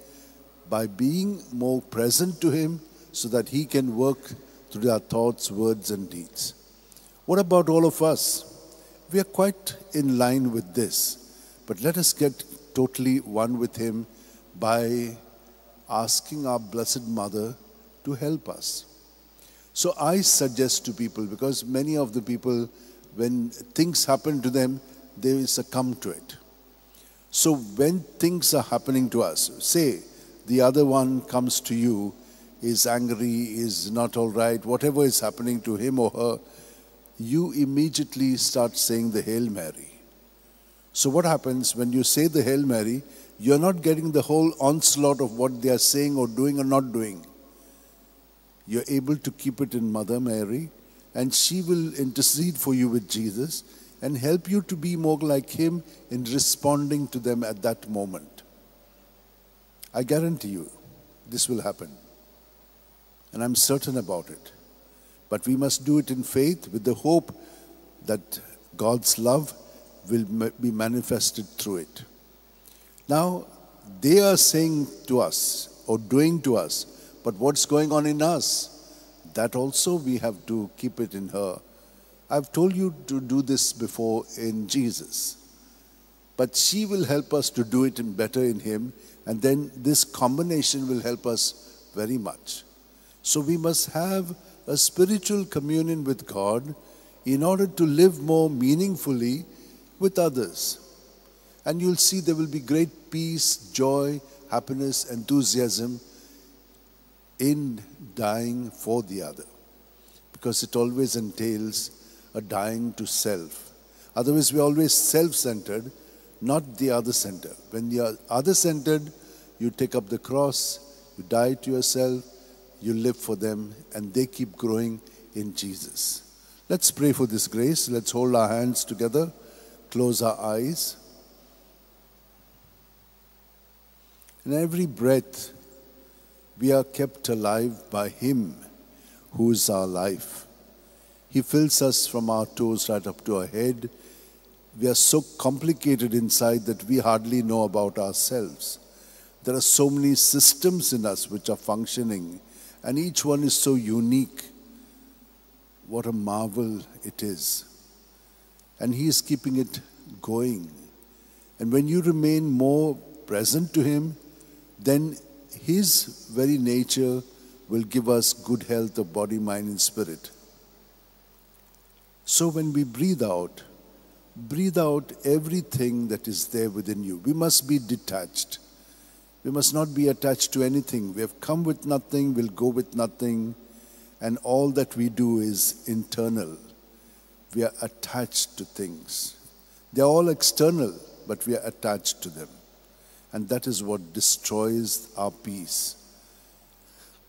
by being more present to him, so that he can work through their thoughts, words, and deeds. What about all of us? We are quite in line with this. But let us get totally one with him by asking our Blessed Mother to help us. So I suggest to people, because many of the people, when things happen to them, they will succumb to it. So when things are happening to us, say the other one comes to you, is angry, is not all right, whatever is happening to him or her, you immediately start saying the Hail Mary. So what happens when you say the Hail Mary? You're not getting the whole onslaught of what they are saying or doing or not doing. You're able to keep it in Mother Mary, and she will intercede for you with Jesus and help you to be more like him in responding to them at that moment. I guarantee you, this will happen. And I'm certain about it. But we must do it in faith with the hope that God's love will be manifested through it. Now, they are saying to us or doing to us, but what's going on in us, that also we have to keep it in her. I've told you to do this before in Jesus, but she will help us to do it better in him, and then this combination will help us very much. So we must have a spiritual communion with God in order to live more meaningfully with others. And you'll see there will be great peace, joy, happiness, enthusiasm in dying for the other, because it always entails a dying to self. Otherwise, we're always self-centered, not the other-centered. When you are other-centered, you take up the cross, you die to yourself, you live for them, and they keep growing in Jesus. Let's pray for this grace. Let's hold our hands together, close our eyes. In every breath, we are kept alive by him who is our life. He fills us from our toes right up to our head. We are so complicated inside that we hardly know about ourselves. There are so many systems in us which are functioning, and each one is so unique. What a marvel it is. And he is keeping it going. And when you remain more present to him, then his very nature will give us good health of body, mind, and spirit. So when we breathe out everything that is there within you. We must be detached. We must not be attached to anything. We have come with nothing, we'll go with nothing, and all that we do is internal. We are attached to things. They are all external, but we are attached to them. And that is what destroys our peace.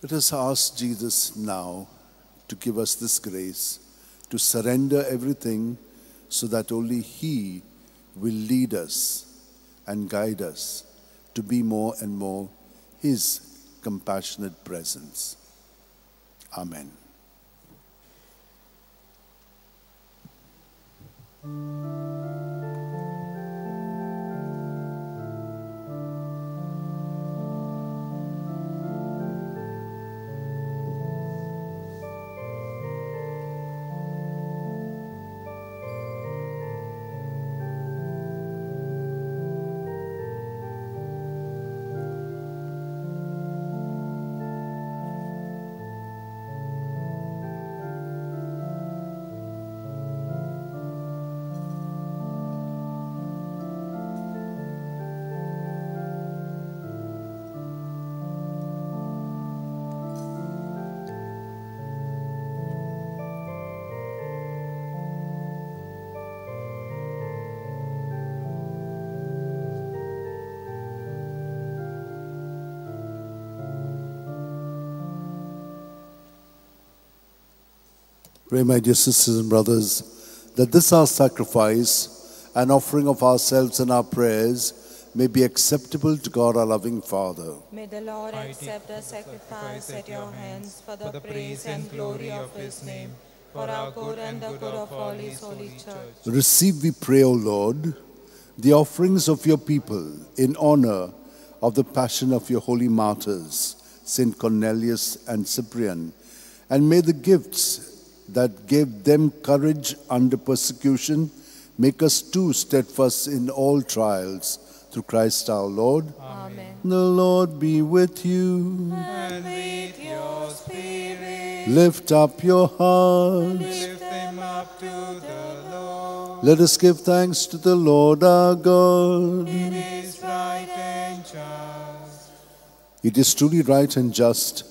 Let us ask Jesus now to give us this grace, to surrender everything so that only he will lead us and guide us to be more and more his compassionate presence. Amen. Pray, my dear sisters and brothers, that this our sacrifice and offering of ourselves and our prayers may be acceptable to God, our loving Father. May the Lord accept the sacrifice at your hands for the praise and glory of his name, for our good and the good of all his holy church. Receive, we pray, O Lord, the offerings of your people in honor of the passion of your holy martyrs, Saint Cornelius and Cyprian, and may the gifts that gave them courage under persecution make us too steadfast in all trials, through Christ our Lord. Amen. The Lord be with you. And with your spirit. Lift up your hearts. Lift them up to the Lord. Let us give thanks to the Lord our God. It is right and just. It is truly right and just,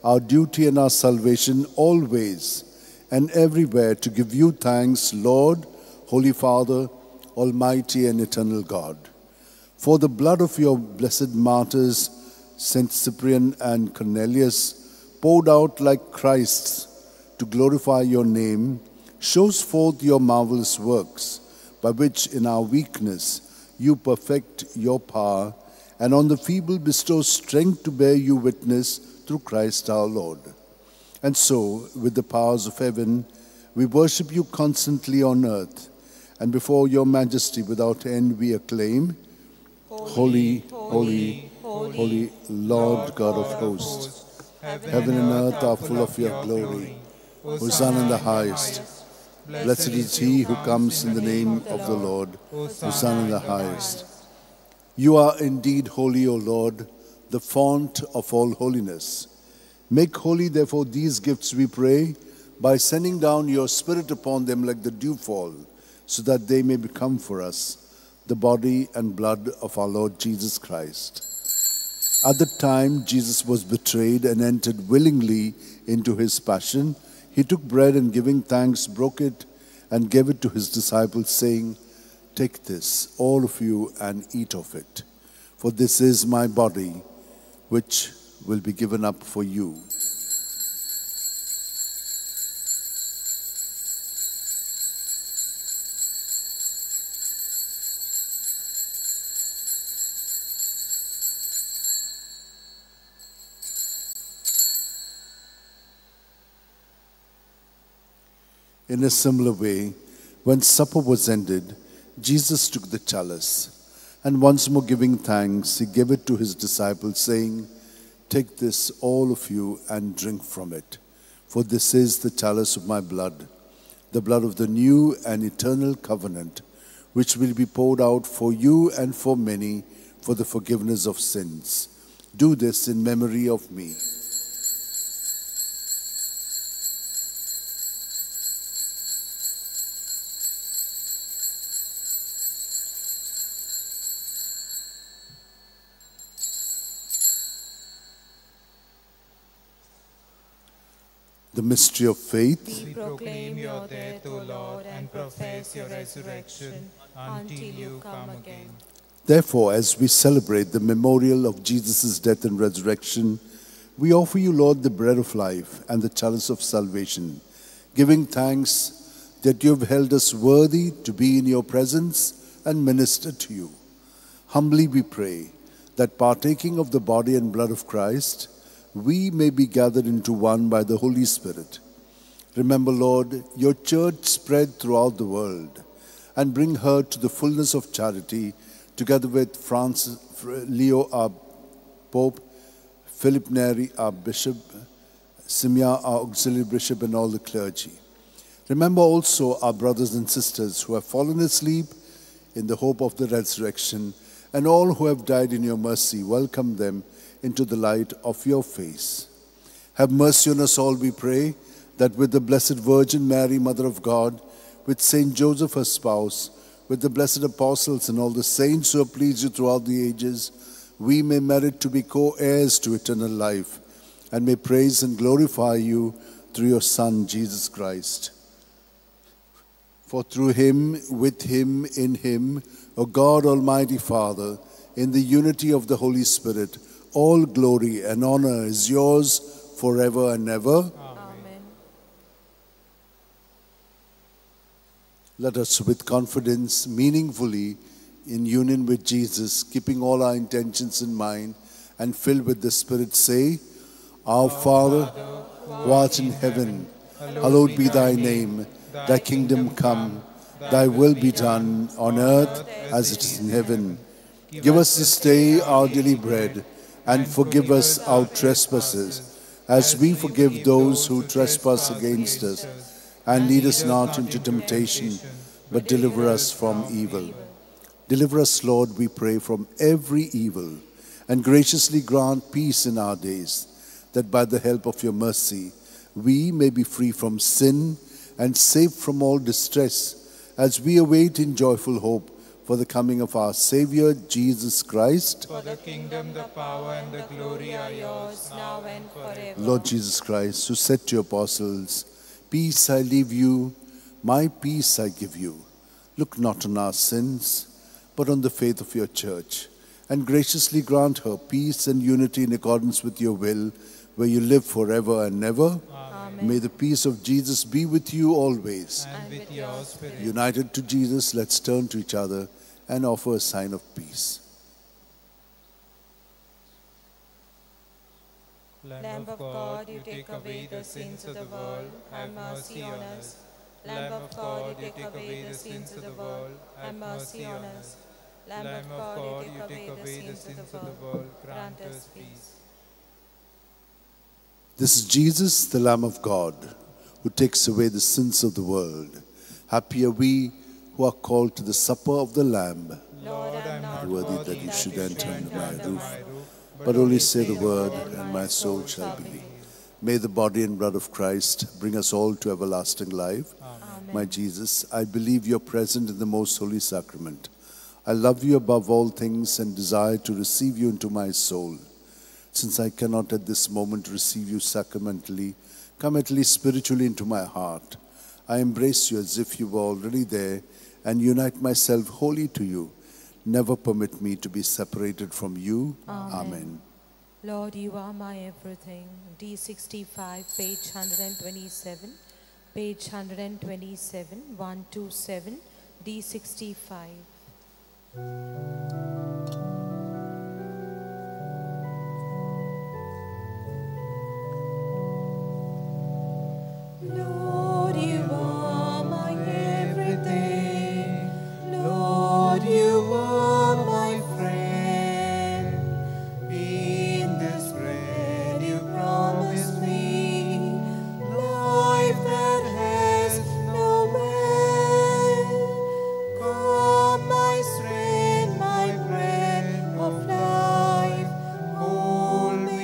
our duty and our salvation always and everywhere to give you thanks, Lord, Holy Father, Almighty and eternal God. For the blood of your blessed martyrs, Saint Cyprian and Cornelius, poured out like Christ's to glorify your name, shows forth your marvelous works, by which in our weakness you perfect your power, and on the feeble bestow strength to bear you witness through Christ our Lord. And so, with the powers of heaven, we worship you constantly on earth, and before your majesty without end we acclaim, Holy, holy, holy, Lord God of hosts. Heaven and earth are full of your glory. Hosanna in the highest. Blessed is he who comes in the name of the Lord. Hosanna in the highest. You are indeed holy, O Lord, the font of all holiness. Make holy, therefore, these gifts, we pray, by sending down your Spirit upon them like the dewfall, so that they may become for us the body and blood of our Lord Jesus Christ. At the time Jesus was betrayed and entered willingly into his passion, he took bread and, giving thanks, broke it and gave it to his disciples, saying, "Take this, all of you, and eat of it, for this is my body, which will be given up for you." In a similar way, when supper was ended, Jesus took the chalice, and once more giving thanks, he gave it to his disciples, saying, "Take this, all of you, and drink from it, for this is the chalice of my blood, the blood of the new and eternal covenant, which will be poured out for you and for many for the forgiveness of sins. Do this in memory of me." The mystery of faith. We proclaim your death, O Lord, and profess your resurrection until you come again. Therefore, as we celebrate the memorial of Jesus' death and resurrection, we offer you, Lord, the bread of life and the chalice of salvation, giving thanks that you have held us worthy to be in your presence and minister to you. Humbly we pray that, partaking of the body and blood of Christ, we may be gathered into one by the Holy Spirit. Remember, Lord, your church spread throughout the world, and bring her to the fullness of charity, together with Francis Leo, our Pope, Philip Neri, our Bishop, Simea, our Auxiliary Bishop, and all the clergy. Remember also our brothers and sisters who have fallen asleep in the hope of the resurrection, and all who have died in your mercy. Welcome them into the light of your face. Have mercy on us all, we pray, that with the Blessed Virgin Mary, Mother of God, with Saint Joseph, her spouse, with the blessed apostles and all the saints who have pleased you throughout the ages, we may merit to be co-heirs to eternal life, and may praise and glorify you through your Son, Jesus Christ. For through him, with him, in him, O God, Almighty Father, in the unity of the Holy Spirit, all glory and honor is yours forever and ever. Amen. Let us with confidence, meaningfully, in union with Jesus, keeping all our intentions in mind and filled with the Spirit, say, Our Father, who art in heaven, hallowed be thy name. Thy kingdom come, thy will be done on earth as it is in heaven. Give us this day our daily bread, and forgive us our trespasses, as we forgive those who trespass against us. And lead us not into temptation, but deliver us from evil. Deliver us, Lord, we pray, from every evil, and graciously grant peace in our days, that by the help of your mercy we may be free from sin and safe from all distress, as we await in joyful hope for the coming of our Savior, Jesus Christ. For the kingdom, the power, and the glory are yours, now and forever. Lord Jesus Christ, who said to your apostles, "Peace I leave you, my peace I give you. Look not on our sins, but on the faith of your church, and graciously grant her peace and unity in accordance with your will, where you live forever and ever. Amen. May the peace of Jesus be with you always. And with your spirit. United to Jesus, let's turn to each other and offer a sign of peace. Lamb of God, you take away the sins of the world, have mercy on us. Lamb of God, you take away the sins of the world, have mercy on us. Lamb of God, you take away the sins of the world, grant us peace. This is Jesus, the Lamb of God, who takes away the sins of the world. Happy are we who are called to the supper of the Lamb. Lord, I am not worthy that you should enter under my roof, but only say the word, and my soul shall be healed. May the body and blood of Christ bring us all to everlasting life. Amen. My Jesus, I believe you are present in the most holy sacrament. I love you above all things and desire to receive you into my soul. Since I cannot at this moment receive you sacramentally, come at least spiritually into my heart. I embrace you as if you were already there and unite myself wholly to you. Never permit me to be separated from you. Amen. Amen. Lord, you are my everything. D65, page 127, page 127, 127, D65. Lord, you are my everything. Lord, you are my friend. In this bread you promised me life that has no end. Come, my strength, my bread of life, hold me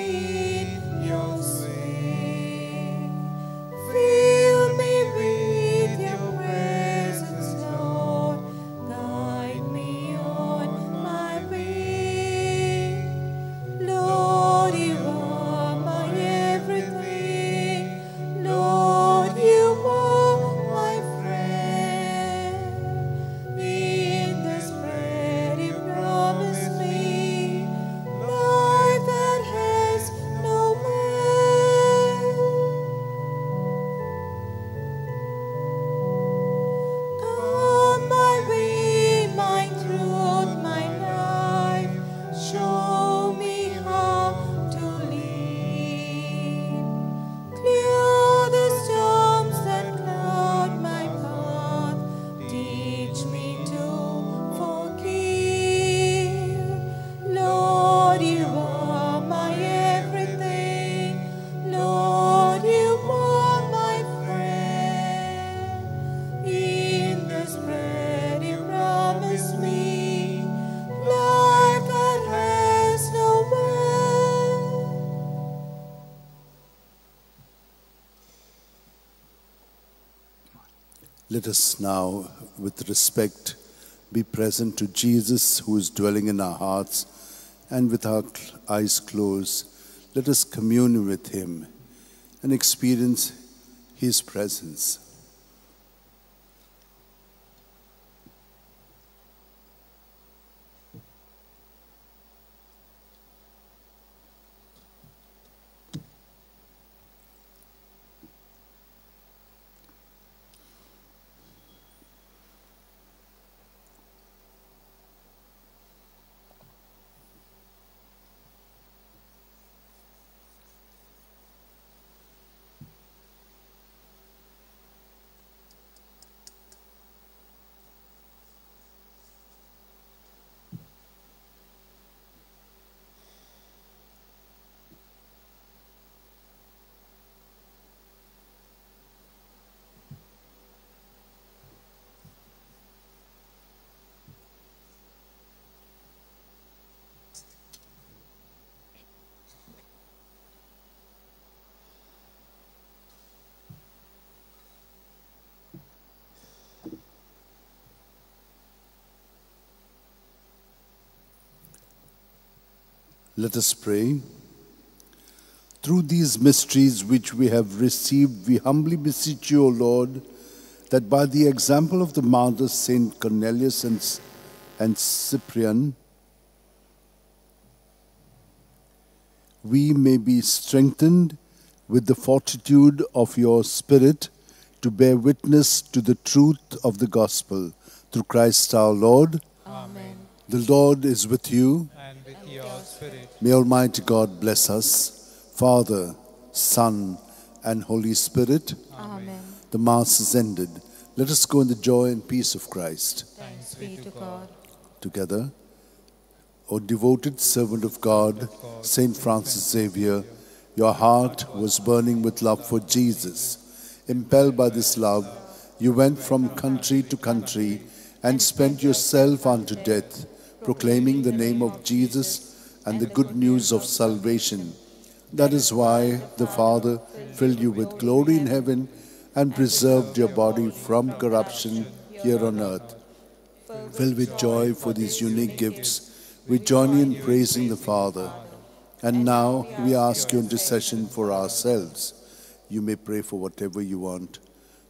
in your sway. Fill me with your presence, Lord. Guide me on my way. Lord, you are my everything. Lord, you are my friend. In this bread you promised me life that has no end. Come, my way, my truth, my life, show me how to live. Clear the storms that cloud my path, teach me to forgive. Lord, you are my everything. Lord, you are my friend. In this bread you promised me life that has no end. Let us now, with respect, be present to Jesus who is dwelling in our hearts, and with our eyes closed, let us commune with him and experience his presence. Let us pray. Through these mysteries which we have received, we humbly beseech you, O Lord, that by the example of the martyrs Saint Cornelius and Cyprian, we may be strengthened with the fortitude of your Spirit to bear witness to the truth of the gospel. Through Christ our Lord. Amen. The Lord is with you. And with your spirit. May Almighty God bless us, Father, Son, and Holy Spirit. Amen. The Mass is ended. Let us go in the joy and peace of Christ. Thanks be to God. Together, O devoted servant of God, Saint Francis Xavier, your heart was burning with love for Jesus. Impelled by this love, you went from country to country and spent yourself unto death, proclaiming the name of Jesus and the good news of salvation. That is why the Father filled you with glory in heaven and preserved your body from corruption here on earth. Filled with joy for these unique gifts, we join you in praising the Father. And now we ask your intercession for ourselves. You may pray for whatever you want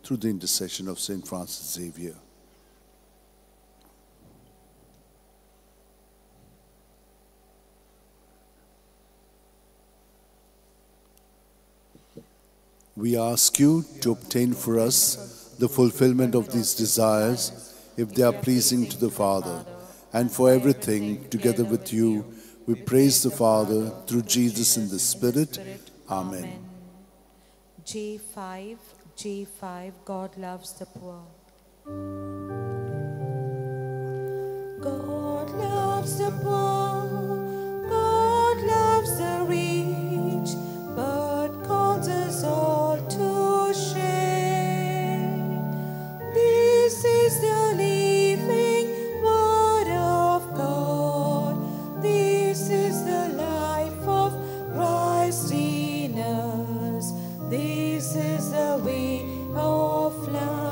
through the intercession of Saint Francis Xavier. We ask you to obtain for us the fulfillment of these desires, if they are pleasing to the Father. And for everything, together with you, we praise the Father through Jesus in the Spirit. Amen. J5, J5, God loves the poor. God loves the poor, God loves the rich, but calls us all to share. This is the living word of God. This is the life of Christ in us. This is the way of life.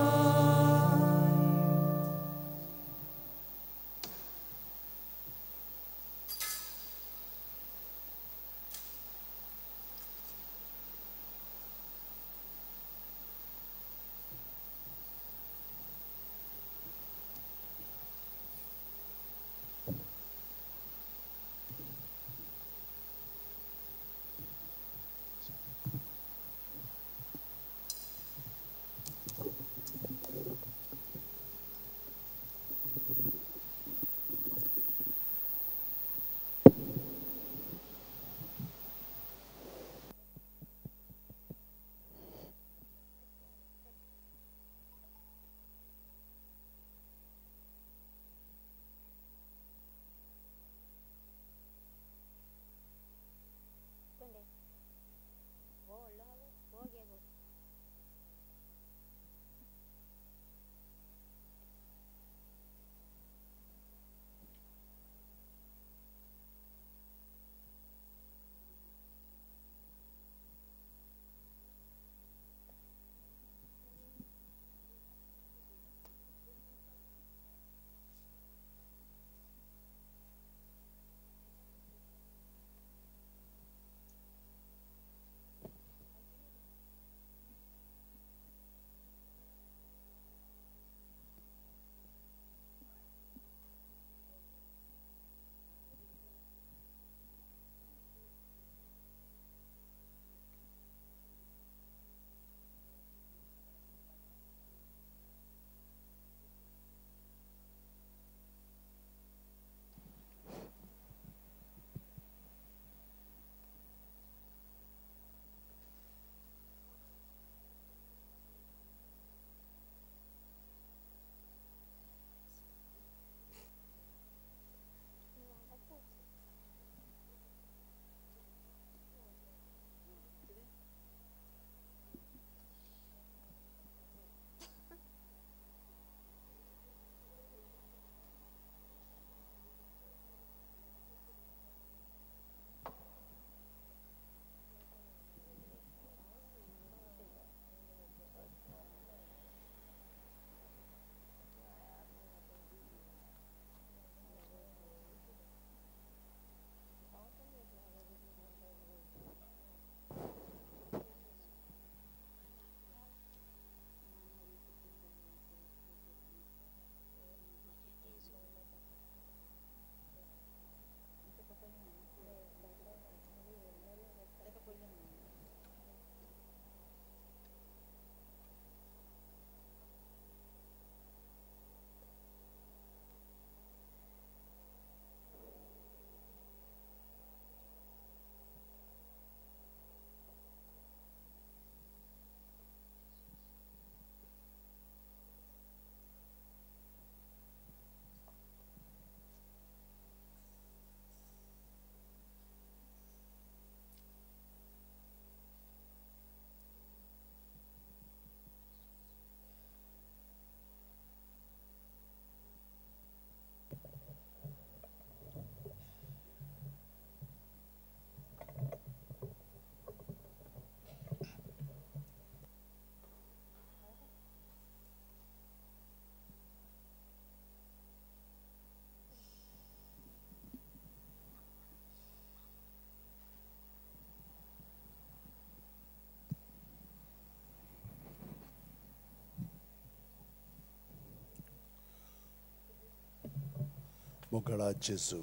मोगळा जेजू,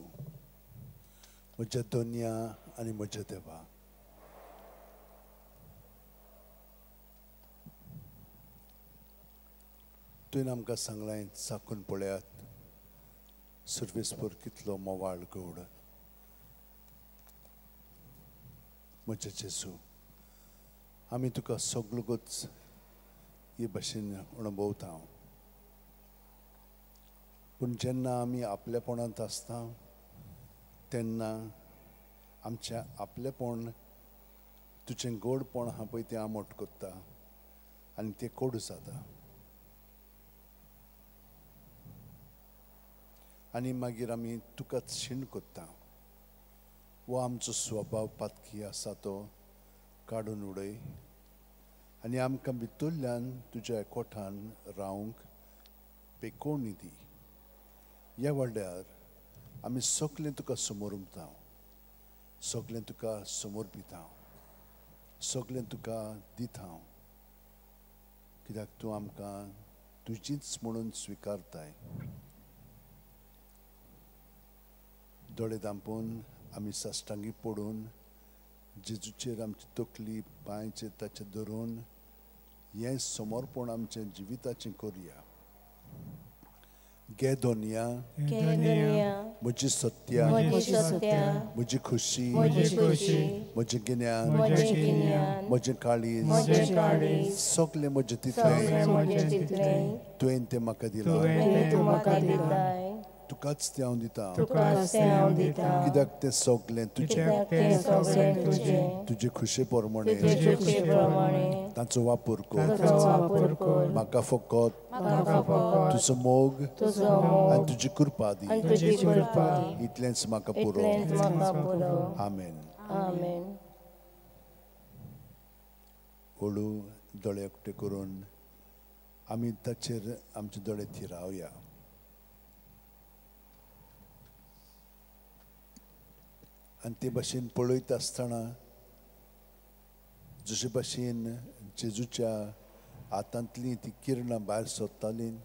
म्हज्या दोनया आनी म्हज्या देवा, तुवें आमकां सांगलें चाखून पळयात सर्वेस्पर कितलो मोवाळ गोड. म्हज्या जेजू, आमी तुका सगळोच हे भाशेन अणभवता, पूण जेन्ना आमी आपलेपणांत आसता तेन्ना आमचें आपलेपण तुजें गोडपण आहा पळय तें आमोट करता आनी तें कोडू जाता आनी मागीर आमी तुकाच शीण करता. वो आमचो स्वभाव पातकी आसा तो काडून उडय आनी आमकां भितरल्यान तुज्या एकवटान रावंक पेकोवणी दी. ह्या वाड्यार आमी सगळें तुका समोर उमता, सगळें तुका समर्पिता, सगळें तुका दिता, कित्याक तूं आमकां तुजीच म्हणून स्विकारताय. दोळे धांपून आमी साश्टांगी पडून जेजूचेर आमची तकली पांयचेर ताचेर धरून हें समर्पण आमचें जिविताचें करुया. गे दोनया, म्हजी सत्या, म्हजी खुशी, म्हजें गिन्यान, म्हजें काळीज, सगळें म्हजें तितलें तुवें तें म्हाका दिलां, तुकाच तें हांव दितां, कित्याक तें सगळें तुजें, तुजे खुशे प्रमाणे तांचो वापर कर. म्हाका फकत तुजो मोग आनी तुजी कृपा दी, इतलेंच म्हाका पुरो. आमेन. हळू दोळे एकटे करून आमी ताचेर आमचे दोळे थिरावया. आनी ते भाशेन पळयता आसतना जशे भाशेन जेजूच्या हातांतलीं तीं किरणां भायर सोदतालीं,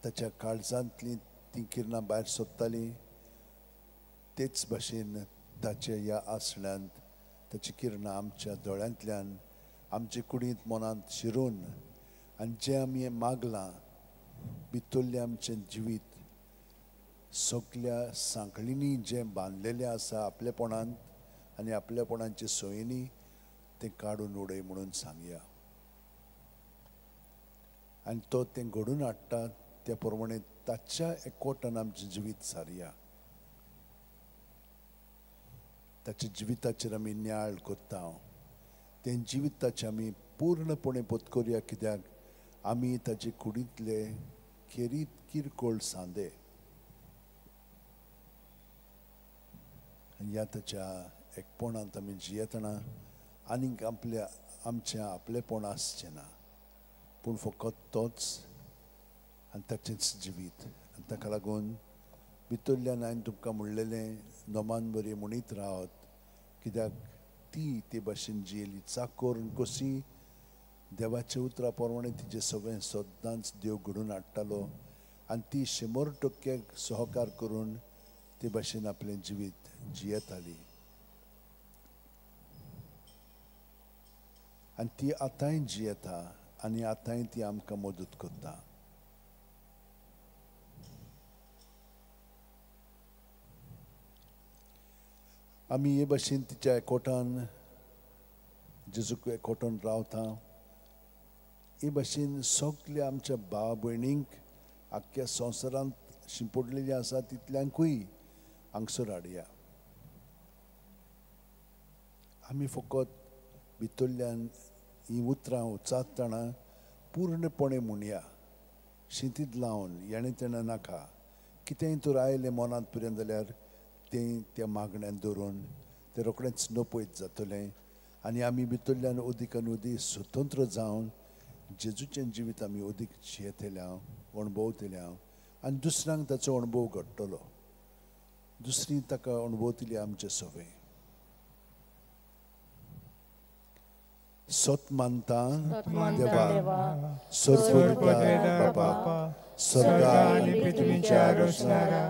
ताच्या काळजांतलीं तीं किरणां भायर सोदतालीं, तेच भाशेन ताच्या ह्या आसण्यांत ताची किरणां आमच्या दोळ्यांतल्यान आमचे कुडींत मनांत शिरून आनी जें आमी मागलां भितरलें आमचें जिवीत सगल्या सांखळींनी जें बांदलेलें आसा आपलेपणांत आनी आपलेपणांचे सोयींनी तें काडून उडय म्हणून सांगया. आनी तो तें घडून हाडटा त्या प्रमाणे ताच्या एकवटान आमचें जिवीत सारया. ताच्या जिविताचेर आमी नियाळ करता, तें जिवीत ताचें आमी पूर्णपणे पोत करुया, कित्याक आमी ताचे कुडींतले खेरीत किरकोळ सांदे. आनी ह्या ताच्या एकपणांत आमी जियेतना आनीक आपल्या आमचें आपलेपण आसचें ना, पूण फकत तोच आनी ताचेंच जिवीत. आनी ताका लागून भितरल्यान हांवें तुमकां म्हणलेलें नोमान बरी म्हणीत रावत, कित्याक ती ते भाशेन जियेली चाकोर कशी देवाच्या उतरा प्रमाणे तिचें सगळें सदांच देव घडोवन हाडटालो आनी ती 100% सहकार करून ते भाशेन आपलें जिवीत जियेताली. आनी ती आतांय जियेता आनी आतांय ती आमकां मदत करता. आमी हे भाशेन तिच्या एकवटान जेजूक एकवटान रावता, हे भाशेन सगल्या आमच्या भाव भयणींक आख्ख्या संवसारांत शिंपडलेली आसा तितल्यांकूय हांगसर हाडया. आमी फकत भितरल्यान हीं उतरां उच्चारतना पूर्णपणे म्हणया, शिंतीद लावन येणें तेणें नाका. कितेंय तर आयलें मनांत पर्यंत जाल्यार तें त्या मागण्यान धरून तें रोखडेंच नपयत जातलें आनी आमी भितरल्यान अदीक आनी अदीक स्वतंत्र जावन जेजूचें जिवीत आमी अदीक जियेतले अणभवतले आनी दुसऱ्यांक ताचो अणभव घडटलो, दुसरी ताका अणभवतली आमचे सवय. सत मानता देवा, सर्वपदवेदा बापा, स्वर्गा आनी पृथ्वीच्या रचणारा,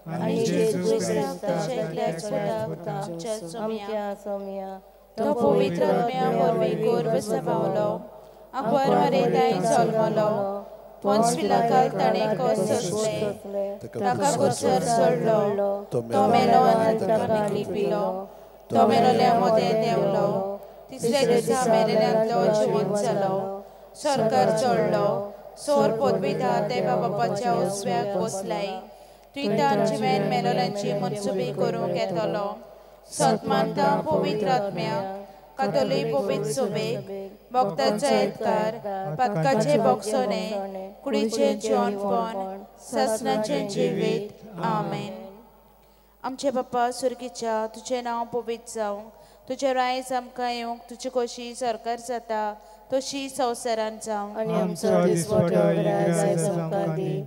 आनी जेजू क्रिस्ताच्या पुता आमच्या सोम्या तो पवित्र आत्म्या वरवीं गर्भ सभावलो आंकवार मरेताय जल्मलो पोन्स पिलाकाल ताणें कश्ट सोंसले ताका कुर्सर सोडलो तो मेलो आनी ताका लिपिलो तो मेलोल्या मदें देंवलो तिसऱ्या दिसा मेलेल्यांतलो जिवंत जालो सरकार चडलो सोर पदवीधार देवा बापाच्या उजव्याक बसलाय तुयतान जिवेन मेलोल्यांची मनसुबी करूंक येतलो सतमानता पवित्र आत्म्याक कातोली पवित्र सुबेक भक्ताचो एतकार पातकाचे बोगसणे कुडीचें जिवनपण सासणाचें जिवीत आमेन. आमचे बाप्पा सुर्गीच्या तुजें नांव पवित्र जावं तुजें रायज आमकां येवंक तुजी कशी सरकार जाता तशी संवसारांत जावं. आनी आमचो दिसवडो आयज आमकां दी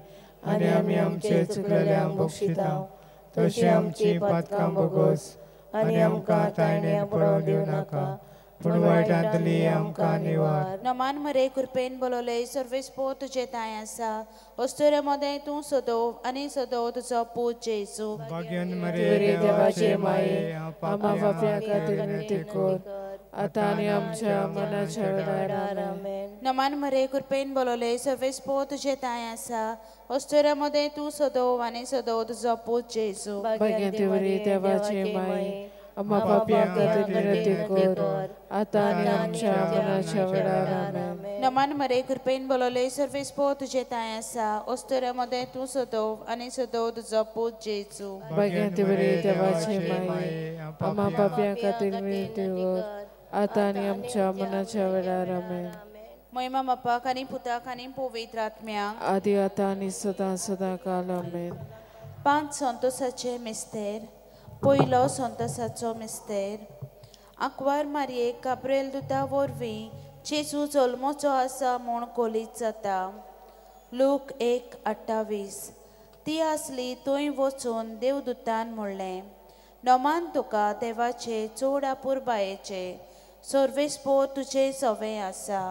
आनी आमी आमचे चुकलेल्यांक बक्षिता तशी आमची पातकां बोगोस आनी आमकां ताळणें पडोवंक दिवं नाका पूण वायटांतली आमकां निवार. नमान मरे कृपेन बोलवले सर्वेस्पोर तुजें तांय आसा अस्तुरे मदें तूं सदोव आनी सदोव तुजो पूत जेजू. भाग्यन मरे देवाचे माये आमा पापयां खातीर विनंती कर आतां आनी आमच्या मनाच्या वेळार आमेन. नमान मरे कृपेन बोलवले सर्वेस्पोर तुजें तांय आसा अस्तुरे मदें तूं सदोव आनी सदोव तुजो पूत जेजू. भाग्यवती देवाचे माये आमा पापयां खातीर विनंती कर आतां आनी आमच्या मनाच्या वेळार आमेन. नमान मरे कृपेन बोलवले सर्वेस्पोर तुजें तांय आसा अस्तुरे मदें तूं सदोव आनी सदोव तुजो पूत जेजू. भाग्यवती देवाचे माये आमा पापयां खातीर विनंती कर आतां आनी आमच्या मनाच्या वेळार आमेन. महिमा बापाक आनी पुताक आनी पवित्र आत्म्याक आदी आतां आनी सदां सदां काल आमेन. 5 संतोसाचे मिस्तेर. पयलो संतोसाचो मिस्तेर. आंकवार मारयेक गाब्रिएल दुता वरवीं जेजू जल्मचो आसा म्हूण कोलीत जाता. लूक 1:28. ती आसली थंय वचून देवदूतान म्हणलें नमान तुका देवाचे चड अपुरबायेचे सर्वेस्पोर तुजें सवें आसा.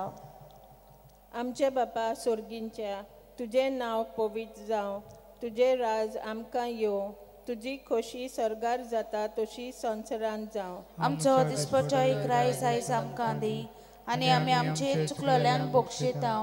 आमचे बापा सोर्गींच्या तुजें नांव पवित्र जावं तुजें राज आमकां येवं तुजी खोशी सर्गार जाता तशी संवसारांत जावं. आमचो दिसपट्टो एक रायस आयज आमकां दी आनी आमी आमचे चुकलोल्यांक बक्षिता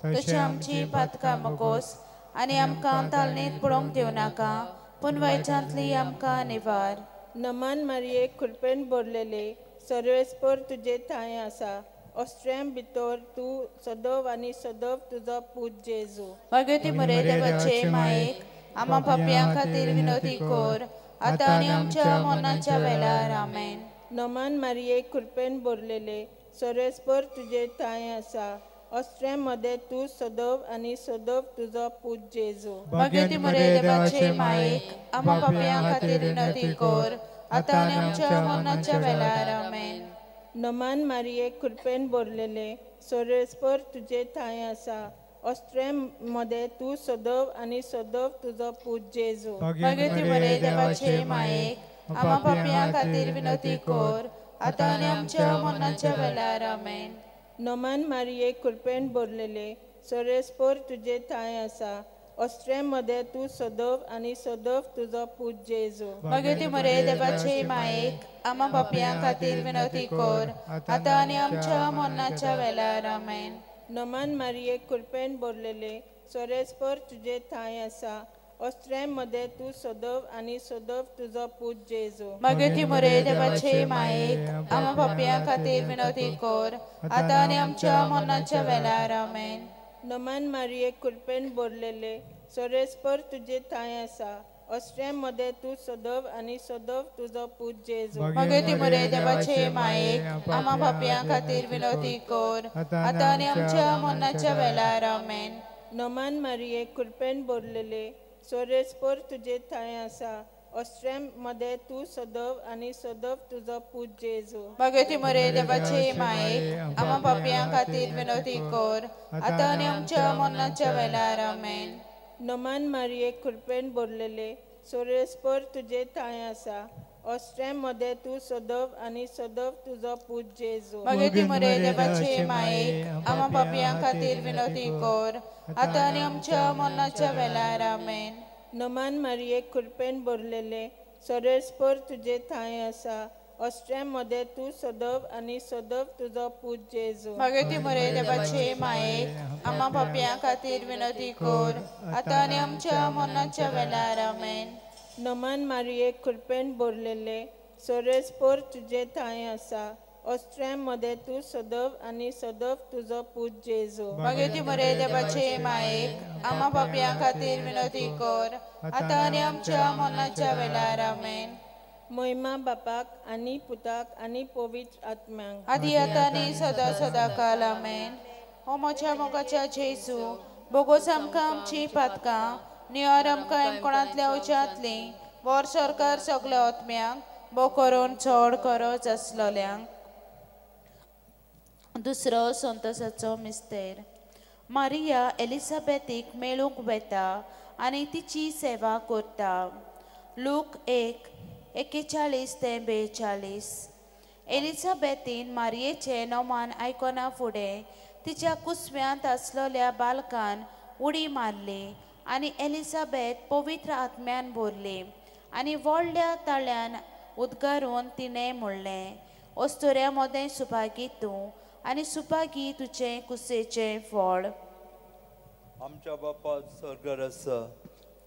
तशी आमची पातकां मगोस आनी आमकां तालनेत पडोवंक दिवं नाका पूण वायटांतली आमकां निवार. नमान मारये कृपेन भरलेले सर्वेस्पोर तुजे ठांय आसा ऑस्ट्रियां भितर तूं सदव आनी सदव तुजो पूत जेजू. भाग्यवती मरे देवाचे मायेक आमा पापयां खातीर विनोदी कर आतां आनी आमच्या मरणाच्या वेळार आमेन. नमान मारये कृपेन भरलेले सर्वेस्पोर तुजे ठांय आसा ऑस्ट्रियां मदें तूं सदव आनी सदव तुजो पूत जेजू. भाग्यवती मरे देवाचे मायेक आमा पापयां खातीर विनोदी कर आतां आनी आमच्या मरणाच्या वेळार आमेन. नमान मारये कृपेन भरलेले सर्वेस्पोर तुजे ठांय आसा ऑस्ट्रियां मदें तूं सदव आनी सदव तुजो पूत जेजू. भाग्यवती मरे देवाचे मायेक आमा पापयां खातीर विनोदी कर आतां आनी आमच्या मरणाच्या वेळार आमेन. नमान मारये कृपेन भरलेले सर्वेस्पोर तुजे ठांय आसा ऑस्ट्रियां मदें तूं सदव आनी सदव तुजो पूत जेजू. भाग्यवती मरे देवाचे मायेक आमा पापयां खातीर विनोदी कर आतां आनी आमच्या मरणाच्या वेळार आमेन. नमान मारये कृपेन भरलेले सर्वेस्पोर तुजे ठांय आसा ऑस्ट्रियां मदें तूं सदव आनी सदव तुजो पूत जेजू. भाग्यवती मरे देवाचे मायेक आमा पापयां खातीर विनोदी कर आतां आनी आमच्या मरणाच्या वेळार आमेन. नमान मारये कृपेन भरलेले सर्वेस्पोर तुजे ठांय आसा ऑस्ट्रियां मदें तूं सदव आनी सदव तुजो पूत जेजू. भाग्यवती मरे देवाचे मायेक आमा पापयां खातीर विनोदी कर आतां आनी आमच्या मरणाच्या वेळार आमेन. नमान मारये कृपेन भरलेले सर्वेस्पोर तुजे ठांय आसा ऑस्ट्रियां मदें तूं सदव आनी सदव तुजो पूत जेजू. भाग्यवती मरे देवाचे मायेक आमा पापयां खातीर विनोदी कर आतां आनी आमच्या मरणाच्या वेळार आमेन. नमान मारये कृपेन भरलेले सर्वेस्पोर तुजे ठांय आसा ऑस्ट्रियां मदें तूं सदव आनी सदव तुजो पूत जेजू. भाग्यवती मरे देवाचे मायेक आमा पापयां खातीर विनोदी कर आतां आनी आमच्या मरणाच्या वेळार आमेन. नमान मारिये कृपेन भरलेले सरेस्पर तुजे ठांय आसा ऑस्ट्रिया मदें तूं सदव आनी सदव तुजो पूत जेजू. भगवती मोरे देवाचे मायेक आम्हा पापयां खातीर विनवती कर आतां आनी आमच्या मरणाच्या वेळार. आमेन. नमान मारिये कृपेन भरलेले सरेस्पर तुजे ठांय आसा ऑस्ट्रिया मदें तूं सदव आनी सदव तुजो पूत जेजू. भगवती मोरे देवाचे मायेक आम्हा पापयां खातीर विनवती कर आतां आनी आमच्या मरणाच्या वेळार. आमेन. महिमा बापाक आनी पुताक आनी पवित्र आत्म्यांक आदी आतां आनी सदां सदां काल. आमेन. हो म्हज्या मोगाच्या जेजू बोगोस आमकां आमचीं पातकां नियर आमकां एमकोणांतल्या उज्यांतलीं वर सरकार सगल्या आत्म्यांक बो करून चड गरज आसलोल्यांक. दुसरो संतोसाचो मिस्तेर. मारिया एलिझाबेथीक मेळूंक वेता आनी तिची सेवा करता. लूक 1:41 ते 42. एलिझाबेथीन मारियेचें नोमान आयकना फुडें तिच्या कुसव्यांत आसलोल्या बालकान उडी मारली आनी एलिझाबेथ पवित्र आत्म्यान भरली आनी व्हडल्या ताळ्यान उद्गारून तिणें म्हणलें, अस्तुऱ्या मदें सुभागी तूं आनी सुभागी तुजें कुसेचें फळ. आमच्या बापा स्वर्गार आसा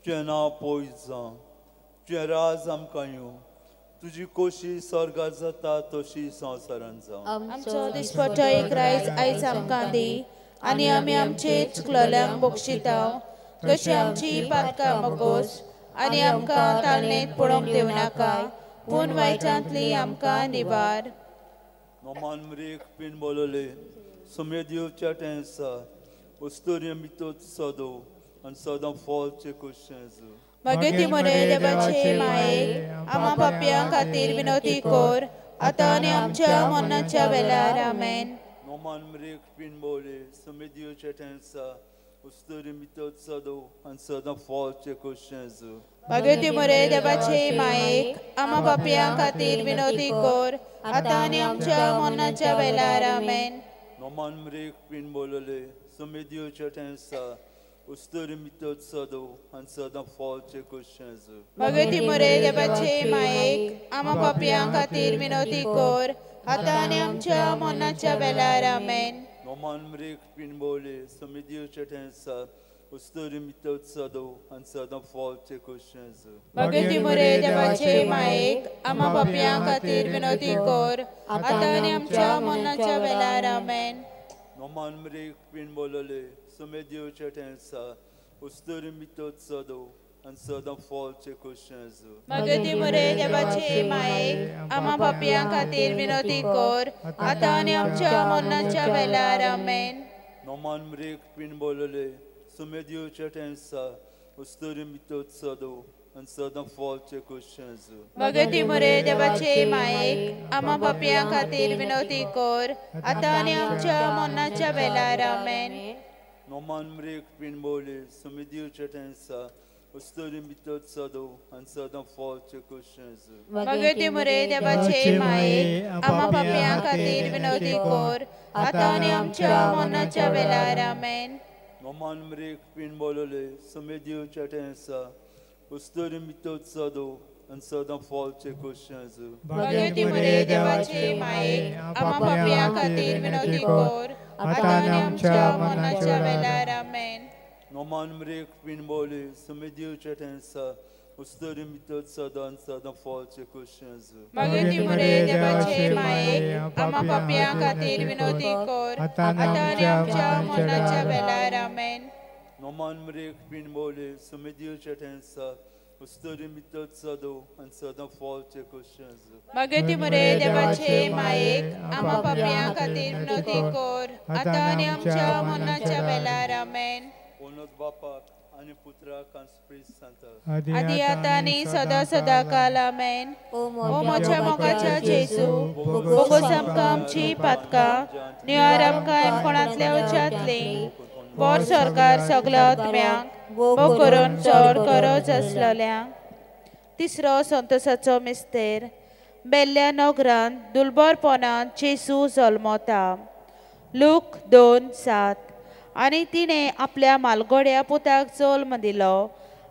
तुजें नांव पयस जावं, तुजें राज आमकां येवं, तुजी कोशी स्वर्गार जाता तशी संवसारांत जावं. आमचो दिसपट्टो एक रायज आयज आमकां दी आनी आमी आमचे चुकलोल्यांक बक्षिता तशी आमची पातकां मगोस आनी आमकां ताळणेंत पडोवंक दिवं नाका पूण वायटांतली आमकां निवार. नोमान मरेक पिन बोलले सुमे दिवच्या टेंसा उस्तोरी मितोत सदो आनी सदां फॉलचे क्वेश्चन्स. भगवती मोरे देवाचे मायेक आम्हा पापयां खातीर विनवती कर आतां आनी आमच्या मरणाच्या वेळार. आमेन. नोमान मरेक पिन बोले सुमे दिवच्या टेंसा उस्तोरी मितोत सदो आनी सदां फॉलचे क्वेश्चन्स. भगवती मोरे देवाचे मायेक आम्हा पापयां खातीर विनवती कर आतां आनी आमच्या मरणाच्या वेळार. आमेन. नोमान मरेक पिन बोलले सुमे दिवच्या टेंसा उस्तोरी मितोत सदो आनी सदां फॉलचे क्वेश्चन्स. भगवती मोरे देवाचे मायेक आम्हा पापयां खातीर विनवती कर आतां आनी आमच्या मरणाच्या वेळार. आमेन. नोमान मरेक पिन बोले सुमे दिवच्या टेंसा उस्तोरी मितोत सदो आनी सदां फॉलचे क्वेश्चन्स. भगवती मोरे देवाचे मायेक आम्हा पापयां खातीर विनवती कर आतां आनी आमच्या मरणाच्या वेळार. आमेन. नोमान मरेक पिन बोलले सुमे दिवच्या टेंसा उस्तोरी मितोत सदो आनी सदां फॉलचे क्वेश्चन्स. भगवती मोरे देवाचे मायेक आम्हा पापयां खातीर विनवती कर आतां आनी आमच्या मरणाच्या वेळार. आमेन. नोमान मरेक पिन बोलले सुमे दिवच्या टेंसा उस्तोरी मितोत सदो आनी सदां फॉलचे क्वेश्चन्स. भगवती मोरे देवाचे मायेक आम्हा पापयां खातीर विनवती कर आतां आनी आमच्या मरणाच्या वेळार. आमेन. नोमान मरेक पिन बोले सुमे दिवच्या टेंसा उस्तोरी मितोत सदो आनी सदां फॉलचे क्वेश्चन्स. भगवती मोरे देवाचे मायेक आम्हा पापयां खातीर विनवती कर आतां आनी आमच्या मरणाच्या वेळार. आमेन. नोमान मरेक पिन बोलले सुमे दिवच्या टेंसा उस्तोरी मितोत सदो आनी सदां फॉलचे क्वेश्चन्स. भगवती मोरे देवाचे मायेक आम्हा पापयां खातीर विनवती कर आतां आनी आमच्या मरणाच्या वेळार. आमेन. नोमान मरेक पिन बोले सुमे दिवच्या टेंसा उस्तोरी मितोत सदो आनी सदां फॉलचे क्वेश्चन्स. भगवती मोरे देवाचे मायेक आम्हा पापयां खातीर विनवती कर आतां आनी आमच्या मरणाच्या वेळार. आमेन. नोमान मरेक पिन बोले सुमे दिवच्या टेंसा उस्तोरी मितोत सदो आनी सदां फॉलचे क्वेश्चन्स. भगवती मोरे देवाचे मायेक आम्हा पापयां खातीर विनवती कर आतां आनी आमच्या मरणाच्या वेळार. आमेन. ओनोद बापाक आनी पुत्राक आनी स्पिरित सांताक आदी आतां आनी सदां सदां काल. आमेन. ओ म्हज्या मोगाच्या जेजू बोगोस आमकां आमची पातकां निवार आमकां एमकोणांतल्या उज्यांतलीं वर सरकार सगल्या आत्म्यांक बो करून चड गरज आसलोल्यांक. तिसरो संतोसाचो मिस्तेर. बेल्ल्या नगरांत दुलबरपणांत जेजू जल्मता. लूक 2:7. आनी तिणें आपल्या मालगोड्या पुताक जल्म दिलो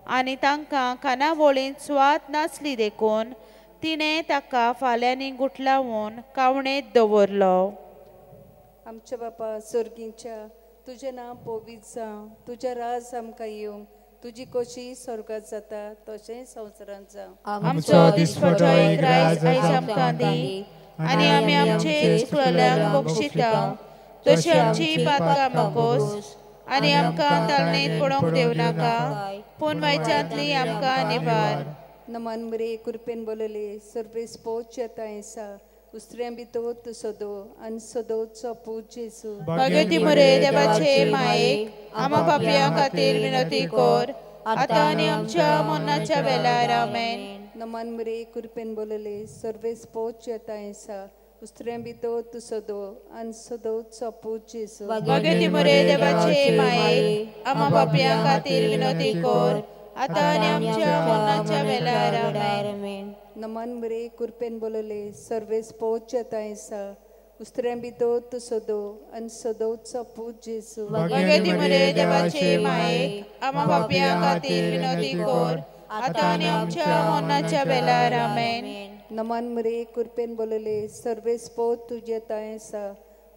आनी तांकां खानावळींत स्वाद नासली देखून तिणें ताका फाल्यांनी गुठलावन कावणेंत दवरलो. आमच्या बापा स्वर्गींच्या, तुजें नांव पवित्र जावं, तुजें राज आमकां येवं, तुजी कोशी स्वर्गात जाता तशें संवसारांत जावं. आमचो दिसपटो एक राज आयज आमकां दी आनी आमी आमचे चुकलेल्यांक बक्षिता तशी आमची पातकां मकोस आनी आमकां तालनेत पडोवंक दिवं नाका, पूण वायचांतली आमकां निवार. नमन मरे कृपेन बोलले सर्वेस पोच येता उस्त्र्यां भितर तूं सदो आनी सदोचो पूत जेजू. भगवती मरे देवाचे मायेक आमा पापयां खातीर विनंती कर आतां आनी आमच्या मरणाच्या वेळार. आमेन. नमन मरे कृपेन बोलले सर्वेस पोच येता उस्त्र्यां भितर तूं सदो आनी सदोचो पूत जेजू. भगवती मरे देवाचे मायेक आमा पापयां खातीर विनंती कर आतां आनी आमच्या मरणाच्या वेळार. आमेन. नमन मरे कृपेन बोलले सर्वेस पोच येता उस्त्र्यां भितर तूं सदो आनी सदोचो पूत जेजू. भगवती मरे देवाचे मायेक आमा पापयां खातीर विनंती कर आतां आनी आमच्या मरणाच्या वेळार. आमेन. नमन मरे कृपेन बोलले सर्वेस पोच तुजें आसा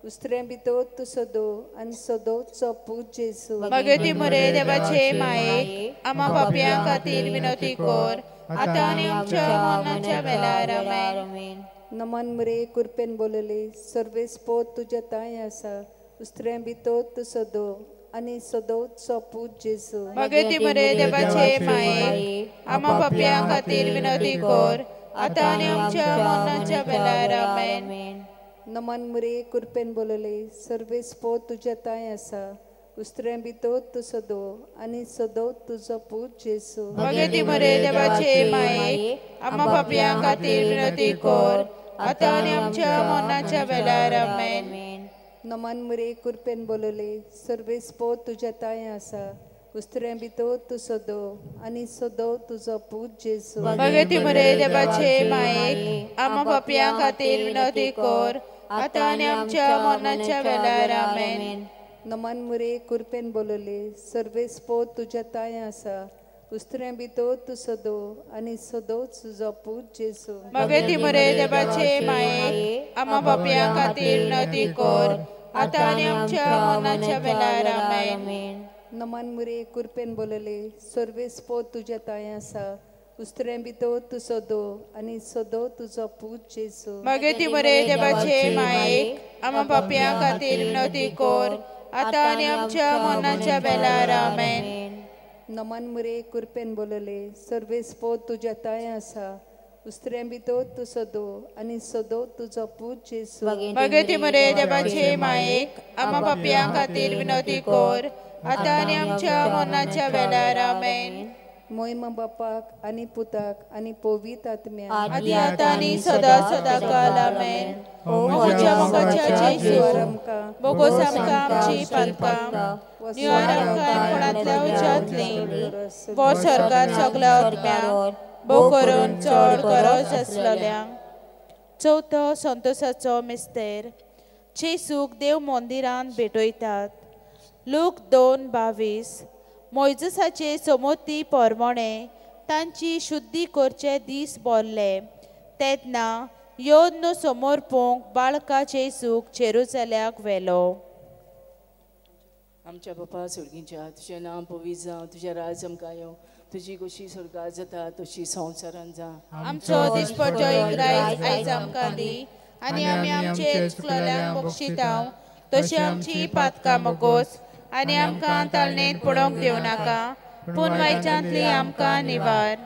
उस्त्र्यां भितर तूं सदो आनी सदोचो पूत जेजू. भगवती मरे देवाचे मायेक आमा पापयां खातीर विनंती कर आतां आनी आमच्या मरणाच्या वेळार. आमेन. नमन मरे कृपेन बोलले सर्वेस पोत तुज्या तांय आसा उस्त्र्यां भितर तूं सदो आनी सदोचो पूत जेजू. भगवती मरे देवाचे मायेक आमा पापयां खातीर विनंती कर आतां आनी आमच्या मरणाच्या वेळार. आमेन. नमन मरे कृपेन बोलले सर्वेस पोत तुज्या तांय आसा उस्त्र्यां भितर तूं सदो आनी सदो तुजो पूत जेजू. भगवती मरे देवाचे मायेक आमा पापयां खातीर विनंती कर आतां आनी आमच्या मरणाच्या वेळार. आमेन. नमन मरे कृपेन बोलले सर्वेस पोत तुज्या तांय आसा उस्त्र्यां भितर तूं सदो आनी सदो तुजो पूत जेजू. भगवती मरे देवाचे मायेक आमा पापयां खातीर विनंती कर आतां आनी आमच्या मरणाच्या वेळार. आमेन. नमन मरे कृपेन बोलले सर्वेस पोत तुज्या तांय आसा उस्त्र्यां भितर तूं सदो आनी सदो तुजो पूत जेजू. भगवती मरे देवाचे मायेक आमा पापयां खातीर विनंती कर आतां आनी आमच्या मरणाच्या वेळार. आमेन. नमन मरे कृपेन बोलले सर्वेस पोत तुज्या तांय आसा उस्त्र्यां भितर तूं सदो आनी सदो तुजो पूत जेजू. भगवती मरे देवाचे मायेक आमा पापयां खातीर विनंती कर आतां आनी आमच्या मरणाच्या वेळार. आमेन. नमन मरे कृपेन बोलले सर्वेस पोत तुज्या तांय आसा उस्त्र्यां भितर तूं सदो आनी सदो तुजो पूत जेजू. भगवती मरे देवाचे मायेक आमा पापयां खातीर विनंती कर आतां आनी आमच्या मरणाच्या वेळार. आमेन. मोहिमा बापाक आनी पुताक आनी पवित्र आत्म्याक आदी आतां आनी सदा सदा काल. आमेन. म्हज्या मोगाच्या जेजू बोगोस आमकां आमची पातकां निवार आमकां कोणांतल्या उज्यांतली वो सरकार सगल्या आत्म्यांक भोव करून चड गरज आसलेल्यांक. चवथो संतोसाचो मिस्तेर. जेजूक देव मंदिरांत भेटयतात. लूक 2:22. मोयजसाचे समोती परमणे तांची शुद्धी करचे दीस भरले तेन्ना योन्न समोर पोंक बाळका जेजूक जेरुजल्याक व्हेलो. आमच्या बापा स्वर्गींच्या, तुजें नांव पवित्र जावं, तुजें राज आमकां येवं, तुजी गोशी स्वर्गार जाता तशी संवसारांत जावं. आमचो दिसपट्टो एक रायज आयज आमकां दी आनी आमी आमचे चुकलेल्यांक बक्षिता तशी आमची पातकां मगोस आनी आमकां तालनेत पडोवंक दिवं नाका, पूण वायटांतली आमकां निवार.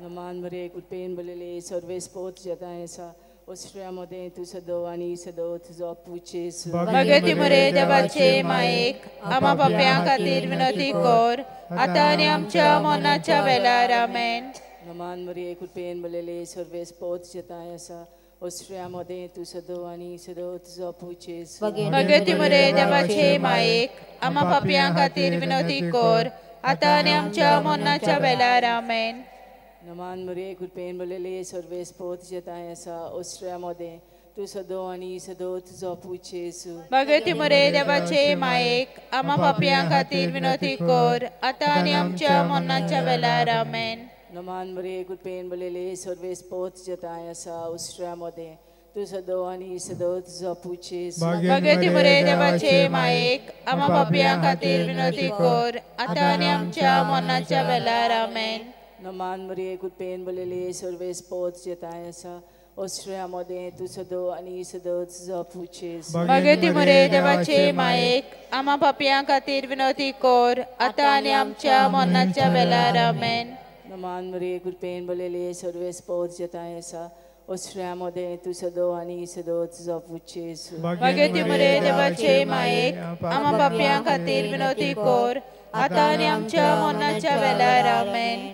नमान मरे कृपेन भरलेले सर्वेस पोत तुज्या तांय आसा उस्त्र्यां मदें तूं सदो आनी सदो तुजो पूत जेजू. भगवती मरे देवाचे मायेक आमा पापयां खातीर विनंती कर आतां आनी आमच्या मरणाच्या वेळार. आमेन. नमान मरे कृपेन भरलेले सर्वेस पोत तुज्या तांय आसा उस्त्र्यां मदें तूं सदो आनी सदो तुजो पूत जेजू. भगवती मरे देवाचे मायेक आमा पापयां खातीर विनंती कर आतां आनी आमच्या मरणाच्या वेळार. आमेन. नमान मरे कृपेन भरलेले सर्वेस पोत तुज्या तांय आसा उस्त्र्यां मदें तूं सदो आनी सदो तुजो पूत जेजू. भगवती मोरे देवाचे मायेक आमा पापयां खातीर विनवती कर आतां आनी आमच्या मरणाच्या वेळार. आमेन. नमान मरिये कृपेन भरलेले सर्वेस पोत जताय आसा उस्त्र्या मदें तूं सदो आनी सदो तुजो पूत जेजू. भगवती मोरे देवाचे मायेक आमा पापयां खातीर विनवती कर आतां आनी आमच्या मरणाच्या वेळार. आमेन. नमान मरिये कृपेन भरलेले सर्वेस पोत जताय आसा ओस्ट्रिया मदें तूं सदो आनी सदो तुजो पूत जेजू. भगवती मोरे देवाचे मायेक आमा पापयां खातीर विनवती कर आतां आनी आमच्या मरणाच्या वेळार. आमेन. नमान मरिये कृपेन भरलेले सर्वेस पोत जताय आसा ओस्ट्रिया मदें तूं सदो आनी सदो तुजो पूत जेजू. भगवती मोरे देवाचे मायेक आमा पापयां खातीर विनवती कर आतां आनी आमच्या मरणाच्या वेळार. आमेन.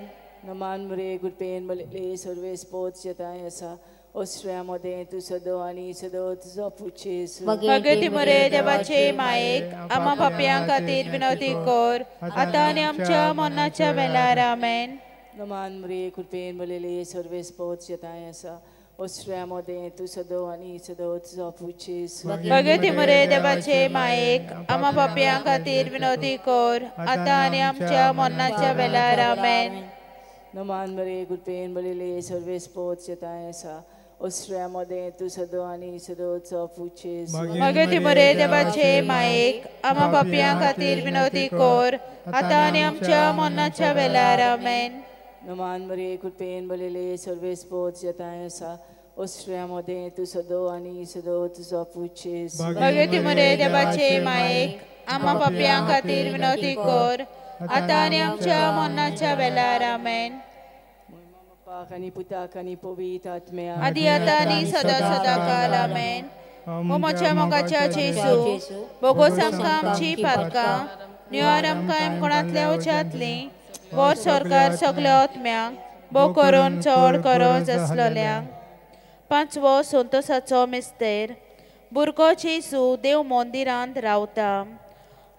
नमान मरिये कृपेन भरलेले सर्वेस पोत जताय आसा ओस्ट्रिया मदें तूं सदो आनी सदो तुजो पूत जेजू. भगवती मोरे देवाचे मायेक आमा पापयां खातीर विनवती कर आतां आनी आमच्या मरणाच्या वेळार. आमेन. नमान मरिये कृपेन भरलेले सर्वेस पोत जताय आसा ओस्ट्रिया मदें तूं सदो आनी सदो तुजो पूत जेजू. भगवती मोरे देवाचे मायेक आमा पापयां खातीर विनवती कर आतां आनी आमच्या मरणाच्या वेळार. आमेन. नमान मरिये कृपेन भरलेले सर्वेस पोत जताय आसा ओस्ट्रिया मदें तूं सदो आनी सदो तुजो पूत जेजू. भगवती मोरे देवाचे मायेक आमा पापयां खातीर विनवती कर आतां आनी आमच्या मरणाच्या वेळार. आमेन. नमान मरिये कृपेन भरलेले सर्वेस पोत जताय आसा ओस्ट्रिया मदें तूं सदो आनी सदो तुजो पूत जेजू. भगवती मोरे देवाचे मायेक आमा पापयां खातीर विनवती कर आतां आनी आमच्या मरणाच्या वेळार. आमेन. बापाक आनी पुताक आनी पवित्र आत्म्याक आदी आतां आनी सदां सदां काल. आमेन. ओ म्हज्या मोगाच्या जेजू, बोगोस आमकां आमची पातकां निवार आमकां कोणांतल्या उज्यांतलीं व्हर सरकार सगल्या आत्म्यांक बो करून चड गरज आसलेल्यांक. पांचवो संतोसाचो मिस्तेर. भुरगो जेजू देव मंदिरांत रावता.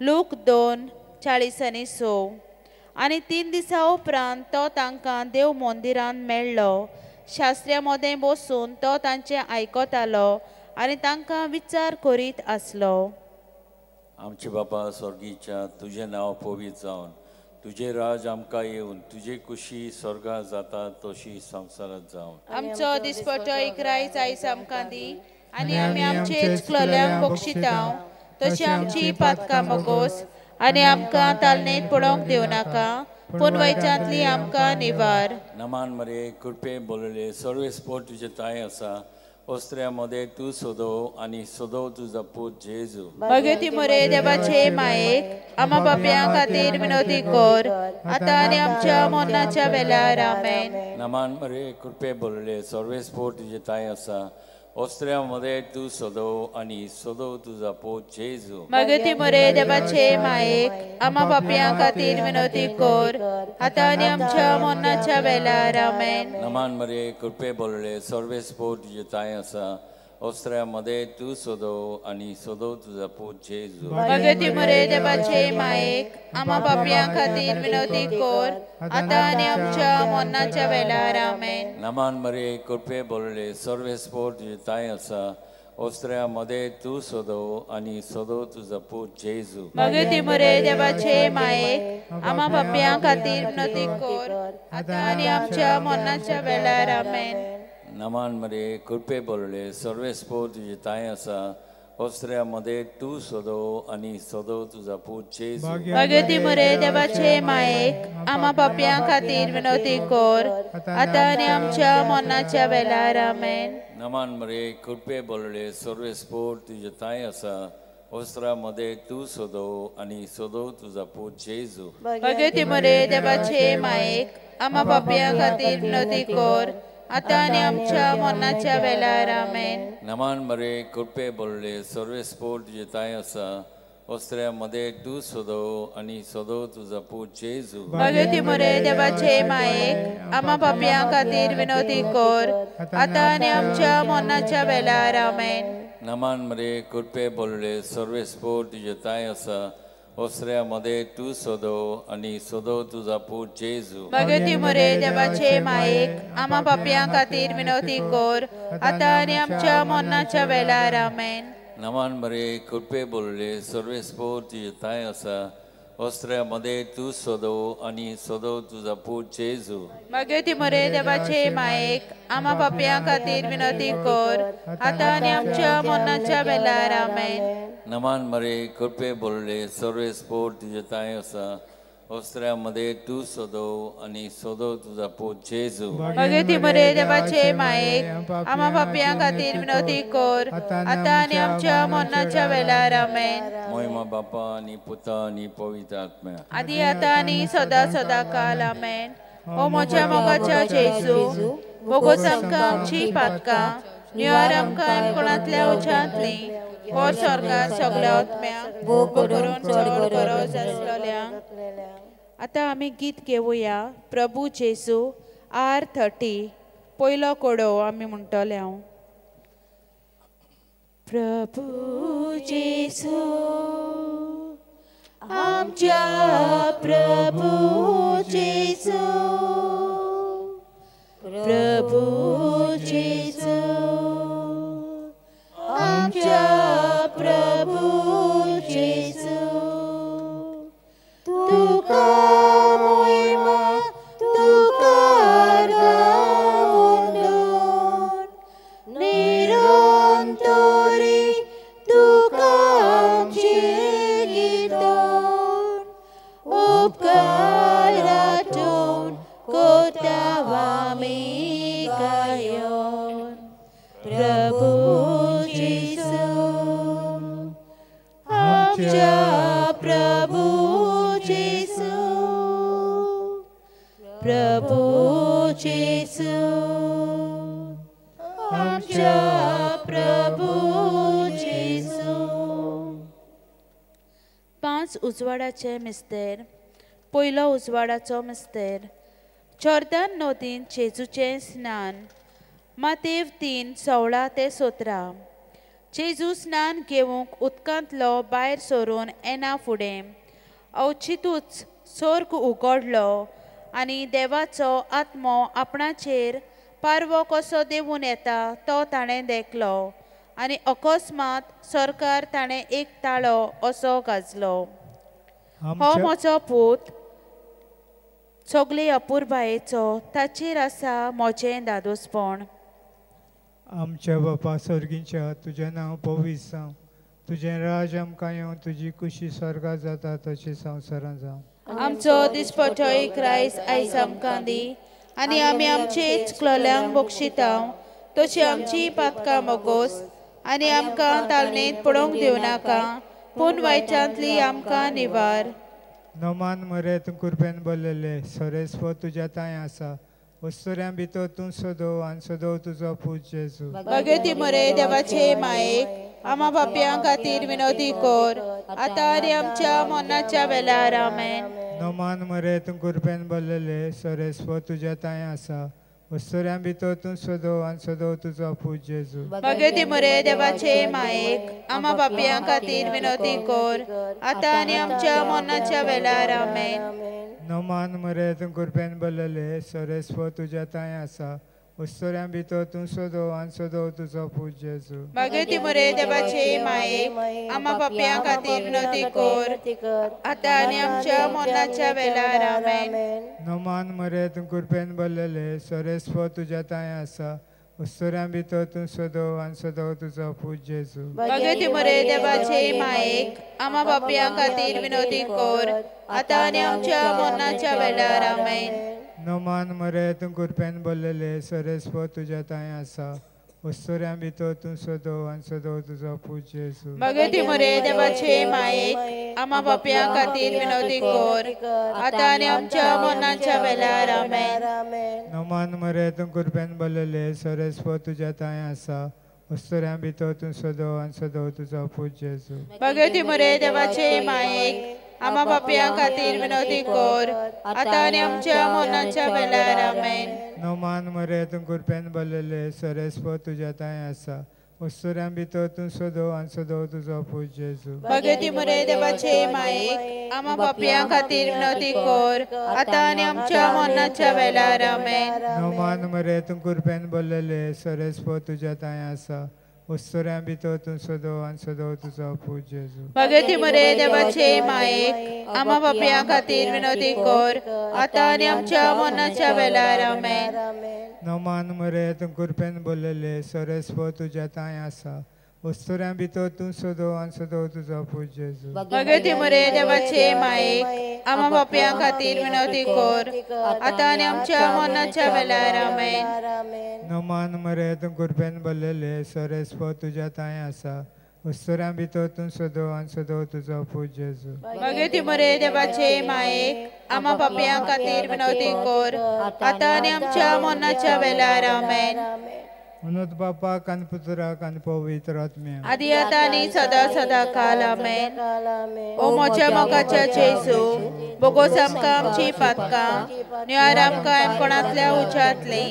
लूक 2:46. आनी 3 दिसां उपरांत तो तांकां देव मंदिरांत मेळ्ळो. शास्त्र्या मदें बसून तो तांचें आयकतालो आनी तांकां विचार करीत आसलो. आमचे बापा स्वर्गीच्या, तुजें नांव पवित्र जावन तुजें राज आमकां येवन तुजे कुशी स्वर्गार जाता तशी संवसारांत जावन. आमचो दिसपटो इकरायच आयज आमकां दी आनी आमी आमचे चुकलेल्यांक बक्षितांव तशी आमची पातकां बोगोस आनी आमकां तालनेत पडोवंक दिवं नाका पूण वैचांतली आमकां निवार. नमान मरिये कृपे बोलले सर्वेस पोट तुजें ताय आसा ओस्त्र्या मदें तूं सदो आनी सदो तुजो पूत जेजू. भगवती मोरे देवाचे मायेक आमा पापयां खातीर विनवती कर आतां आनी आमच्या मरणाच्या वेळार. आमेन. नमान मरिये कृपे बोलले सर्वेस पोट तुजें ताय आसा ओस्त्र्या मदें तूं सदो आनी सदो तुजो पूत जेजू. भगवती मोरे देवाचे मायेक आमा पापयां खातीर विनवती कर आतां आनी आमच्या मरणाच्या वेळार. आमेन. नमान मरिये कृपे बोलले सर्वेस पोट तुजें ताय आसा ओस्त्र्या मदें तूं सदो आनी सदो तुजो पूत जेजू. भगवती मोरे देवाचे मायेक आमा पापयां खातीर विनवती कर आतां आनी आमच्या मरणाच्या वेळार. आमेन. नमान मरिये कृपे बोलले सर्वेस पोट तुजें ताय आसा ओस्त्र्या मदें तूं सदो आनी सदो तुजो पूत जेजू. भगवती मोरे देवाचे मायेक आमा पापयां खातीर विनवती कर आतां आनी आमच्या मरणाच्या वेळार. आमेन. नमान मरिये कृपे बोलले सर्वेस पोट तुजें ताय आसा ओस्त्र्या मदें तूं सदो आनी सदो तुजो पूत जेजू. भगवती मोरे देवाचे मायेक आमा पापयां खातीर विनवती कर आतां आनी आमच्या मरणाच्या वेळार. आमेन. नमान मरिये कृपे बोलले सर्वेस पोट तुजें ताय आसा ओस्त्र्या मदें तूं सदो आनी सदो तुजो पूत जेजू. भगवती मोरे देवाचे मायेक आमा पापयां खातीर विनवती कर आतां आनी आमच्या मरणाच्या वेळार. आमेन. नमान मरिये कृपे बोलले सर्वेस पोट तुजें ताय आसा ओस्त्र्या मदें तूं सदो आनी सदो तुजो पूत जेजू. भगवती मोरे देवाचे मायेक आमा पापयां खातीर विनवती कर आतां आनी आमच्या मरणाच्या वेळार. आमेन. नमान मरिये कृपे बोलले सर्वेस पोट तुजें ताय आसा ओसऱ्या मदें तूं सदो आनी सदो तुजो पूत जेजू. भगवती मोरे देवाचे मायेक आमा पापयां खातीर विनवती कर आतां आनी आमच्या मरणाच्या वेळार. आमेन. नमान मरे कृपे बोलले सर्वेस्पोर तुजे ताय आसा, ओसऱ्या मदें तूं सदो आनी सदो तुजो पूत जेजू. भगवती मोरे देवाचे मायेक आमा पापयां खातीर विनवती कर आतां आनी आमच्या मरणाच्या वेळार. आमेन. नमान मरे कृपे बोलले सर्वेस्पोर तुजे ताय आसा, ओसऱ्या मदें तूं सदो आनी सदो तुजो पूत जेजू. भगवती मोरे देवाचे मायेक आमा पापयां खातीर विनवती कर आतां आनी आमच्या मरणाच्या वेळार. आमेन. मोहिमा बापा आनी पुता आनी पवित्र आत्म्या, आदी आतां आनी सदां सदां काल. आमेन. ओ म्हज्या मोगाच्या जेजू, बोगोस आमकां आमची पातकां, निवार आमकां कोणांतल्या उच्यांतली हो स्वर्गार सगळ्या आत्म्यांक भोग करून चड गरज आसलेल्यांक. आतां आमी गीत घेवया प्रभू जेजू R30 पयलो कोडो आमी म्हणटले हांव. प्रभू जेजू आमच्या प्रभू जेजू, प्रभू जेजू आमच्या प्रभू जेजू, तुका मोहिमा तुका वंदन निरंतरी तुका आमचें गितन उपकारातून कोताव आमी गायन. प्रभू जेजू आमच्या प्रभू जेजू, प्रभू जेजू आमच्या प्रभू जेजू. 5 उजवाडाचे मिस्तेर. पयलो उजवाडाचो मिस्तेर, जॉर्दन नदीन जेजूचें स्नान. मातेव 3:16 ते 17. जेजू स्नान घेवंक उदकांतलो भायर सरून येना फुडें अवचितूच स्वर्ग उगडलो आनी देवाचो आत्मो आपणाचेर पारवो कसो देंवून येता तो ताणें देखलो आनी अकस्मात सरकार ताणें एक ताळो असो गाजलो, हो म्हजो पूत सगळे अपुरबायेचो, ताचेर आसा म्हजें दादोसपण. आमच्या बापा स्वर्गीच्या, तुजें नांव पवित्र जावं, तुजें राज आमकां येवं, तुजी कुशी स्वर्गात जाता तशी संवसारांत जावं. आमचो दिसपटो एक रायस आयज आमकां दी आनी आमी आमचे चुकलोल्यांक बक्षिता तशी आमची पातकां मोगोस आनी आमकां तालनेत पडोवंक दिवं नाका, पूण वायटांतली आमकां निवार. नमान मरे तूं कुरपेन बोल्लेले सोरेस्पो तुज्या तांय आसा, वस्तुऱ्यां भितर तूं सदो आनी सदो तुजो पूत जेजू. भगवती मरे देवाचे मायेक आमा पापयां खातीर विनवती कर आतां आनी आमच्या मरणाच्या वेळार. आमेन. नमान मरे तूं कुरपेन बोल्लेले सोरेस्पो तुज्या तांय आसा, वस्तुऱ्यां भितर तूं सदो आनी सदो तुजो पूत जेजू. भगवती मरे देवाचे मायेक आमा पापयां खातीर विनवती कर आतां आनी आमच्या मरणाच्या वेळार. आमेन. नमान मरे तूं कुरपेन बोल्लेले सोरेस्पो तुज्या तांय आसा, वस्तुऱ्यां भितर तूं सदो आनी सदो तुजो पूत जेजू. भगवती मरे देवाचे मायेक आमा पापयां खातीर विनवती कर आतां आनी आमच्या मरणाच्या वेळार. आमेन. नमान मरे तूं कुरपेन बोल्लेले सोरेस्पो तुज्या तांय आसा, वस्तुऱ्यां भितर तूं सदो आनी सदो तुजो पूत जेजू. भगवती मरे देवाचे मायेक आमा पापयां खातीर विनवती कर आतां आनी आमच्या मरणाच्या वेळार. आमेन. नमान मरे तूं कुरपेन बोल्लेले सोरेस्पो तुज्या तांय आसा, वस्तुऱ्यां भितर तूं सदो आनी सदो तुजो पूत जेजू. भगवती मरे देवाचे मायेक आमा पापयां खातीर विनवती कर आतां आनी आमच्या मरणाच्या वेळार. आमेन. नमान मरे तूं कुरपेन बोल्लेले सोरेस्पो तुज्या तांय आसा, वस्तुऱ्यां भितर तूं सदो आनी सदो तुजो पूत जेजू. भगवती मरे देवाचे मायेक आमा पापयां खातीर विनवती कर आतां आनी आमच्या मरणाच्या वेळार. आमेन. नमान मरे तूं कुरपेन बोल्लेले सोरेस्पो तुज्या तांय आसा, उस्तुऱ्यां भितर तूं सदो आनी सदो तुजो पूत जेजू. भगवती मुरे देवाचे मायेक आमा पापयां खातीर विनवती कर आतां आनी आमच्या मरणाच्या वेळार. आमेन. नोमान मरे तूं कृपेन भरलेले, सरेस्पत तुज्या तांय आसा, उस्तुऱ्यां भितर तूं सदो आनी सदो तुजो पूत जेजू. भगवती मुरे देवाचे मायेक आमा पापयां खातीर विनवती कर आतां आनी आमच्या मरणाच्या वेळार. आमेन. नोमान मरे तूं कृपेन भरलेले, सरेस्पत तुज्या तांय आसा, उस्तुऱ्यां भितर तूं सदो आनी सदो तुजो पूत जेजू. भगवती मुरे देवाचे मायेक आमा पापयां खातीर विनवती कर आतां आनी आमच्या मरणाच्या वेळार. आमेन. नोमान मरे तूं कृपेन भरलेले, सरेस्पत तुज्या तांय आसा, उस्तुऱ्यां भितर तूं सदो आनी सदो तुजो पूत जेजू. भगवती मुरे देवाचे मायेक आमा पापयां खातीर विनवती कर आतां आनी आमच्या मरणाच्या वेळार. आमेन. उनत बापाक आनी पुत्राक आनी पवित्र आत्म्याक, आदी आतां आनी सदां सदां काल. आमेन. ओ म्हज्या मोगाच्या जेजू, बोगोस आमकां आमची पातकां, निवार आमकां एमकोणांतल्या उज्यांतली,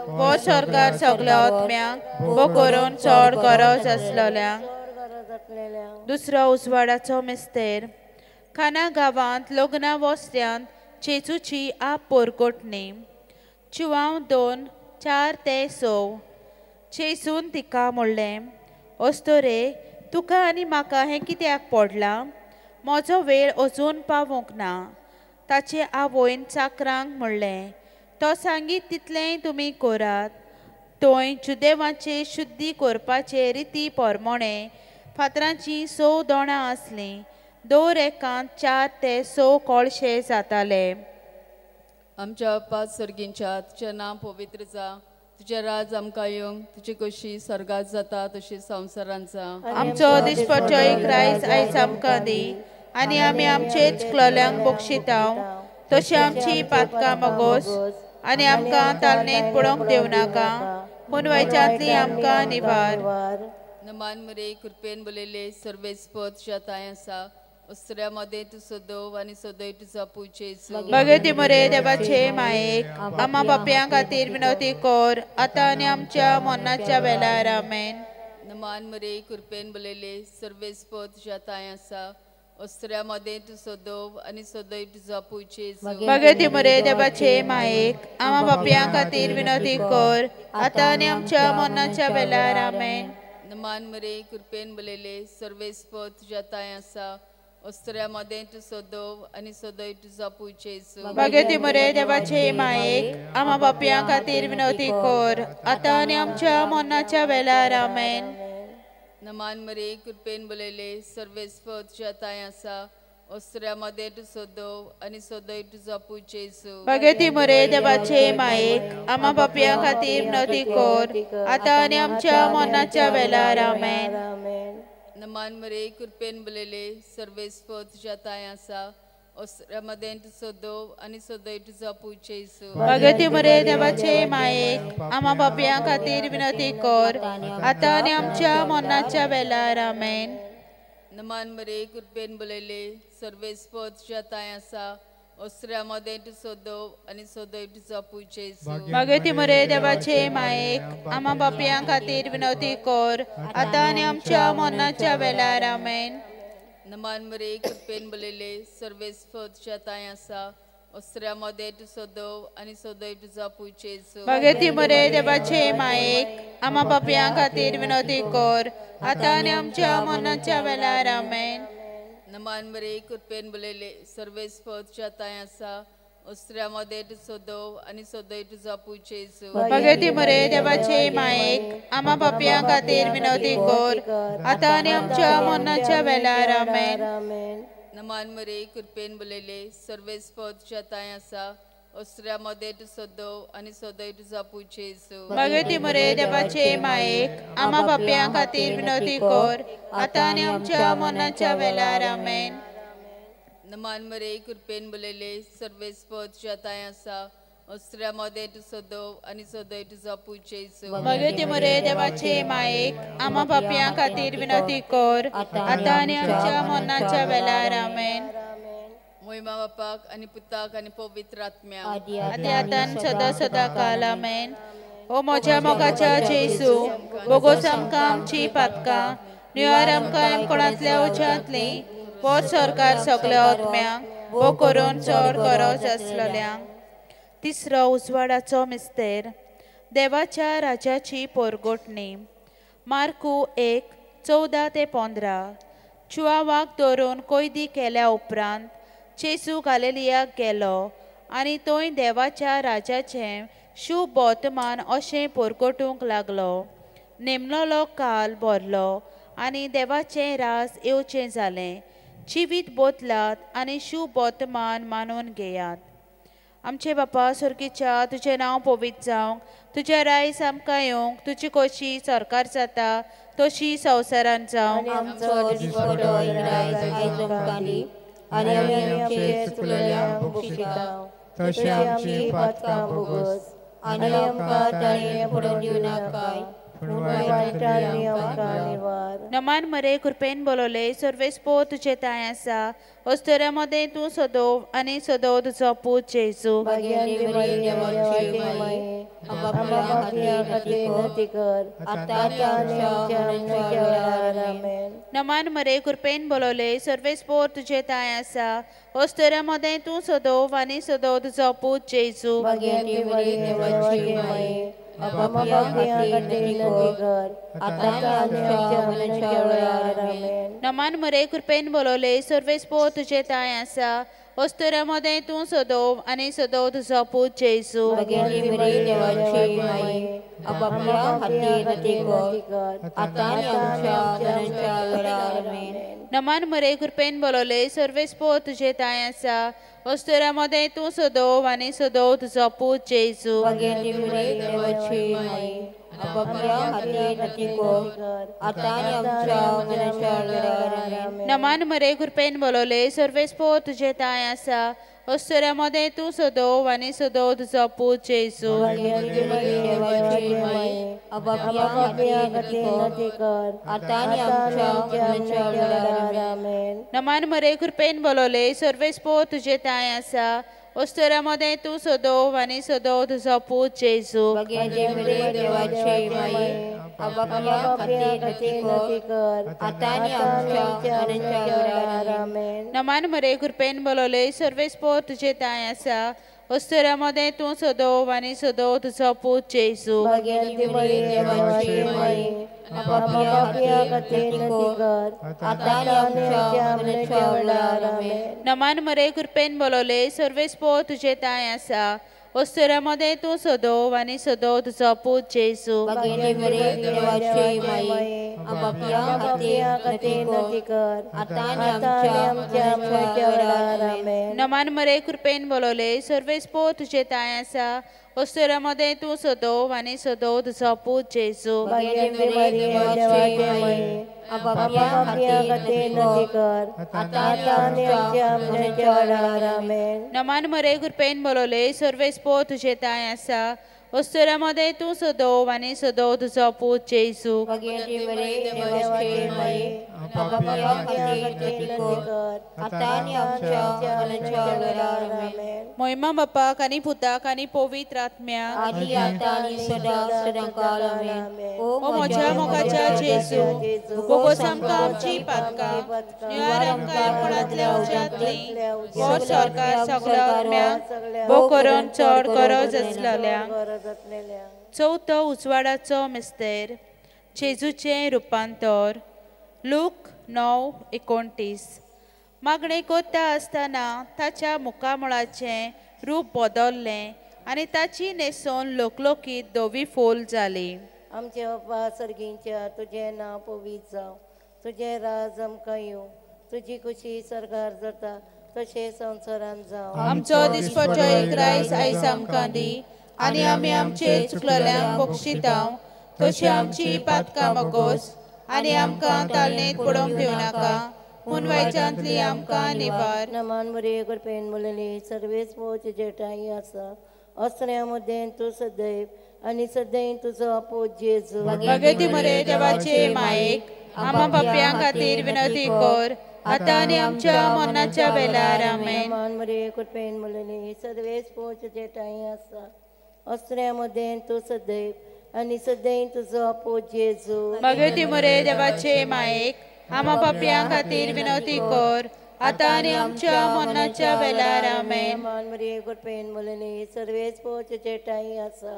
हो सरकार सगल्या आत्म्यांक बो करून चड गरज आसलेल्यांक. दुसरो उजवाडाचो मिस्तेर. खाना गांवांत लग्ना वस्त्यांत जेजूची आप पोरकोटणी. चुवाव 2:4 ते 6. जेजून तिका म्हणलें, अस्तोरे, तुका आनी म्हाका हें कित्याक पडलां? म्हजो वेळ अजून पावूंक ना. ताचे आवयन चाकरांक म्हणलें, तो सांगीत तितलेंय तुमी करात. थंय जुदेवाचे शुद्धी करपाचे रिती प्रमाणे फातरांचीं 6 दोणां आसलीं. दर एकांत 4 ते 6 कोळशे जाताले. आमच्या बापा सर्गींच्या, तुजें नांव पवित्र जावं, तुजें राज आमकां येवंक, तुजी कशी स्वर्गात जाता तशी संवसारांत जावं. आमचो दिसपट्टो एक रायस आयज आमकां दी आनी आमी आमचेच क्लोल्यांक बक्षितांव तशी आमची पातकां मगोस आनी आमकां तालनेत पडोवंक दिवं नाका, पूण वयच्यांतली आमकां निवार. नमान मरे कृपेन बोलयले, सर्वेस्पत तुज्या तांय आसा, उस्तुऱ्यां मदें तूं सदो आनी सदय तुजो पूत जेजू. भगवती मुरे देवाचे मायेक आमा पापयां खातीर विनवती कर आतां आनी आमच्या मरणाच्या वेळार. आमेन. नमान मरे कृपेन बोलयले, सर्वेस्पत तुज्या तांय आसा, उस्तुऱ्यां मदें तूं सदो आनी सदय तुजो पूत जेजू. भगवती मुरे देवाचे मायेक आमा पापयां खातीर विनवती कर आतां आनी आमच्या मरणाच्या वेळार. आमेन. नमान मरे कृपेन बोलयले, सर्वेस्पत तुज्या तांय आसा, उस्तुऱ्यां मदें तूं सदो आनी सदय तुजो पूत जेजू. भगवती मुरे देवाचे मायेक आमा पापयां खातीर विनवती कर आतां आनी आमच्या मरणाच्या वेळार. आमेन. नमान मरे कृपेन बोलयले, सर्वेस्पत तुज्या तांय आसा, उस्तुऱ्यां मदें तूं सदो आनी सदय तुजो पूत जेजू. भगवती मुरे देवाचे मायेक आमा पापयां खातीर विनवती कर आतां आनी आमच्या मरणाच्या वेळार. आमेन. नमान मरे कृपेन बोलयले, सर्वेस्पत तुज्या तांय आसा, उस्तुऱ्यां मदें तूं सदो आनी सदय तुजो पूत जेजू. भगवती मुरे देवाचे मायेक आमा पापयां खातीर विनवती कर आतां आनी आमच्या मरणाच्या वेळार. आमेन. नमान मरे कृपेन बोलयले, सर्वेस्पत तुज्या तांय आसा, उस्तुऱ्यां मदें तूं सदो आनी सदय तुजो पूत जेजू. भगवती मुरे देवाचे मायेक आमा पापयां खातीर विनवती कर आतां आनी आमच्या मरणाच्या वेळार. आमेन. नमान मरे कृपेन बोलयले, सर्वेस्पत तुज्या तांय आसा, उस्तुऱ्यां मदें तूं सदो आनी सदय तुजो पूत जेजू. भगवती मुरे देवाचे मायेक आमा पापयां खातीर विनवती कर आतां आनी आमच्या मरणाच्या वेळार. आमेन. नमान मरे कृपेन बोलयले, सर्वेस्पत तुज्या तांय आसा, उस्तुऱ्यां मदें तूं सदो आनी सदय तुजो पूत जेजू. भगवती मुरे देवाचे मायेक आमा पापयां खातीर विनवती कर आतां आनी आमच्या मरणाच्या वेळार. आमेन. नमान मरे कृपेन बोलयले, सर्वेस्पत तुज्या तांय आसा, उस्तुऱ्यां मदें तूं सदो आनी सदय तुजो पूत जेजू. भगवती मुरे देवाचे मायेक आमा पापयां खातीर विनवती कर आतां आनी आमच्या मरणाच्या वेळार. आमेन. नमान मरे कृपेन बोलयले, सर्वेस्पत तुज्या तांय आसा, उस्तुऱ्यां मदें तूं सदो आनी सदय तुजो पूत जेजू. भगवती मुरे देवाचे मायेक आमा पापयां खातीर विनवती कर आतां आनी आमच्या मरणाच्या वेळार. आमेन. मोहिमा बापाक आनी पुताक आनी पवित्र आत्म्याक, आदी आतां सदां सदां काल. आमेन. ओ म्हज्या मोगाच्या जेजू, बोगोस आमकां आमची पातकां, निवार आमकां कोणांतल्या उज्यांतली, वो सरकार सगल्या आत्म्यांक, वो करून चड गरज आसलेल्यांक. तिसरो उजवाडाचो मिस्तेर, देवाच्या राजाची पोरगोटणी. मार्कू 1:14 ते 15. चुवावाक धरून कैदी केल्या उपरांत जेजू गालिलियाक गेलो आनी थंय देवाच्या राजाचें शुभ वर्तमान अशें पोरगोटूंक लागलो. नेमलोलो काल भरलो आनी देवाचें राज येवचें जालें. जिवीत बदलात आनी शुभ वर्तमान मानून घेयात. आमचे बापा स्वर्गीच्या, तुजें नांव पवित्र जावंक, तुजें रायस आमकां येवंक, तुजी कशी सरकार जाता तशी संवसारांत जावंक. आनी आमी आमचे चुकलेल्यांक बक्षिता तशें आमची पातकां भोगोस आनी आमकां ताणें पडून दिवनाकाय पूण वायटांतली आमकां निवार. नमान मरे कृपेन बोलवले, सर्वेस्पोर तुजे तांय आसा, अस्तुऱ्यां मदें तूं सदोव आनी सदोव तुजो पूत जेजू. नमान मरे कृपेन बोलवले, सर्वेस्पोर तुजे तांय आसा, अस्तुऱ्यां मदें तूं सदोव आनी सदोव तुजो पूत जेजू. नमान मरे कृपेन बोलवले, सर्वेस्पोर तुजे तांय आसा, अस्तुऱ्यां मदें तूं सदोव आनी सदोव तुजो पूत जेजू. नमान मरे कृपेन बोलवले, सर्वेस्पोर तुजे तांय आसा, अस्तुऱ्यां मदें तूं सदोव आनी सदोव तुजो पूत जेजू. नमान मरे कृपेन बोलवले, सर्वेस्पोर तुजे तांय आसा, अस्तुऱ्यां मदें तूं सदोव आनी सदोव तुजो पूत जेजू. नमान मरे कृपेन बोलवले, सर्वेस्पोर तुजे तांय आसा, अस्तुऱ्यां मदें तूं सदोव आनी सदोव तुजो पूत जेजू. नमान मरे कृपेन बोलवले, सर्वेस्पोर तुजे तांय आसा, अस्तुऱ्यां मदें तूं सदोव आनी सदोव तुजो पूत जेजू. नमान मरे कृपेन बोलवले, सर्वेस्पोर तुजे तांय आसा, अस्तुऱ्यां मदें तूं सदोव आनी सदोव तुजो पूत जेजू. नमान मरे कृपेन बोलवले, सर्वेस्पोर तुजे तांय आसा, अस्तुऱ्यां मदें तूं सदोव आनी सदोव तुजो पूत जेजू. नमान मरे कृपेन बोलवले, सर्वेस्पोर तुजे तांय आसा, अस्तुऱ्यां मदें तूं सदोव आनी सदोव तुजो पूत जेजू. महिमा बापाक आनी पुताक आनी पवित्र आत्म्याक. ओ म्हज्या मोगाच्या जेजू, बोगोस आमकां आमची पातकां, निवार आमकां कोणांतल्या उज्यांतली, वो सरकार सगल्या आत्म्यांक, वो करून चड गरज आसलेल्यांक. चवथो उजवाडाचो मिस्तेर, जेजूचें रुपांतर. लूक 9:29. मागणें करता आसतना ताच्या मुखामळाचें रूप बदल्लें आनी ताची न्हेसण लोकलोकीत धवी फूल जाली. आमचे बापा सर्गींच्या, तुजें नांव पवित्र जावं, तुजें राज आमकां येवं, तुजी खुशी सर्गार जाता तशें संवसारांत जावं. आमचो दिसपट्टो एक रायस आयज आमकां दी आनी आमी आमचे चुकलेल्यांक बक्षितांव तशी आमची पातकां मगोस आनी आमकां तालनेत पडोवंक दिवनाका पूण वायटांतली आमकां निवार. नमान मरे कृपेन बोलली, सर्वेस्पोर तुजे ठांय आसा, अस्त्र्यां मदें तूं सदैव आनी सदैव तुजो पूत जेजू. भगवती मरे देवाचे मायेक आमा पापयां खातीर विनंती कर आतां आनी आमच्या मरणाच्या वेळार. आमेन. नमान मरे कृपेन बोलली, सर्वेस्पोर तुजे ठांय आसा, असऱ्या मदें तूं सदैव आनी सदैव तुजो पूत जेजू. भगवती मोरे देवाचे मायेक आमा पापयां खातीर विनवती कर आतां आनी आमच्या मरणाच्या वेळार. आमेन. मान मरिये कृपेन भरलेली, सर्वेच तुजे ठाई आसा.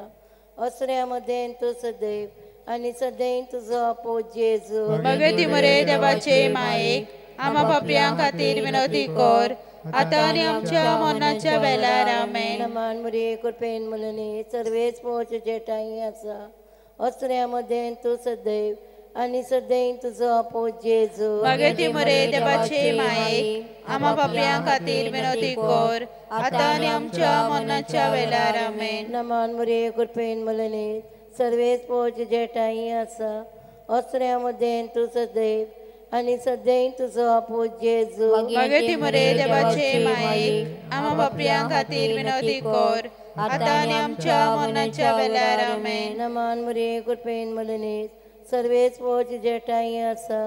असऱ्या मदें तूं सदैव आनी सदैव तुजो पूत जेजू. भगवती मोरे देवाचे मायेक आमा पापयां खातीर विनवती कर आतां आनी आमच्या मरणाच्या वेळार. आमेन. मान मरिये कृपेन भरलेली, सर्वेच तुजे ठाई आसा. असऱ्या मदें तूं सदैव आनी सदैव तुजो पूत जेजू. भगवती मोरे देवाचे मायेक आमा पापयां खातीर विनवती कर आतां आनी आमच्या मरणाच्या वेळार. आमेन. मान मरिये कृपेन भरलेली, सर्वेच तुजे ठाई आसा. असऱ्या मदें तूं सदैव आनी सदैव तुजो पूत जेजू. भगवती मोरे देवाचे मायेक आमा पापयां खातीर विनवती कर आतां आनी आमच्या मरणाच्या वेळार. आमेन. मान मरिये कृपेन भरलेली, सर्वेच तुजे ठाई आसा.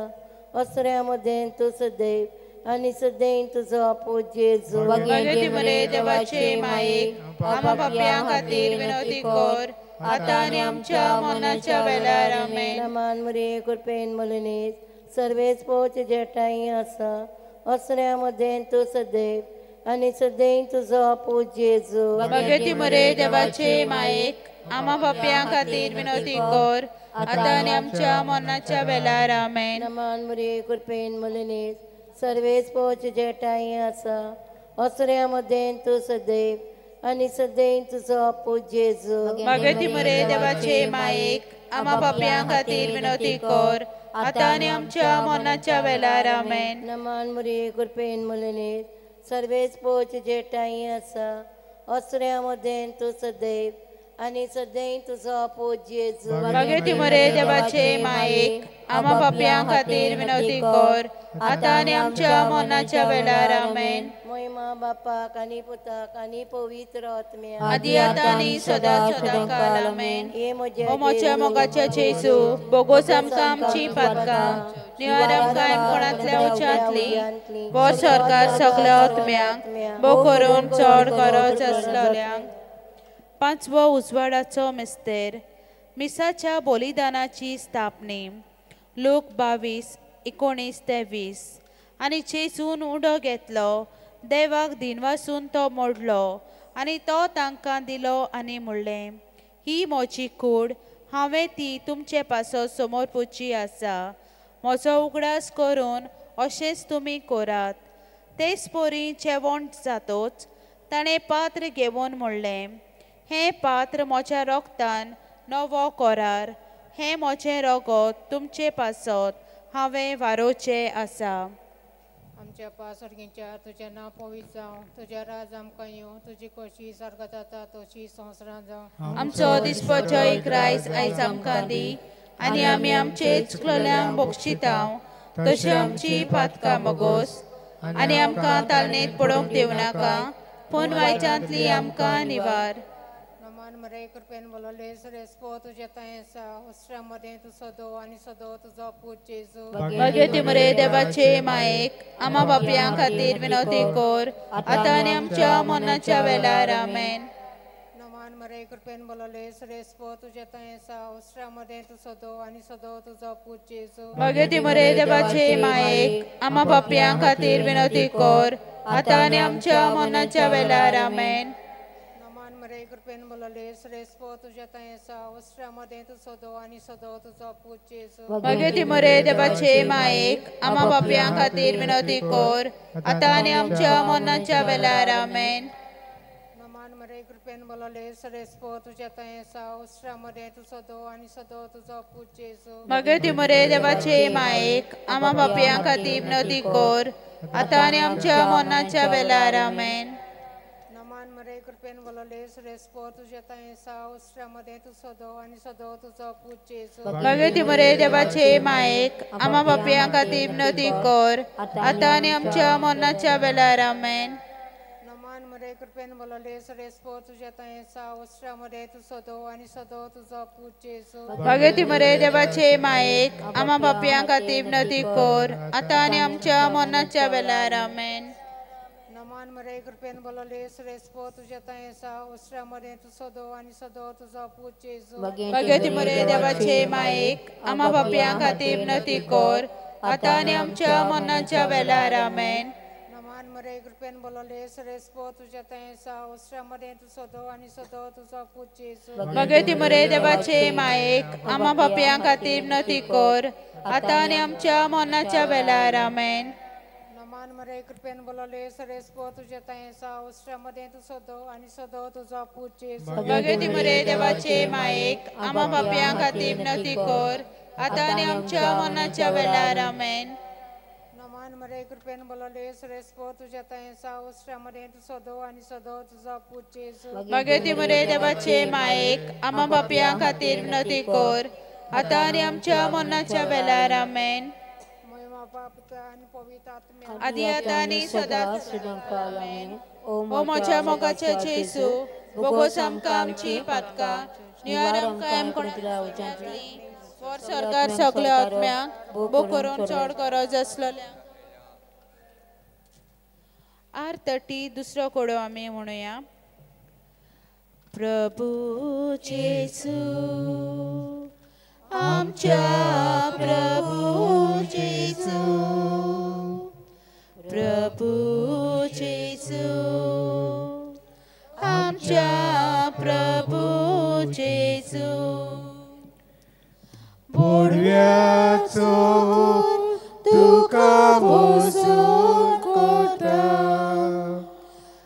असऱ्या मदें तूं सदैव आनी सदैव तुजो पूत जेजू. भगवती मोरे देवाचे मायेक आमा पापयां खातीर विनवती कर आतां आनी आमच्या मरणाच्या वेळार. आमेन. मान मरिये कृपेन भरलेली, सर्वेच तुजे ठाई आसा. असऱ्या मदें तूं सदैव आनी सदैव तुजो पूत जेजू. भगवती मोरे देवाचे मायेक आमा पापयां खातीर विनवती कर आतां आनी आमच्या मरणाच्या वेळार. आमेन. मान मरिये कृपेन भरलेली, सर्वेच तुजे ठाई आसा. असऱ्या मदें तूं सदैव आनी सदैव तुजो पूत जेजू. भगवती मोरे देवाचे मायेक आमा पापयां खातीर विनवती कर आतां आनी आमच्या मरणाच्या वेळार. आमेन. मान मरिये कृपेन भरलेली, सर्वेच तुजे ठाई आसा. असऱ्या मदें तूं सदैव आनी सदैव तुजो पूत जेजू. भगवती मोरे देवाचे मायेक आमा पापयां खातीर विनवती कर आतां आनी आमच्या मरणाच्या वेळार. आमेन. महिमा बापाक आनी पुताक आनी पवित्र आत्म्याक, आदी आतां आनी सदां सदां काल. आमेन. ओ म्हज्या मोगाच्या जेजू, बोगोस आमकां आमची पातकां निवार आमकां कोणांतल्या उच्यांतली वो सरकार सगल्या आत्म्यांक बो करून चड गरज आसलेल्यांक. पांचवो उजवाडाचो मिस्तेर, मिसाच्या बलिदानाची स्थापनी. लोक 22:19 ते 20. आनी जेजून उडो घेतलो, देवाक दिनवासून तो मोडलो आनी तो तांकां दिलो आनी म्हणलें, ही म्हजी कूड, हांवें ती तुमचे पासत समर्पुची आसा. म्हजो उगडास करून अशेंच तुमी करात. तेच परी जेवण जातोच ताणें पात्र घेवन म्हणलें, हें पात्र म्हज्या रोगतान नवो करार, हें म्हजें रगत तुमचे पासत हांवें वारोवचें आसा. आमच्या बापा सर्गीच्या, तुजें नांव पवित्र जावं, तुजें राज आमकां येवं, तुजी खोशी सर्गात जाता तशी संवसारांत जावं. आमचो दिसपचो एक रायस आयज आमकां दी आनी आमी आमचे चुकलेल्यांक बक्षितां तशी आमची पातकां मगोस आनी आमकां तालनेत पडोवंक दिवं नाका, पूण वायटांतली आमकां निवार. नमन मरे कृपेन बोलले सरेस्पो तुजे तांय आसा. उसऱ्या मदें तूं सदो आनी सदो तुजो पूत जेजू. भगवती मरे देवाचे मायेक आमा पापयां खातीर विनवती कर आतां आनी आमच्या मरणाच्या वेळार. आमेन. नमन मरे कृपेन बोलले सरेस्पो तुजे तांय आसा. उसऱ्या मदें तूं सदो आनी सदो तुजो पूत जेजू. भगवती मरे देवाचे मायेक आमा पापयां खातीर विनवती कर आतां आनी आमच्या मरणाच्या वेळार. आमेन. मरे कृपेन बोलले सरेस्पो तुजे तांय आसा. उसऱ्या मदें तूं सदो आनी सदो तुजो पूत जेजू. भगवती मरे देवाचे मायेक आमा पापयां खातीर विनवती कर आतां आनी आमच्या मरणाच्या वेळार. आमेन. नमन मरे कृपेन बोलले सरेस्पो तुजे तांय आसा. उसऱ्या मदें तूं सदो आनी सदो तुजो पूत जेजू. भगवती मरे देवाचे मायेक आमा पापयां खातीर विनवती कर आतां आनी आमच्या मरणाच्या वेळार. आमेन. मरे कृपेन बोलले सरेस्पो तुजे तांय आसा. उसऱ्या मदें तूं सदो आनी सदो तुजो पूत जेजू. भगवती मरे देवाचे मायेक आमा पापयां खातीर विनवती कर आतां आनी आमच्या मरणाच्या वेळार. आमेन. नमन मरे कृपेन बोलले सरेस्पो तुजे तांय आसा. उसऱ्या मदें तूं सदो आनी सदो तुजो पूत जेजू. भगवती मरे देवाचे मायेक आमा पापयां खातीर विनवती कर आतां आनी आमच्या मरणाच्या वेळार. आमेन. नमन नमान मरे कृपेन बोलले श्रेष्ठ तुझ्या तांय आसा उसऱ्या मदें तूं सदो आनी सदो तुजो पूत जेजू. भगवती मरे देवाचे मायेक आमा पापयां खातीर विनंती कर आतां आनी आमच्या मरणाच्या वेळार. आमेन. नमान मरे कृपेन बोलले श्रेष्ठ तुझ्या तांय आसा उसऱ्या मदें तूं सदो आनी सदो तुजो पूत जेजू. भगवती मरे देवाचे मायेक आमा पापयां खातीर विनंती कर आतां आनी आमच्या मरणाच्या वेळार. आमेन. नमान मरे कृपेन बोलले श्रेष्ठ तुझ्या तांय आसा उसऱ्या मदें तूं सदो आनी सदो तुजो पूत जेजू. भगवती मरे देवाचे मायेक आमा पापयां खातीर विनंती कर आतां आनी आमच्या मरणाच्या वेळार. आमेन. नमान मरे कृपेन बोलले श्रेष्ठ तुझ्या तांय आसा उसऱ्या मदें तूं सदो आनी सदो तुजो पूत जेजू. भगवती मरे देवाचे मायेक आमा पापयां खातीर विनंती कर आतां आनी आमच्या मरणाच्या वेळार. आमेन. आदी आतां आनी सदांच सदांकाळ. आमेन. ओ म्हज्या मोगाच्या जेजू, बोगोस आमकां आमची पातकां निवार आमकां आमकां वर सरकार सगळ्या आत्म्यांक बो करून चड गरज आसलेल्या. आर 30 दुसरो कोडो आमी म्हणुया. प्रभू जेजू आमच्या प्रभू जेजू, प्रभू जेजू आमच्या प्रभू जेजू. बोडव्याचो तुका वचून कोता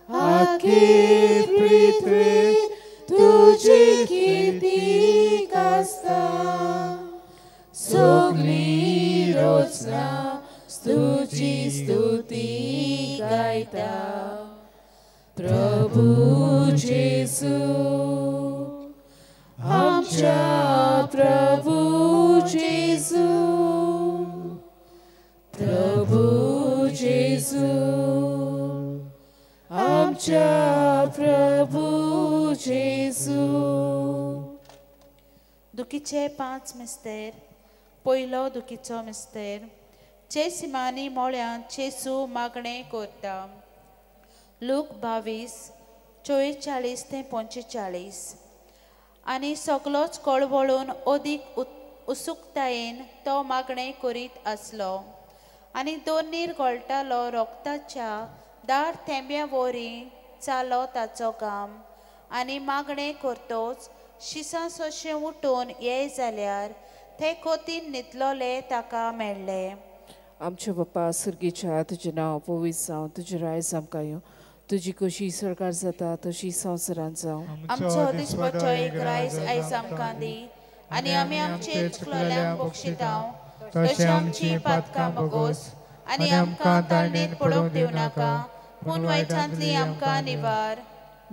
आखी पृथ्वी तुजी कीर्ती गाजता सगळी रचना तुजी स्तुती गायता. प्रभू जेजू आमच्या प्रभू जेजू, प्रभू जेजू आमच्या प्रभू जेजू. दुखीचे 5 मिस्तेर. पयलो दुखीचो मिस्तेर. चेसिमानी मोळ्यांत चेसू मागणें करता. लूक 22:44 ते 45. आनी सगलोच कळवळून अदीक उत्सुकतायेन तो मागणें करीत आसलो आनी दोनीर गळटालो रोगताच्या दार थेंब्या वरी चालो ताचो काम. आनी मागणें करतोच शिसां सोशें उठून ये जाल्यार ते कोतीन न्हिदलोले ताका मेळ्ळे. आमच्या बाप्पा सुर्गीच्या तुजें नांव पवित्र जावं, तुजें रायज आमकां येवं, तुजी कशी सरकार जाता तशी संवसारांत जावं. आमचो दिसपट्टो एक रायज आयज आमकां दी आनी आमी आमचे चुकलेल्यांक बक्षितांव तशें आमची पातकां बगोस आनी आमकां ताळणेंत पडोवंक दिवं नाका पूण वायटांतली आमकां निवार.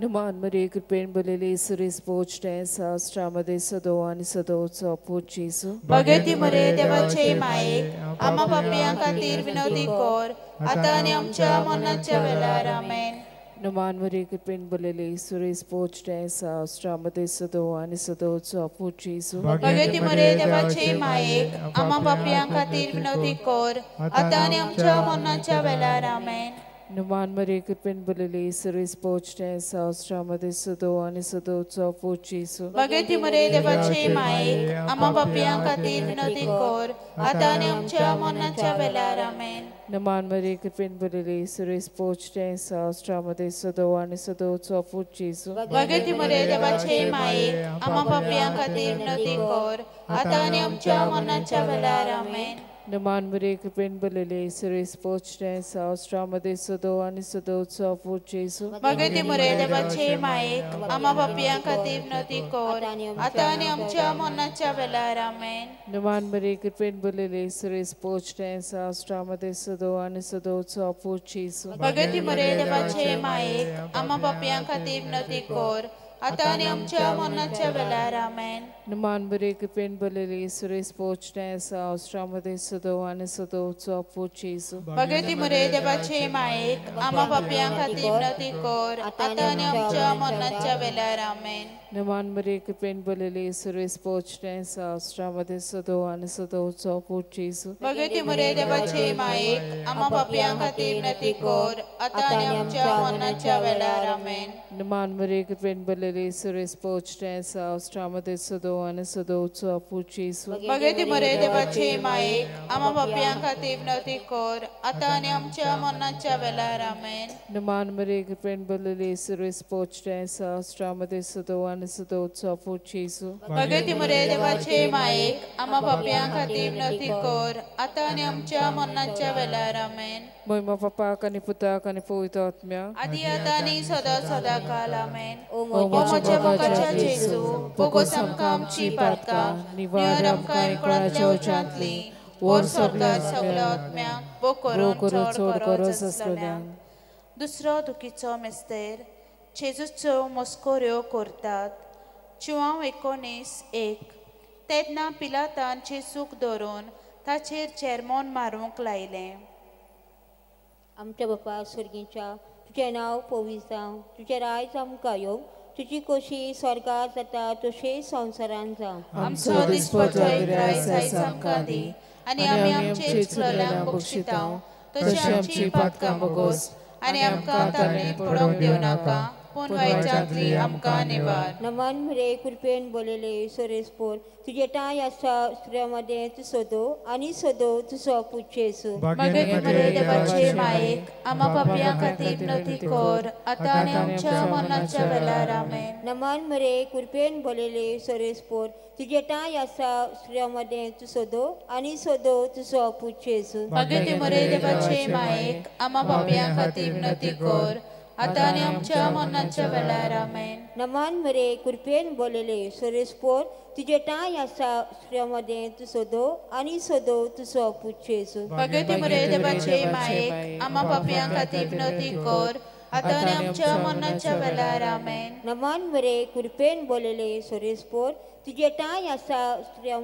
नुमान मरे कृपेन बोलेले सुरेश पोचटे सहस्रामध्ये सदो आनी सदोचो पूत जेजू. भगवती मरे देवाचे मायेक आमा पापयां खातीर विनवती कर आतां आनी आमच्या मरणाच्या वेळार. आमेन. नुमान मरे कृपेन बोलेले सुरेश पोचटे सहस्रामध्ये सदो आनी सदोचो पूत जेजू. भगवती मरे देवाचे मायेक आमा पापयां खातीर विनवती कर आतां आनी आमच्या मरणाच्या वेळार. आमेन. नुमान मरे कृपेन बोलेले सुरेश पोचटे सहस्रामध्ये सदो आनी सदोचो पूत जेजू. भगवती मरे देवाचे मायेक आमा पापयां खातीर विनवती कर आतां आनी आमच्या मरणाच्या वेळार. आमेन. नुमान मरे कृपेन बोलेले सुरेश पोचटे सहस्रामध्ये सदो आनी सदोचो पूत जेजू. भगवती मरे देवाचे मायेक आमा पापयां खातीर विनवती कर आतां आनी आमच्या मरणाच्या वेळार. आमेन. नुमान मरे कृपेन बोलेले सुरेश पोचटे सहस्रामध्ये सदो आनी सदोचो पूत जेजू. भगवती मरे देवाचे मायेक आमा पापयां खातीर विनवती कर आतां आनी आमच्या मरणाच्या वेळार. आमेन. नुमान मरे कृपेन बोलेले सुरेश पोचटे सहस्रामध्ये सदो आनी सदोचो पूत जेजू. भगवती मरे देवाचे मायेक आमा पापयां खातीर विनवती कर आतां आनी आमच्या मरणाच्या वेळार. आमेन. नुमान बरे कृपेन भरलेली सुरेश पोचणे आसा ऑस्ट्रामध्ये सदो आनी सदोचो पूत जेजू. भगवती मुरे देवाचे मायेक आमा पापयां खातीर विनवती कर आतां आनी आमच्या मरणाच्या वेळार. आमेन. नुमान बरे कृपेन भरलेली सुरेश पोचणे आसा ऑस्ट्रामध्ये सदो आनी सदोचो पूत जेजू. भगवती मुरे देवाचे मायेक आमा पापयां खातीर विनवती कर आतां आनी आमच्या मरणाच्या वेळार. आमेन. नुमान बरे कृपेन भरलेली सुरेश पोचणे आसा ऑस्ट्रामध्ये सदो आनी सदोचो पूत जेजू. भगवती मुरे देवाचे मायेक आमा पापयां खातीर विनवती कर आतां आनी आमच्या मरणाच्या वेळार. आमेन. नुमान बरे कृपेन भरलेली सुरेश पोचणे आसा ऑस्ट्रामध्ये सदो आनी सदोचो पूत जेजू. भगवती मुरे देवाचे मायेक आमा पापयां खातीर विनवती कर आतां आनी आमच्या मरणाच्या वेळार. आमेन. महिमा बापाक आनी पुताक आनी पवित्र आत्म्याक आदी आतां आनी सदा सदा काल. आमेन. ओ म्हज्या मोगाच्या जेजू, बोगोस आमकां आमची पातकां, निवार आमकां एकोणांतल्या उज्यांतली, व्हर स्वर्गार सगळ्या आत्म्यांक, बो करून चड गरज आसलेल्यांक. दुसरो दुखीचो मिस्तेर जेजूच्यो मस्कऱ्यो करतात. जुआंव 19:1. तेन्ना पिलातान जेजूक धरून ताचेर चेरमोन मारूंक लायलें. आमच्या बापा स्वर्गीच्या, तुजें नांव पवित्र जावं, तुजें राज आमकां येवं, तुजी खोशी स्वर्गार जाता तशी संवसारांत जावं. आमचो दिसपटो ग्रायस आयज आमकां दी आनी आमी आमचे चुकलेल्यांक बक्षिता तशी आमची पातकां बोगोस आनी आमकां ताणें पडोवंक दिवं नाका, पूण वायटांतली आमकां निवार. नमन मरे कृपेन बोलले सोरेसपोर, तुजे ठांय आसा स्त्रियां तूं सोदो आनी सोदो तुजो पूत जेजू. भगवती मरे देवाचे मायेक आमा पापयां खातीर विनवती कर आतां आनी आमच्या मरणाच्या वेळार. आमेन. नमन मरे कृपेन बोलले सोरेसपोर, तुजे ठांय आसा स्त्रियां तूं सोदो आनी सोदो तुजो पूत जेजू. भगवती मरे देवाचे मायेक आमा पापयां खातीर विनवती कर आतां आनी आमच्या मरणाच्या वेळार. आमेन. नमन मरे कृपेन बोलले सोरेसपोर, तुजे ठांय आसा स्त्रियां तूं सोदो आनी सोदो तुजो पूत जेजू. भगवती मरे देवाचे मायेक आमा पापयां खातीर विनवती कर आतां आनी आमच्या मरणाच्या वेळार. आमेन. नमन मरे कृपेन बोलले सोरेसपोर, तुजे ठांय आसा स्त्रियां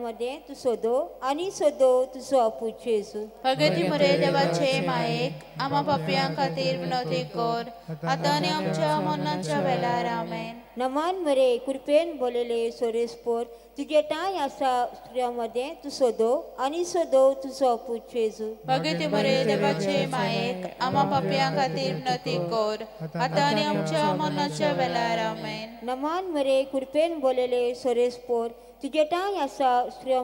तूं सोदो आनी सोदो तुजो पूत जेजू. भगवती मरे देवाचे मायेक आमा पापयां खातीर विनवती कर आतां आनी आमच्या मरणाच्या वेळार. आमेन. नमन मरे कृपेन बोलले सोरेसपोर, तुजे ठांय आसा स्त्रियां तूं सोदो आनी सोदो तुजो पूत जेजू. भगवती मरे देवाचे मायेक आमा पापयां खातीर विनवती कर आतां आनी आमच्या मरणाच्या वेळार. आमेन. नमन मरे कृपेन बोलले सोरेसपोर, तुजे ठांय आसा स्त्रियां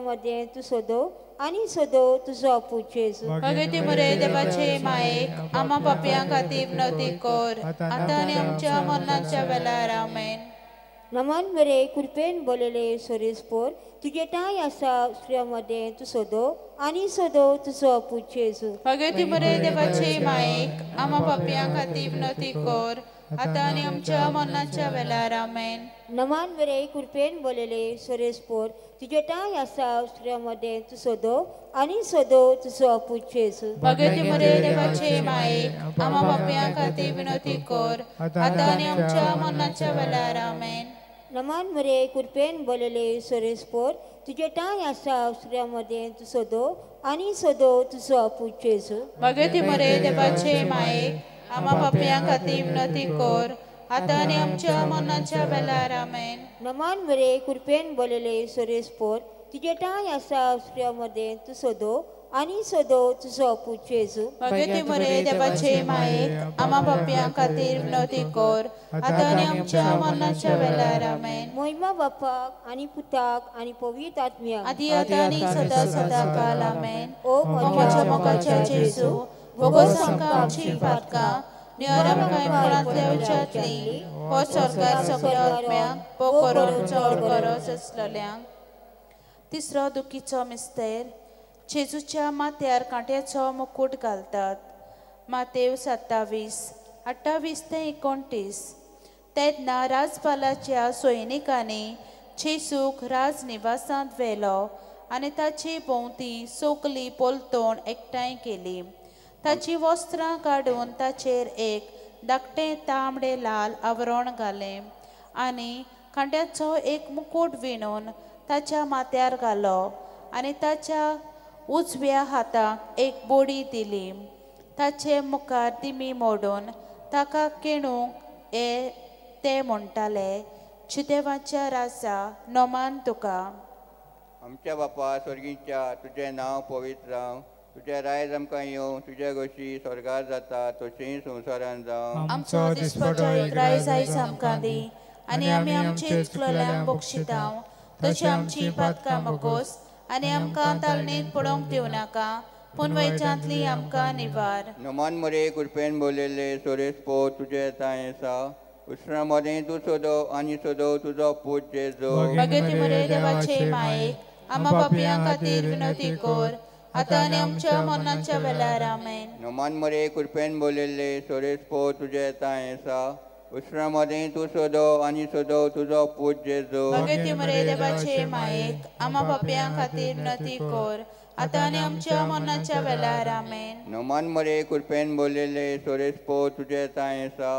तूं सोदो आनी सोदो तुजो पूत जेजू. भगवती मरे देवाचे मायेक आमा पापयां खातीर विनवती कर आतां आनी आमच्या मरणाच्या वेळार. आमेन. नमन मरे कृपेन बोलले सोरेसपोर, तुजे ठांय आसा स्त्रियां तूं सोदो आनी सोदो तुजो पूत जेजू. भगवती मरे देवाचे मायेक आमा पापयां खातीर विनवती कर आतां आनी आमच्या मरणाच्या वेळार. आमेन. नमन मरे कृपेन बोलले सोरेसपोर, तुजे ठांय आसा स्त्रियां तूं सोदो आनी सोदो तुजो पूत जेजू. भगवती मरे देवाचे मायेक आमा पापयां खातीर विनवती कर आतां आनी आमच्या मरणाच्या वेळार. आमेन. नमन मरे कृपेन बोलले सोरेसपोर, तुजे ठांय आसा स्त्रियां तूं सोदो आनी सोदो तुजो पूत जेजू. भगवती मरे देवाचे मायेक आमा पापयां खातीर विनवती कर आतां आनी आमच्या मरणाच्या वेळार. आमेन. नमन मरे कृपेन बोलले सोरेसपोर, तुजे ठांय आसा स्त्रियां तूं सोदो आनी सोदो तुजो पूत जेजू. भगवती मरे देवाचे मायेक आमा पापयां खातीर विनवती कर आतां आनी आमच्या मरणाच्या वेळार. आमेन. महिमा बापाक आनी पुताक आनी पवित्र आत्म्याक आदी आतां आनी सदा सदा काल. आमेन. ओ म्हज्या मोगाच्या जेजू, बोगोस आमकां आमची पातकां, निवार आमकां मुळांतल्या उज्यांतली, हो स्वर्गार सगळ्या आत्म्यांक, बो करून चड गरज आसलेल्यांक. तिसरो दुखीचो मिस्तेर जेजूच्या माथ्यार कांट्याचो मुकूट घालतात. मातेव 27:28 ते 29. तेन्ना राजपालाच्या सैनिकांनी जेजूक राजनिवासांत व्हेलो आनी ताची भोंवती सगली पलतण एकठांय केली. ताची वस्त्रां काडून ताचेर एक धाकटें तांबडें लाल आवरण घालें आनी कांड्याचो एक मुकूट विणून ताच्या माथ्यार घालो आनी ताच्या उजव्या हाताक एक बोडी दिली. ताचे मुखार दिमी मोडून ताका केणूंक हे ते म्हणटाले, जुदेवाच्या राजा नमान तुका. आमच्या बापा स्वर्गीच्या, तुजें नांव पवित्र जावं, तुजें रायज आमकां येवं, तुजे गोशी स्वर्गार जाता तशेंय संवसारान जावं. आमचो दिसपटो एक रायज आयज आमकां दी आनी आमी आमचे चुकलेल्यांक बक्षितांव तशें आमची पातकां मगोस आनी आमकां तालनेत पडोवंक दिवं नाका, पूण वैजांतली आमकां निवार. नमन मरे कृपेन बोलयल्ले सोरेस पो तुजें तांय आसा, उसरा मदें तूं सोदो आनी सोदो तुजो पूत जेजू. भगती मरे देवाचे मायेक आमा पापयां खातीर विनवती कर, आतां आनी आमच्या मरणाच्या वेळार. आमेन. नमन मरे कृपेन बोलयल्ले सोरेस पो तुजें तांय आसा, उसरा मदें तूं सोदो आनी सोदो तुजो पूत जेजू. भगती मरे देवाचे मायेक आमा पापयां खातीर विनवती कर, आतां आनी आमच्या मरणाच्या वेळार. आमेन. नमन मरे कृपेन बोलयल्ले सोरेस पो तुजें तांय आसा,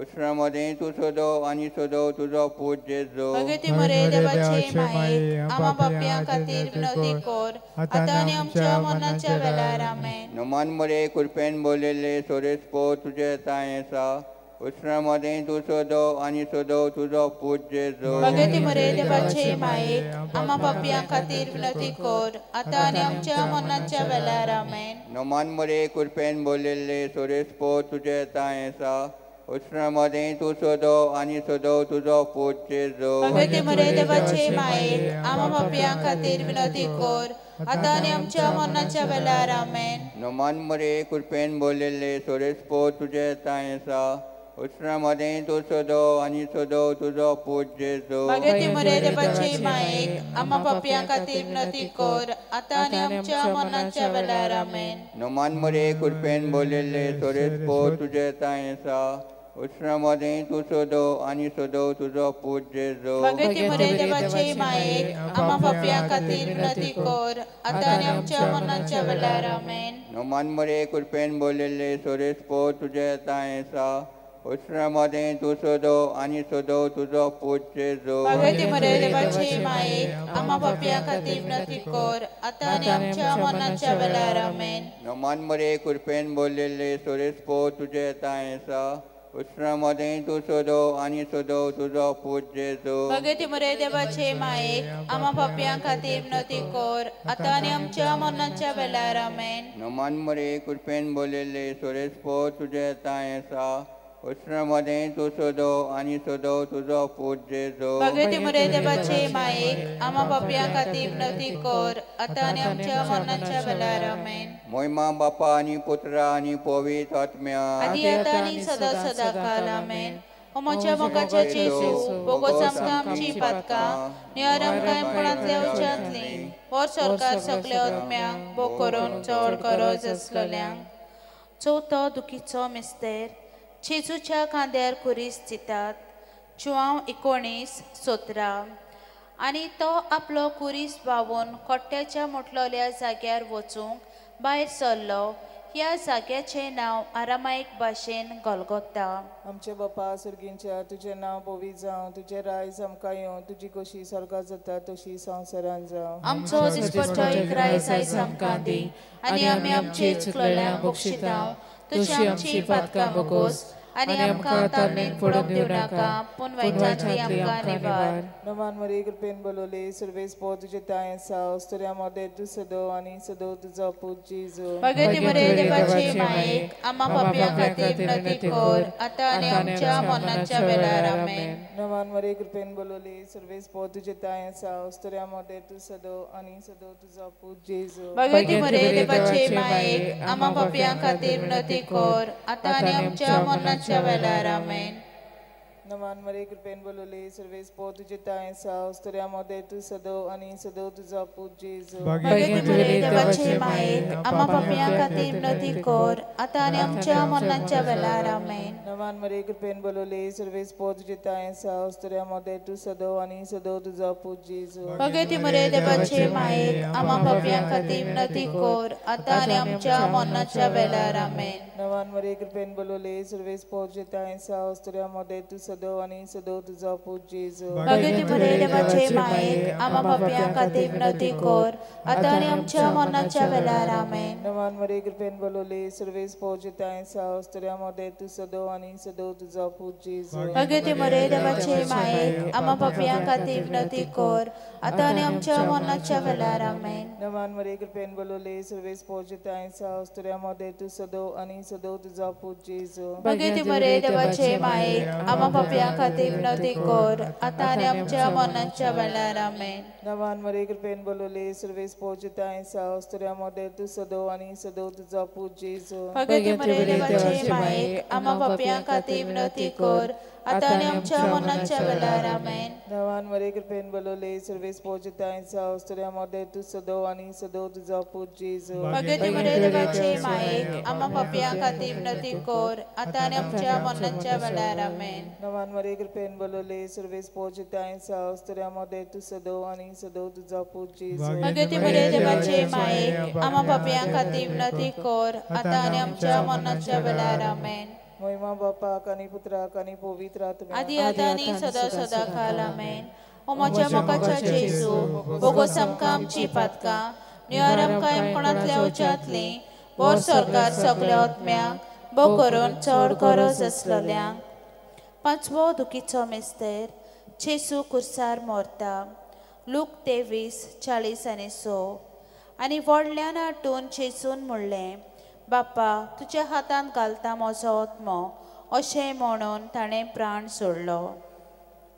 उसरा मदें तूं सोदो आनी सोदो तुजो पूत जेजू. भगती मरे देवाचे मायेक आमा पापयां खातीर विनवती कर, आतां आनी आमच्या मरणाच्या वेळार. आमेन. नमन मरे कृपेन बोलयल्ले सोरेस पो तुजें तांय आसा, उसरा मदें तूं सोदो आनी सोदो तुजो पूत जेजू. भगती मरे देवाचे मायेक आमा पापयां खातीर विनवती कर, आतां आनी आमच्या मरणाच्या वेळार. आमेन. नमन मरे कृपेन बोलयल्ले सोरेस पो तुजें तांय आसा, उसरा मदें तूं सोदो आनी सोदो तुजो पूत जेजू. भगती मरे देवाचे मायेक आमा पापयां खातीर विनवती कर, आतां आनी आमच्या मरणाच्या वेळार. आमेन. नमन मरे कृपेन बोलयल्ले सोरेस पो तुजें तांय आसा, उसरा मदें तूं सोदो आनी सोदो तुजो पूत जेजू. भगती मरे देवाचे मायेक आमा पापयां खातीर विनवती कर, आतां आनी आमच्या मरणाच्या वेळार. आमेन. नमन मरे कृपेन बोलयल्ले सोरेस पो तुजें तांय आसा, उसरा मदें तूं सोदो आनी सोदो तुजो पूत जेजू. भगती मरे देवाचे मायेक आमा पापयां खातीर विनवती कर, आतां आनी आमच्या मरणाच्या वेळार. आमेन. नमन मरे कृपेन बोलयल्ले सोरेस पो तुजें तांय आसा, उसरा मदें तूं सोदो आनी सोदो तुजो पूत जेजू. भगती मरे देवाचे मायेक आमा पापयां खातीर विनवती कर, आतां आनी आमच्या मरणाच्या वेळार. आमेन. नमन मरे कृपेन बोलयल्ले सोरेस पो तुजें तांय आसा, उसरा मदें तूं सोदो आनी सोदो तुजो पूत जेजू. भगती मरे देवाचे मायेक आमा पापयां खातीर विनवती कर, आतां आनी आमच्या मरणाच्या वेळार. आमेन. नमन मरे कृपेन बोलयल्ले सोरेस पो तुजें तांय आसा, उसरा मदें तूं सोदो आनी सोदो तुजो पूत जेजू. भगती मरे देवाचे मायेक आमा पापयां खातीर विनवती कर, आतां आनी आमच्या मरणाच्या वेळार. आमेन. मोहिमा बापा आनी पुत्रा आनी पवित्र आत्म्या, आदी आतां आनी सदां सदां काल. आमेन. ओ म्हज्या मोगाच्या जेजू, बोगोस आमकां आमची पातकां नियर आमकां कोणांतल्या उच्यांतली वर सरकार सगल्या आत्म्यांक भोग करून चड गरज आसलेल्यांक. चवथो दुखीचो मिस्तेर. जेजूच्या खांद्यार खुरीस दितात. जुआंव 19:17. आनी तो आपलो खुरीस व्हांवून कोट्याच्या म्हटलेल्या जाग्यार वचूंक भायर सरलो. ह्या जाग्याचें नांव आरामायक भाशेन गोलगोता. आमचे बापा स्वर्गींच्या, तुजें नांव पवित्र जावं, तुजें रायज आमकां येवं, तुजी खोशी स्वर्गात जाता तशी संवसारान जावं. आमचो दिसपट्टो एक रायज आयज आमकां दी आनी आमी आमचे चुकलेल्यांक बक्षितांव तशी आमची पातकां बोगोस आनी आमकां तारणेक पडोवंक दिवं नाका, पूण वायटांतली आमकां निवार. नमान मरे कृपेन बोलवले सर्वेस पो तुजें तांय आसा, अस्तुऱ्यां मदें तूं सदो आनी सदो तुजो पूत जेजू. भगती मरे देवाचे मायेक आमा पापयां खातीर विनवती कर, आतां आनी आमच्या मरणाच्या वेळार. आमेन. नमान मरे कृपेन बोलवले सर्वेस पो तुजें तांय आसा, अस्तुऱ्यां मदें तूं सदो आनी सदो तुजो पूत जेजू. भगती मरे देवाचे मायेक आमा पापयां खातीर विनवती कर, आतां आनी आमच्या मरणाच्या वेळार. आमेन. नमान मरे कृपेन बोलवले सर्वेस पो तुजें तांय आसा, अस्तुऱ्यां मदें तूं सदो आनी सदो तुजो पूत जेजू. भगती मरे देवाचे मायेक आमा पापयां खातीर विनवती कर, आतां आनी आमच्या मरणाच्या वेळार. आमेन. नमान मरे कृपेन बोलवले सर्वेस पो तुजें तांय आसा, अस्तुऱ्यां मदें तूं सदो आनी सदो तुजो पूत जेजू. भगती मरे देवाचे मायेक आमा पापयां खातीर विनवती कर, आतां आनी आमच्या मरणाच्या वेळार. आमेन. नमान मरे कृपेन बोलवले सर्वेस पो तुजें तांय आसा, अस्तुऱ्यां मदें तूं सदो सदो आनी सदो तुजो पूत जेजू. भगवती मरिये देवाचे मायेक आमा पापयां खातीर विनवती कर आतां आनी आमच्या मरणाच्या वेळार. आमेन. नमान मरिये कृपेन बोलवले सर्वेस पोजिताय आसा, स्त्रियां मदें तूं सदो आनी सदो तुजो पूत जेजू. भगवती मरिये देवाचे मायेक आमा पापयां खातीर विनवती कर आतां आनी आमच्या मरणाच्या वेळार. आमेन. नमान मरिये कृपेन बोलवले सर्वेस पोजिताय आसा, स्त्रियां मदें तूं सदो आनी सदो तुजो पूत जेजू. भगवती मरिये देवाचे मायेक आमा पापयां खातीर विनवती कर आतां आनी आमच्या मरणाच्या वेळार. आमेन. नमान मरिये कृपेन बोलवले सर्वेस पोजिताय आसा, स्त्रियां मदें तूं सदो आनी सदो तुजो पूत जेजू. भगवती मरिये देवाचे मायेक आमा पापयां खातीर विनवती कर आतां आनी आमच्या मरणाच्या वेळार. आमेन. नमान मरिये कृपेन बोलवले सर्वेस पोजिताय आसा, स्त्रियां मदें तूं सदो आनी सदो तुजो पूत जेजू. भगवती मरिये देवाचे मायेक आमा पापयां खातीर विनवती कर आतां आनी आमच्या मरणाच्या वेळार. आमेन. नमान मरिये कृपेन बोलवले सर्वेस पोजिताय आसा, स्त्रियां मदें तूं सदो आनी सदो तुजो पूत जेजू. भगवती मरिये देवाचे मायेक आमा पापयां खातीर विनवती कर आतां आनी आमच्या मरणाच्या वेळार. आमेन. महिमा बापाक आनी पुत्राक आनी पवित्र आत्म्याक आदी आतां आनी सदां सदां काल. आमेन. ओ म्हज्या मोगाच्या जेजू, बोगोस आमकां आमची पातकां निवार आमकां एमकोणांतल्या उज्यांतलीं बोर सरकार सगल्या आत्म्यांक बो करून चड गरज आसलेल्यांक. पांचवो दुखीचो मिस्तेर जेजू कुर्सार मोरता. लूक 23:40-6. आनी व्हडल्यान आटून जेजून म्हणलें, बापा तुज्या हातांत घालता म्हजो आत्मो. अशें म्हणून ताणें प्राण सोडलो.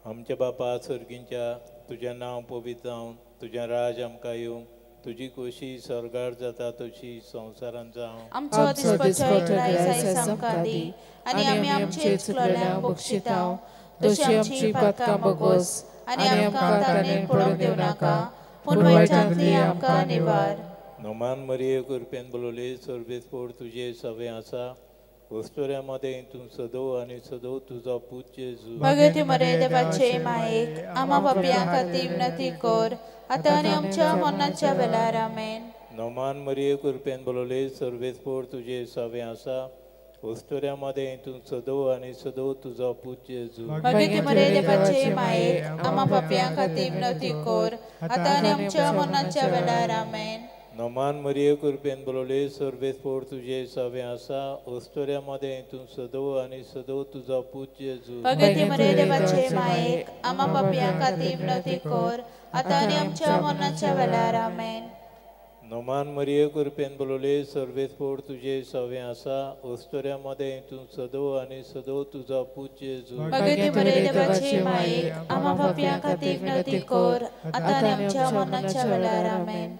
आमच्या बापा सर्गींच्या, तुजें नांव पवित्र जावं, तुजें राज आमकां येवं, तुजी खोशी स्वर्गार जाता तशी संवसारांत जावं. आमचो दिसपट्टो आयज आमकां दी आनी आमी आमचे चुकलेल्यांक बक्षिता तशी आमची पातकां बोगोस आनी आमकां ताणें पडूंक दिवं नाका, पूण वायटांतली आमकां निवार. नमान मरिये कृपेन बोलवले सर्वेस्पोर तुजे सवे आसा, वस्तुऱ्या मदें तूं सदो आनी सदो तुजो पूत जेजू. भगवती मरिये देवाचे मायेक आमा पापयां खातीर विनवती कर आतां आनी आमच्या मरणाच्या वेळार. आमेन. नमान मरिये कृपेन बोलवले सर्वेस्पोर तुजे सवे आसा, वस्तुऱ्या मदें तूं सदो आनी सदो तुजो पूत जेजू. भगवती मरिये देवाचे मायेक आमा पापयां खातीर विनवती कर आतां आनी आमच्या मरणाच्या वेळार. आमेन. नमान मरिये कृपेन बोलवले सर्वेस्पोर तुजे सवे आसा, वस्तुऱ्या मदें तूं सदो आनी सदो तुजो पूत जेजू. भगवती मरिये देवाचे मायेक आमा पापयां खातीर विनवती कर आतां आनी आमच्या मरणाच्या वेळार. आमेन. नमान मरिये कृपेन बोलवले सर्वेस्पोर तुजे सवे आसा, वस्तुऱ्या मदें तूं सदो आनी सदो तुजो पूत जेजू. भगवती मरिये देवाचे मायेक आमा पापयां खातीर विनवती कर आतां आनी आमच्या मरणाच्या वेळार. आमेन.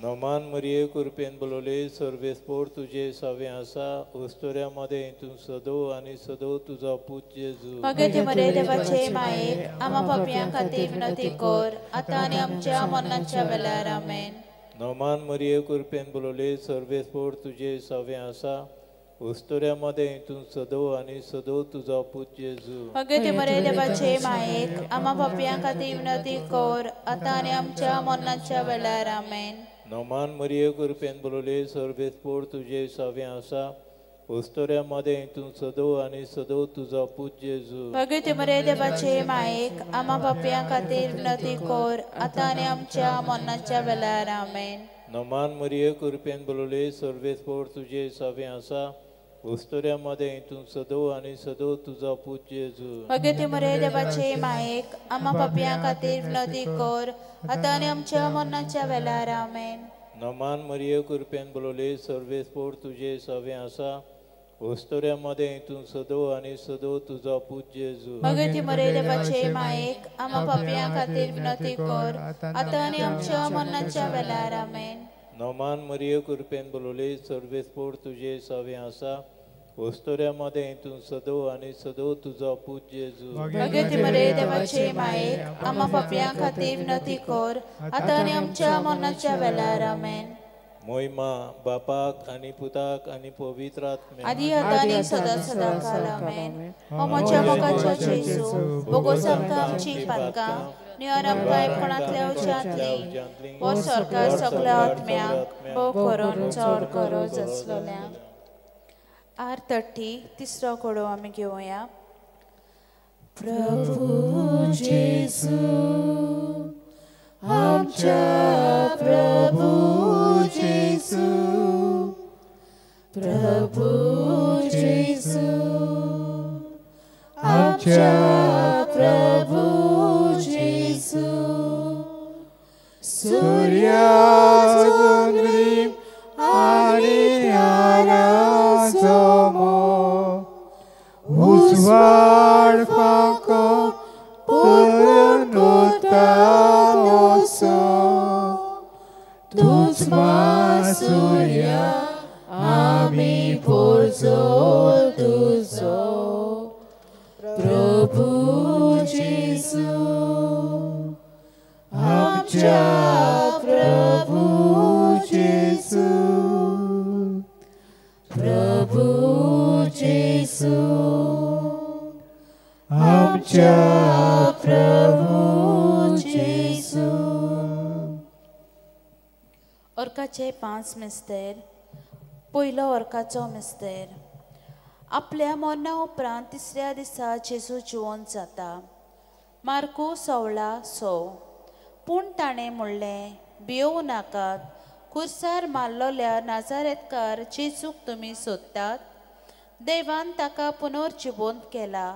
नमान मरिये कृपेन बोलवले सर्वेस्पोर तुजे सवे आसा, वस्तुऱ्या मदें तूं सदो आनी सदो तुजो पूत जेजू. भगवती मरिये देवाचे मायेक आमा पापयां खातीर विनवती कर आतां आनी आमच्या मरणाच्या वेळार. आमेन. नमान मरिये कृपेन बोलवले सर्वेस्पोर तुजे सवे आसा, वस्तुऱ्या मदें तूं सदो आनी सदो तुजो पूत जेजू. भगवती मरिये देवाचे मायेक आमा पापयां खातीर विनवती कर आतां आनी आमच्या मरणाच्या वेळार. आमेन. नमान मरिये कृपेन बोलवले सर्वेस्पोर तुजे सवे आसा, वस्तुऱ्या मदें तूं सदो आनी सदो तुजो पूत जेजू. भगवती मरिये देवाचे मायेक आमा पापयां खातीर विनवती कर आतां आनी आमच्या मरणाच्या वेळार. आमेन. नमान मरिये कृपेन बोलवले सर्वेस्पोर तुजे सवे आसा, वस्तुऱ्या मदें तूं सदो आनी सदो तुजो पूत जेजू. भगवती मरिये देवाचे मायेक आमा पापयां खातीर विनवती कर आतां आनी आमच्या मरणाच्या वेळार. आमेन. नमान मरिये कृपेन बोलवले सर्वेस्पोर तुजे सवे आसा, वस्तुऱ्या मदें तूं सदो आनी सदो तुजो पूत जेजू. भगवती मरिये देवाचे मायेक आमा पापयां खातीर विनवती कर आतां आनी आमच्या मरणाच्या वेळार. आमेन. नमान मरिये कृपेन बोलवले सर्वेस्पोर तुजे सवे आसा, वस्तुऱ्या मदें तूं सदो आनी सदो तुजो पूत जेजू. भगवती मरिये देवाचे मायेक आमा पापयां खातीर विनवती कर आतां आनी आमच्या मरणाच्या वेळार. आमेन. मोहिमा बापाक आनी पुताक आनी पवित्र आत्म्याक आदी आतां आनी सदां सदां काल. आमेन. ओ म्हज्या मोगाच्या जेजू, बोगोस आमकां आमची पातकां निवार आमकां कोणांतल्या उज्यांतली वो सरकार सगल्या आत्म्यांक भोव करून चड गरज आसलेल्यांक. 8:30 तिसरो कडो आमी घेवया. प्रभु जेसू आमच्या प्रभु जेसू प्रभु जेसू आमच्या प्रभु जेसू सूर्या चंद्रीम आनी तारांचो मोग उजवाड फांको पुरून उरता तसो तूंच मा सूर्या आमी पोरजोल तुजो प्रभु जेसू आमच्या प्रभु जेसू प्रभु जेसू आमच्या प्रभु जेसू. अर्काचे 5 मिस्तेर. पयलो अर्काचो मिस्तेर. आपल्या मरणा उपरांत तिसऱ्या दिसा जेजू जिवंत जाता. मार्कू 16:6. पूण ताणें म्हणलें, भियोवं नाकात, खुर्सार मारलोल्या नाजारेतकार जेजूक तुमी सोदतात. देवान ताका पुनर्जिवंत केला,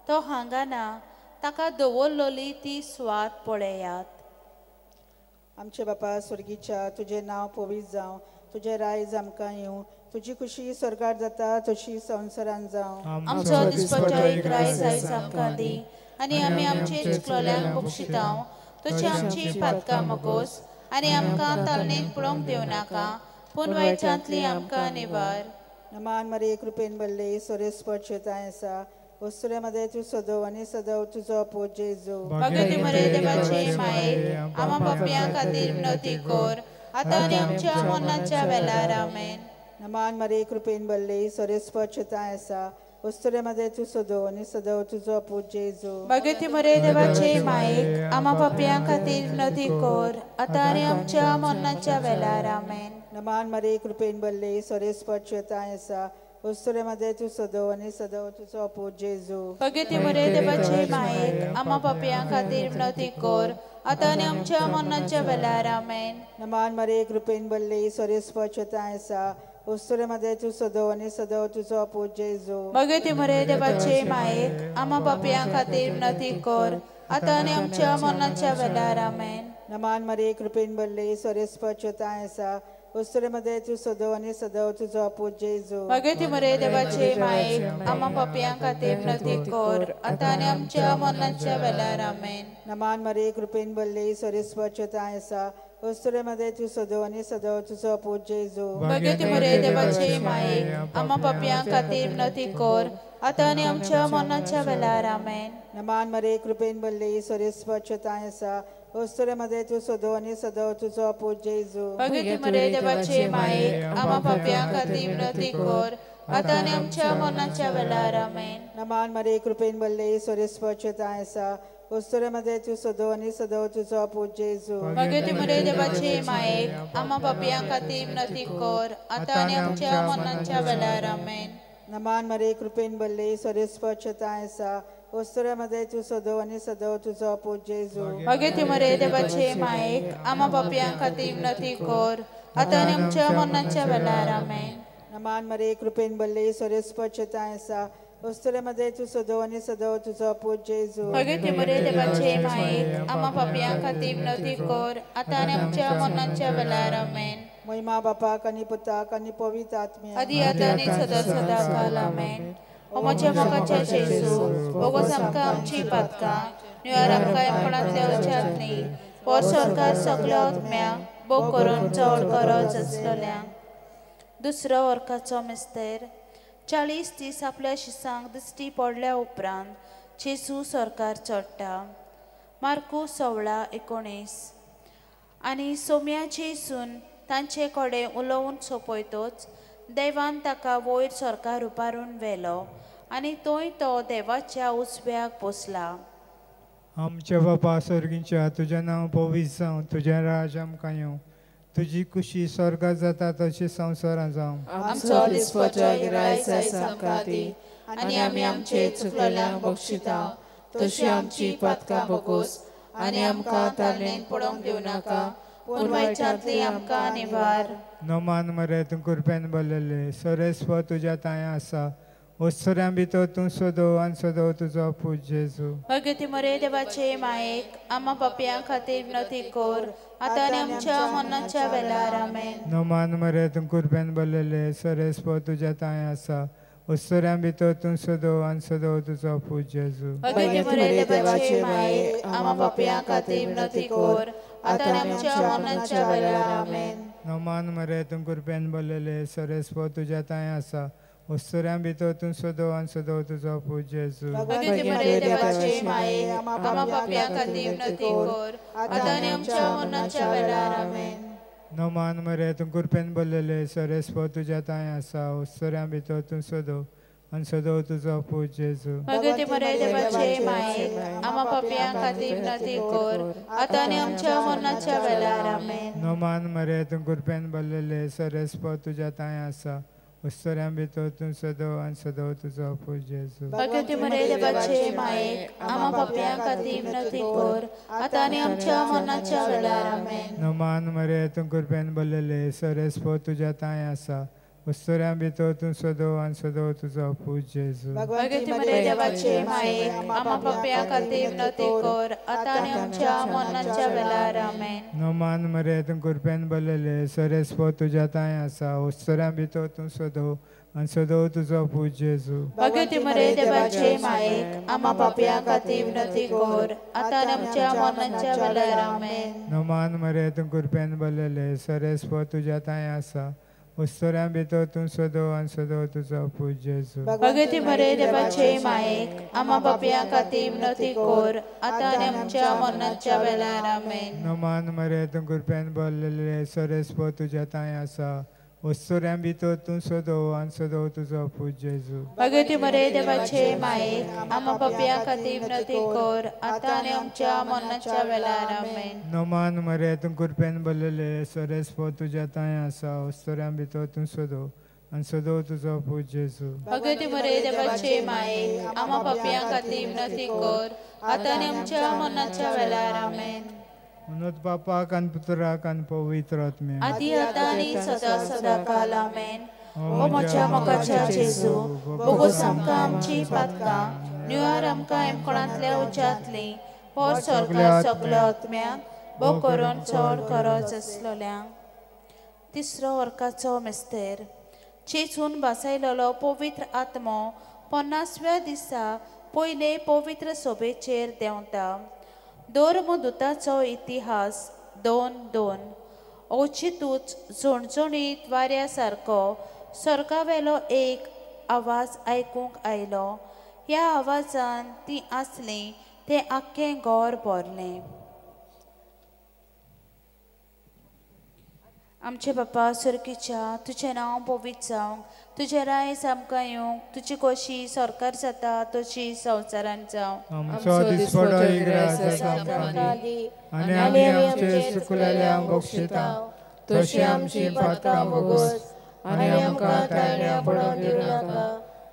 तो हांगा ना, ताका दवरलोली ती सुवात पळयात. आमचे बापा स्वर्गीच्या, तुजें नांव पवित्र जावं, तुजें रायज आमकां येवं, तुजी खुशी स्वर्गार जाता तशी संवसारान जावं. आमचो दिसपट्टो एक रायज आयज आमकां दी आनी आमी आमचे चुकलोल्यांक बक्षितांव तशी आमची पातकां मगोस आनी आमकां तालनेक पळोवंक दिवं नाका, पूण वायटांतली आमकां निवार. नमान मरे कृपेन भरले, सोरेस्पर तांय आसा, वस्तुरे मध्ये तूं सदव आनी सदव तुजो पूत जेजू. भगवती मरे देवाचे माये आमा पापयां खातीर विनवती कर आतां आनी आमच्या मरणाच्या वेळार. आमेन. नमान मरे कृपेन भरले, सोरेस्पर तांय आसा, वस्तुरे मध्ये तूं सदव आनी सदव तुजो पूत जेजू. भगवती मरे देवाचे माये आमा पापयां खातीर विनवती कर आतां आनी आमच्या मरणाच्या वेळार. आमेन. नमान मरे कृपेन भरले, सोरेस्पर तांय आसा, वस्तुरे मध्ये तूं सदव आनी सदव तुजो पूत जेजू. भगवती मरे देवाचे माये आमा पापयां खातीर विनवती कर आतां आनी आमच्या मरणाच्या वेळार. आमेन. नमान मरे कृपेन भरले, सोरेस्पर तांय आसा, वस्तुरे मध्ये तूं सदव आनी सदव तुजो पूत जेजू. भगवती मरे देवाचे माये आमा पापयां खातीर विनवती कर आतां आनी आमच्या मरणाच्या वेळार. आमेन. नमान मरे कृपेन भरले, सोरेस्पर तांय आसा, वस्तुरे मध्ये तूं सदव आनी सदव तुजो पूत जेजू. भगवती मरे देवाचे माये आमा पापयां खातीर विनवती कर आतां आनी आमच्या मरणाच्या वेळार. आमेन. नमान मरे कृपेन भरले, सोरेस्पर तांय आसा, वस्तुरे मध्ये तूं सदव आनी सदव तुजो पूत जेजू. भगवती मरे देवाचे माये आमा पापयां खातीर विनवती कर आतां आनी आमच्या मरणाच्या वेळार. आमेन. नमान मरे कृपेन भरले, सोरेस्पर तांय आसा, वस्तुरे मध्ये तूं सदव आनी सदव तुजो पूत जेजू. भगवती मरे देवाचे माये आमा पापयां खातीर विनवती कर आतां आनी आमच्या मरणाच्या वेळार. आमेन. नमान मरे कृपेन भरले, सोरेस्पर तांय आसा, वस्तुरे मध्ये तूं सदव आनी सदव तुजो पूत जेजू. भगवती मरे देवाचे माये आमा पापयां खातीर विनवती कर आतां आनी आमच्या मरणाच्या वेळार. आमेन. नमान मरे कृपेन भरले, सोरेस्पर तांय आसा, वस्तुरे मध्ये तूं सदव आनी सदव तुजो पूत जेजू. भगवती मरे देवाचे माये आमा पापयां खातीर विनवती कर आतां आनी आमच्या मरणाच्या वेळार. आमेन. नमान मरे कृपेन भरले, सोरेस्पर तांय आसा, वस्तुरे मध्ये तूं सदव आनी सदव तुजो पूत जेजू. भगवती मरे देवाचे माये आमा पापयां खातीर विनवती कर आतां आनी आमच्या मरणाच्या वेळार. आमेन. महिमा बापाक आनी पुताक आनी पवित्र आत्म्याक आदी आतां आनी सदा सदा काल. आमेन. ओ म्हज्या मोगाच्या जेजू, बोगोस आमकां आमची पातकां निवार आमकां यमपणांतल्या उज्यांतली वर सरकार सगळ्या आत्म्यांक बोग करून चड गरज आसलेल्यांक. दुसरो वर्खाचो मिस्तेर. 40 दीस आपल्या शिसांक दिश्टी पडल्या उपरांत जेजू सरकार चडटा. मार्कू 16:19. आनी सोम्या जेजून तांचे कडेन उलोवन सोंपयतच देवान ताका वयर सरकार उबारून व्हेलो आनी थंय तो देवाच्या उजव्याक बसला. आमच्या बापा स्वर्गीच्या, तुजें नांव पवित्र जावं, तुजें राज आमकां येवं, तुजी खुशी स्वर्गात जाता तशी संवसारांत जावं. आमचो दिसपट्टो गिरायक आयज आमकां दी आनी आमी आमचे चुकलेल्यांक बक्षिता तशी आमची पातकां भोगोस आनी आमकां तारणेन पडोवंक दिवं नाका, पूण वायटांतली आमकां निवार. नमान मरे तूं कृपेन भरलेले, सर्वेस्पर तुज्या तांय आसा, ओस्तोऱ्यां भितर तूं सदो आनी सदो तुजो पूत जेजू. भगवती मरे देवाचे मायेक आमा पापयां खातीर विनवती कर, आतां आनी आमच्या मरणाच्या वेळार. आमेन. नमान मरे तूं कृपेन भरलेले, सर्वेस्पर तुज्या तांय आसा, ओस्तोऱ्यां भितर तूं सदो आनी सदो तुजो पूत जेजू. भगवती मरे देवाचे मायेक आमा पापयां खातीर विनवती कर, आतां आनी आमच्या मरणाच्या वेळार. आमेन. नमान मरे तूं कृपेन भरलेले, सर्वेस्पर तुज्या तांय आसा, ओस्तोऱ्यां भितर तूं सदो आनी सदो तुजो पूत जेजू. भगवती मरे देवाचे मायेक आमा पापयां खातीर विनवती कर, आतां आनी आमच्या मरणाच्या वेळार. आमेन. नमान मरे तूं कृपेन भरलेले, सर्वेस्पर तुज्या तांय आसा, ओस्तोऱ्यां भितर तूं सदो आनी सदो तुजो पूत जेजू. भगवती मरे देवाचे मायेक आमा पापयां खातीर विनवती कर, आतां आनी आमच्या मरणाच्या वेळार. आमेन. नमान मरे तूं कृपेन भरलेले, सर्वेस्पर तुज्या तांय आसा, ओस्तोऱ्यां भितर तूं सदो आनी सदो तुजो पूत जेजू. भगवती मरे देवाचे मायेक आमा पापयां खातीर विनवती कर, आतां आनी आमच्या मरणाच्या वेळार. आमेन. नमान मरे तूं कृपेन भरलेले, सर्वेस्पर तुज्या तांय आसा, ओस्तोऱ्यां भितर तूं सदो आनी सदो तुजो पूत जेजू. भगवती मरे देवाचे मायेक आमा पापयां खातीर विनवती कर, आतां आनी आमच्या मरणाच्या वेळार. आमेन. नमान मरे तूं कृपेन भरलेले, सर्वेस्पर तुज्या तांय आसा, ओस्तोऱ्यां भितर तूं सदो आनी सदो तुजो पूत जेजू. भगवती मरे देवाचे मायेक आमा पापयां खातीर विनवती कर, आतां आनी आमच्या मरणाच्या वेळार. आमेन. नमान मरे तूं कृपेन भरलेले, सर्वेस्पर तुज्या तांय आसा, ओस्तोऱ्यां भितर तूं सदो आनी सदो तुजो पूत जेजू. भगवती मरे देवाचे मायेक आमा पापयां खातीर विनवती कर, आतां आनी आमच्या मरणाच्या वेळार. आमेन. नमान मरे तूं कृपेन भरलेले, सर्वेस्पर तुज्या तांय आसा, ओस्तोऱ्यां भितर तूं सदो आनी सदो तुजो पूत जेजू. भगवती मरे देवाचे मायेक आमा पापयां खातीर विनवती कर, आतां आनी आमच्या मरणाच्या वेळार. आमेन. नमान मरे तूं कृपेन भरलेले, सर्वेस्पर तुज्या तांय आसा, ओस्तोऱ्यां भितर तूं सदो आनी सदो तुजो पूत जेजू. भगवती मरे देवाचे मायेक आमा पापयां खातीर विनवती कर, आतां आनी आमच्या मरणाच्या वेळार. आमेन. उन्नत बापाक आनी पुत्राक आनी पवित्र आत्म्याक, आदी आतां आनी सदा सदा काल. आमेन. ओ म्हज्या मोगाच्या जेजू, बोगोस आमकां आमची पातकां, निवार आमकां एमकोणांतल्या उज्यांतली, पोर स्वर्गार सगल्या आत्म्यांक, बो करून चड गरज आसलेल्यांक. तिसरो वर्गाचो मिस्तेर. चेचून भासायलेलो पवित्र आत्मो 50व्या दिसा पयले पवित्र सभेचेर देंवता. धर्मदूताचो इतिहास 2:2. अवचितूच झणझणीत वाऱ्या सारको स्वर्गावेलो एक आवाज आयकूंक आयलो. ह्या आवाजान ती आसली तें आख्खें घर भरलें. आमचे बापा स्वर्गीच्या, तुजें नांव पवित्र जावंक, तुजें रायज आमकां येवंक, तुजी खोशी सरकार जाता तशी संवसारांत जावं. आमचो दिसपडो इग्रास आमकां दी आनी आमी आमचे चुकलेल्यांक बक्षिता, तशी आमची पातकां भोगोस आनी आमकां ताळण्या पडोवंक दिवं नाका,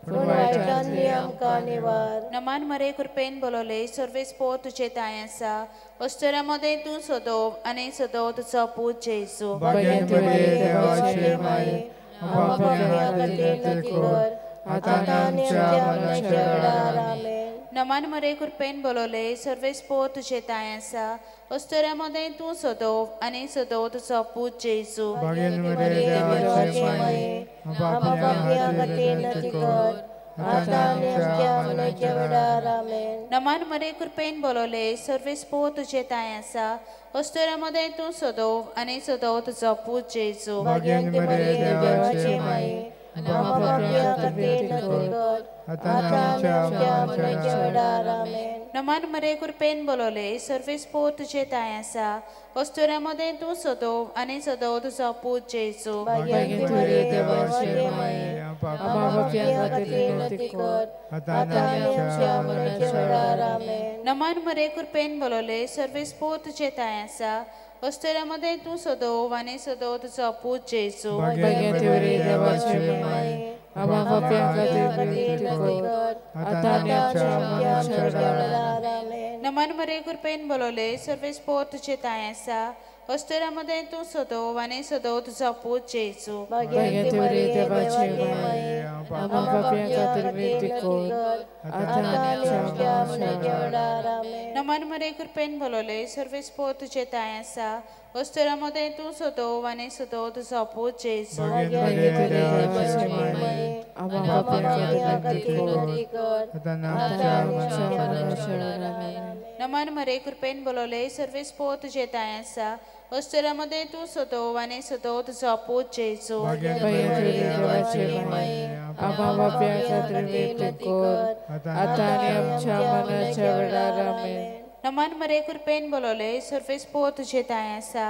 पूण वायटांतली आमकां निवार. नमान मरे कृपेन बोलवले, सर्वेस्पर तुजे तांय आसा, अस्तोऱ्यां मदें तूं सदो आनी सदो तुजो पूत जेजू. भाग्यवंत मरिये देवाचे माये, आमकां पापयां खातीर विनवती कर, आतां आनी आमच्या मरणाच्या वेळार. आमेन. नमान मरे कृपेन बोलवले, सर्वेस्पर तुजे तांय आसा, अस्तोऱ्यां मदें तूं सदो आनी सदो तुजो पूत जेजू. भाग्यवंत मरिये देवाचे माये, आमकां पापयां खातीर विनवती कर, आतां आनी आमच्या मरणाच्या वेळार. आमेन. नमान मरे कृपेन बोलवले, सर्वेस्पर तुजे तांय आसा, अस्तोऱ्यां मदें तूं सदो आनी सदो तुजो पूत जेजू. भाग्यवंत मरिये देवाचे माये, आमकां पापयां खातीर विनवती कर, आतां आनी आमच्या मरणाच्या वेळार. आमेन. नमान मरे कृपेन बोलवले, सर्वेस्पर तुजे तांय आसा, अस्तोऱ्यां मदें तूं सदो आनी सदो तुजो पूत जेजू. भाग्यवंत मरिये देवाचे माये, आमकां पापयां खातीर विनवती कर, आतां आनी आमच्या मरणाच्या वेळार. आमेन. नमान मरे कृपेन बोलवले, सर्वेस्पर तुजे तांय आसा, अस्तोऱ्यां मदें तूं सदो आनी सदो तुजो पूत जेजू. भाग्यवंत मरिये देवाचे माये, आम्हा पापयां खातीर विनंती कर आतां आनी आमच्या मरणाच्या वेळार. आमेन. नमन मरे कृपेन बोलवले सर्वेस्पोर तुझे ताय आसा, अस्तुऱ्यां मदें तूं सदोव आनी सदोव तुजो पूत जेजू. भाग्यवती मरिये देवाची माये, आम्हा पापयां खातीर विनंती कर आतां आनी आमच्या मरणाच्या वेळार. आमेन. नमन मरे कृपेन बोलवले सर्वेस्पोर तुझे ताय आसा, अस्तुऱ्यां मदें तूं सदोव आनी सदोव तुजो पूत जेजू. भाग्यवती मरिये देवाची माये, आम्हा पापयां खातीर विनंती कर आतां आनी आमच्या मरणाच्या वेळार. आमेन. नमन मरे कृपेन बोलवले सर्वेस्पोर तुझे ताय आसा, अस्तुऱ्यां मदें तूं सदोव आनी सदोव तुजो पूत जेजू. भाग्यवती मरिये देवाची माये, आम्हा पापयां खातीर विनंती कर आतां आनी आमच्या मरणाच्या वेळार. आमेन. नमन मरे कृपेन बोलवले सर्वेस्पोर तुझे ताय आसा,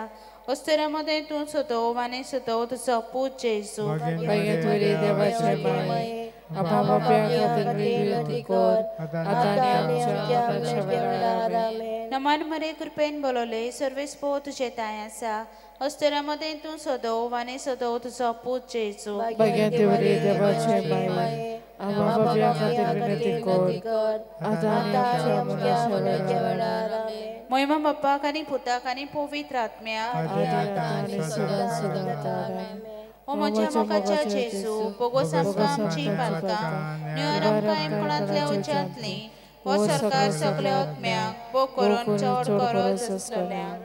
अस्तुऱ्यां मदें तूं सदोव आनी सदोव तुजो पूत जेजू. भाग्यवती मरिये देवाची माये, आम्हा पापयां खातीर विनंती कर आतां आनी आमच्या मरणाच्या वेळार. आमेन. नमन मरे कृपेन बोलवले सर्वेस्पोर तुझे ताय आसा, अस्तुऱ्यां मदें तूं सदोव आनी सदोव तुजो पूत जेजू. भाग्यवती मरिये देवाची माये, आम्हा पापयां खातीर विनंती कर आतां आनी आमच्या मरणाच्या वेळार. आमेन. महिमा बाप्पाक आनी पुताक आनी पवित्र आत्म्याक. आनी सदां सदां. आमेन. ओ म्हज्या मोगाच्या जेजू, बोगोस आमकां आमची पातकां, निवार आमकां एमकोणांतल्या उज्यांतलीं, हो सरकार सगल्या आत्म्यांक बो करून चड गरज आसलेल्यांक.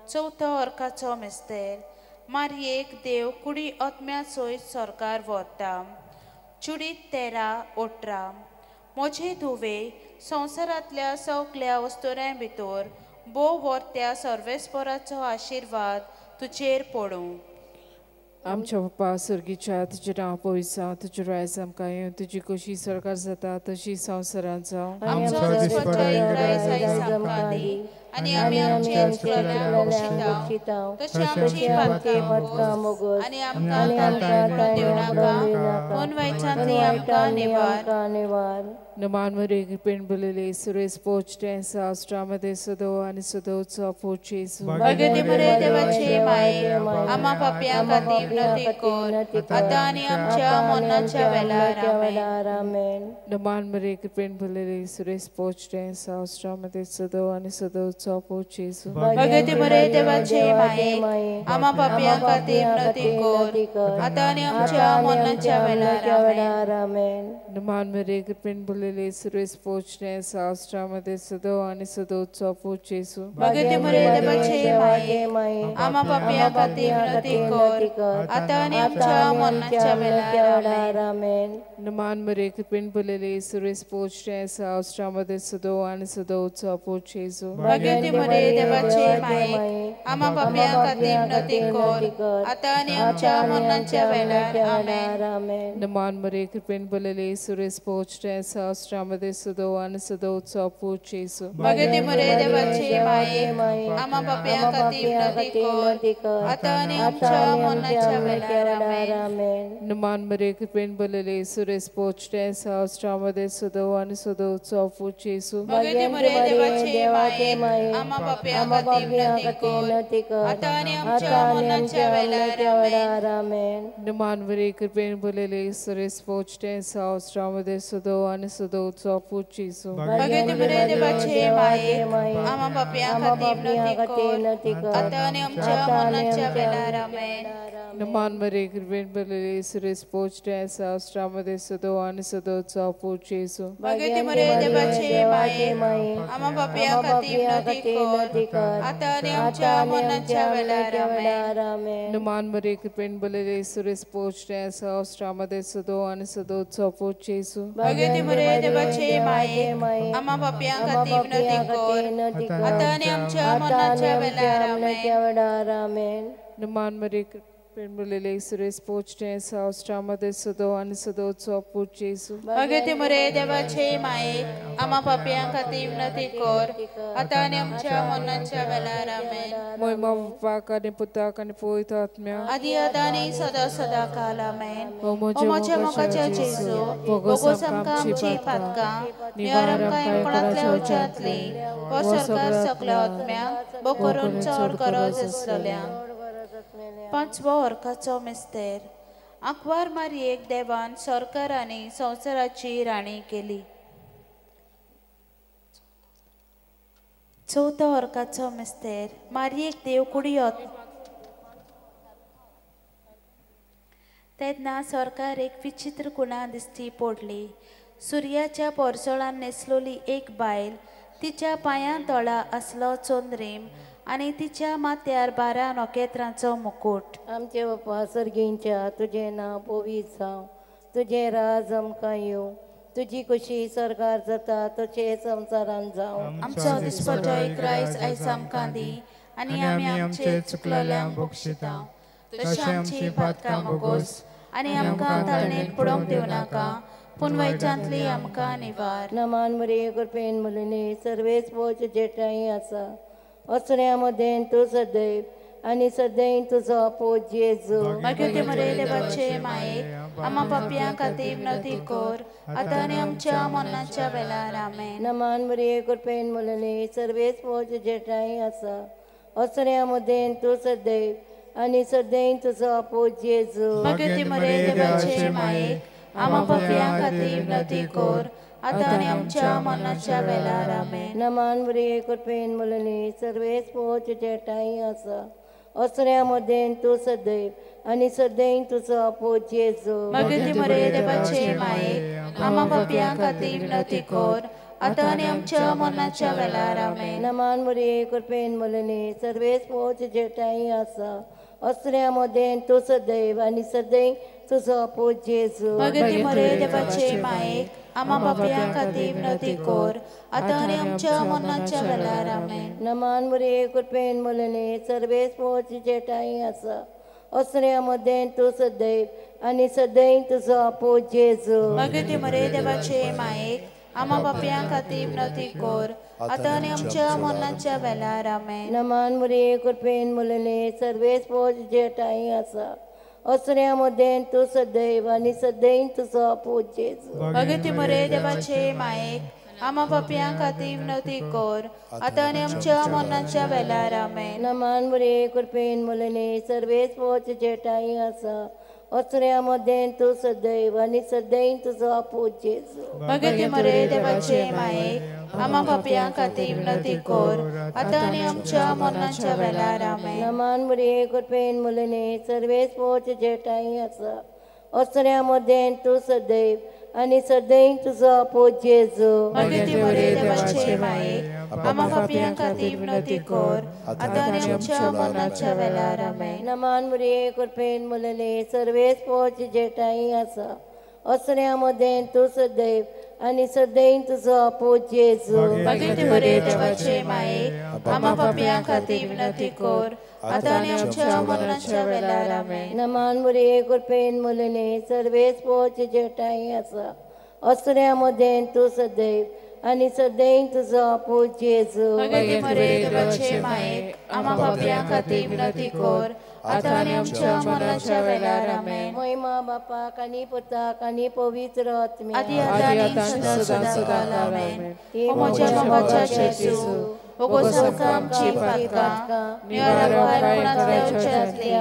चवथो अर्काचो मिस्तेर. मारयेक देव कुडी आत्म्या सयत सरकार व्हरता. चुडीत 13-18. म्हजे धुवे, संवसारांतल्या सगल्या वस्तुऱ्यां भितर भोव व्हरत्या सर्वेस्पराचो आशिर्वाद तुजेर पडूं. आमच्या बापा सर्गीच्या, तुजें नांव पवित्र जावं, तुजें रायज आमकां येवं, तुजी खोशी स्वर्गार जाता तशी संवसारांत जावं. आमचो दिसपट्टो इंग्रायज आयज आमकां दी आनी आमी आमचे चुकलेल्यांक बक्षितांव तशें आमची पातकां मोगोस आनी आमकां ताळें पडून दिवं नाका, पूण वायटांतली आमकां निवार. नमान मरे कृपेन बोलले सुरेश पोचटे सास्त्रामध्ये सदो आनी सदोचो पूत जेजू. भाग्यवती मरिये देवाची माये, आम्हा पापयां खातीर विनंती कर आतां आनी आमच्या मरणाच्या वेळार. आमेन. नमान मरे कृपेन बोलले सुरेश पोचटे सास्त्रामध्ये सदो आनी सदोचो पूत जेजू. भाग्यवती मरिये देवाची माये, आम्हा पापयां खातीर विनंती कर आतां आनी आमच्या मरणाच्या वेळार. आमेन. नमान मरे कृपेन बोलले सुरेश पोचणे सास्त्रामध्ये सदो आनी सदोचो पूत जेजू. भाग्यवती मरिये देवाची माये, आम्हा पापयां खातीर विनंती कर आतां आनी आमच्या मरणाच्या वेळार. आमेन. नमान मरे कृपेन बोलले सुरेश पोचणे सास्त्रामध्ये सदो आनी सदोचो पूत जेजू. भाग्यवती मरिये देवाची माये, आम्हा पापयां खातीर विनंती कर आतां आनी आमच्या मरणाच्या वेळार. आमेन. नमान मरे कृपेन बोलले सुरेश पोचणे सास्त्रामध्ये सदो आनी सदोचो पूत जेजू. भाग्यवती मरिये देवाची माये, आम्हा पापयां खातीर विनंती कर आतां आनी आमच्या मरणाच्या वेळार. आमेन. नमान मरे कृपेन बोलले सुरेश पोचणे सास्त्रामध्ये सदो आनी सदोचो पूत जेजू. भाग्यवती मरिये देवाची माये, आम्हा पापयां खातीर विनंती कर आतां आनी आमच्या मरणाच्या वेळार. आमेन. नमान मरे कृपेन बोलले सुरेश पोचणे सास्त्रामध्ये सदो आनी सदोचो पूत जेजू. भाग्यवती मरिये देवाची माये, आम्हा पापयां खातीर विनंती कर आतां आनी आमच्या मरणाच्या वेळार. आमेन. नमान मरे कृपेन बोलले सुरेश पोचणे सास्त्रामध्ये सदो आनी सदोचो पूत जेजू. भाग्यवती मरिये देवाची माये, आम्हा पापयां खातीर विनंती कर आतां आनी आमच्या मरणाच्या वेळार. आमेन. नमान मरे कृपेन बोलले सुरेश पोचणे सास्त्रामध्ये सदो आनी सदोचो पूत जेजू. भाग्यवती मरिये देवाची माये, आम्हा पापयां खातीर विनंती कर आतां आनी आमच्या मरणाच्या वेळार. आमेन. नमान मरे कृपेन बोलले सुरेश पोचणे सास्त्रामध्ये सदो आनी सदोचो पूत जेजू. भाग्यवती मरिये देवाची माये, आम्हा पापयां खातीर विनंती कर आतां आनी आमच्या मरणाच्या वेळार. आमेन. महिमा बापाक आनी पुताक आनी पवित्र आत्म्याक, आदी आतां आनी सदां सदां काल. आमेन. ओ म्हज्या मोगाच्या जेजू, बोगोस आमकां आमची पातकां, निवार आमकां एमकोणांतल्या उज्यांतलीं, हो सरकार सगल्या आत्म्यांक बो करून चड गरज आसलेल्यांक. पांचवो अर्काचो मिस्तेर. आंकवार मारयेक देवान सरकार आनी संवसाराची राणी केली. चवथो वर्गाचो मिस्तेर मारयेक देव कुडयोत तेन्ना सरकार एक विचित्र कुणा दिश्टी पडली. सुर्याच्या पोरसोळान न्हेसलोली एक बायल, तिच्या पांयां तळा आसलो चंद्रीम आनी तिच्या माथ्यार 12 नखेत्रांचो मुकूट. आमचे बापा सर्गींच्या तुजें नांव पवित्र जावं, तुजें राज आमकां येवं, तुजी कशी सरकार जाता तशें संवसारान जावं. आमचो दिसपटो क्रायस्ट आयज आमकां दी आनी आमी आमचे चुकलेल्यांक बक्षिता तशें आमची पातकां बोगोस आनी आमकां ताळणेक पडोवंक दिवं नाका, पूण वैजांतली आमकां निवार. नमान मरिये कृपेन मुलिनी सर्वेच पोच जेठाई आसा, असऱ्या मदें तूं सदैव आनी सदैव तुजो पूत जेजू. मागीर मरे देवाचे मायेक आमा पापयां खातीर विनंती कर आतां आनी आमच्या मरणाच्या वेळार. आमेन. नमान मरिये कृपेन मुलिनी सर्वेच पोच जेठाई आसा, असऱ्या मदें तूं सदैव आनी सदैव तुजो पूत जेजू. मागीर मरे देवाचे मायेक आमा पापयां खातीर विनंती कर आतां आनी आमच्या मरणाच्या वेळार. आमेन. नमान मरिये कृपेन मुलिनी सर्वेच पोच जेठाई आसा, असऱ्या मदें तूं सदैव आनी सदैव तुजो पूत जेजू. मागीर मरे देवाचे मायेक आमा पापयां खातीर विनंती कर आतां आनी आमच्या मरणाच्या वेळार. आमेन. नमान मरिये कृपेन मुलिनी सर्वेच पोच जेठाई आसा, असऱ्या मदें तूं सदैव आनी सदैव तुजो पूत जेजू. मागीर मरे देवाचे मायेक आमा पापयां खातीर विनंती कर आतां आनी आमच्या मरणाच्या वेळार. आमेन. नमान मरिये कृपेन मुलिनी सर्वेच पोच जेठाई आसा, असऱ्या मदें तूं सदैव आनी सदैव तुजो पूत जेजू. मागीर मरे देवाचे मायेक आमा पापयां खातीर विनंती कर आतां आनी आमच्या मरणाच्या वेळार. आमेन. नमान मरिये कृपेन मुलिनी सर्वेच पोच जेठाई आसा, असऱ्या मदें तूं सदैव आनी सदैव तुजो पूत जेजू. मागीर मरे देवाचे मायेक आमा पापयां खातीर विनंती कर आतां आनी आमच्या मरणाच्या वेळार. आमेन. नमान मरिये कृपेन मुलिनी सर्वेच पोच जेठाई आसा, असऱ्या मदें तूं सदैव आनी सदैव तुजो पूत जेजू. मागीर मरे देवाचे मायेक आमा पापयां खातीर विनंती कर आतां आनी आमच्या मरणाच्या वेळार. आमेन. नमान मरिये कृपेन मुलिनी सर्वेच पोच जेठाई आसा, असऱ्या मदें तूं सदैव आनी सदैव तुजो पूत जेजू. मागीर मरे देवाचे मायेक आमा पापयां खातीर विनंती कर आतां आनी आमच्या मरणाच्या वेळार. आमेन. नमान मरिये कृपेन मुलिनी सर्वेच पोच जेठाई आसा, असऱ्या मदें तूं सदैव आनी सदैव तुजो पूत जेजू. मागीर मरे देवाचे मायेक आमा पापयां खातीर विनंती कर आतां आनी आमच्या मरणाच्या वेळार. आमेन. नमान मरिये कृपेन मुलिनी सर्वेच पोच जेठाई आसा, असऱ्या मदें तूं सदैव आनी सदैव तुजो पूत जेजू. मागीर मरे देवाचे मायेक आमा पापयां खातीर विनंती कर आतां आनी आमच्या मरणाच्या वेळार. आमेन. महिमा बापाक आनी पुताक आनी पवित्र आत्म्याक, आदी आतां आनी सदां सदां. आमेन. ओ म्हज्या मोगाच्या जेजू, बोगोस आमकां आमची पातकां निवार उज्यांतली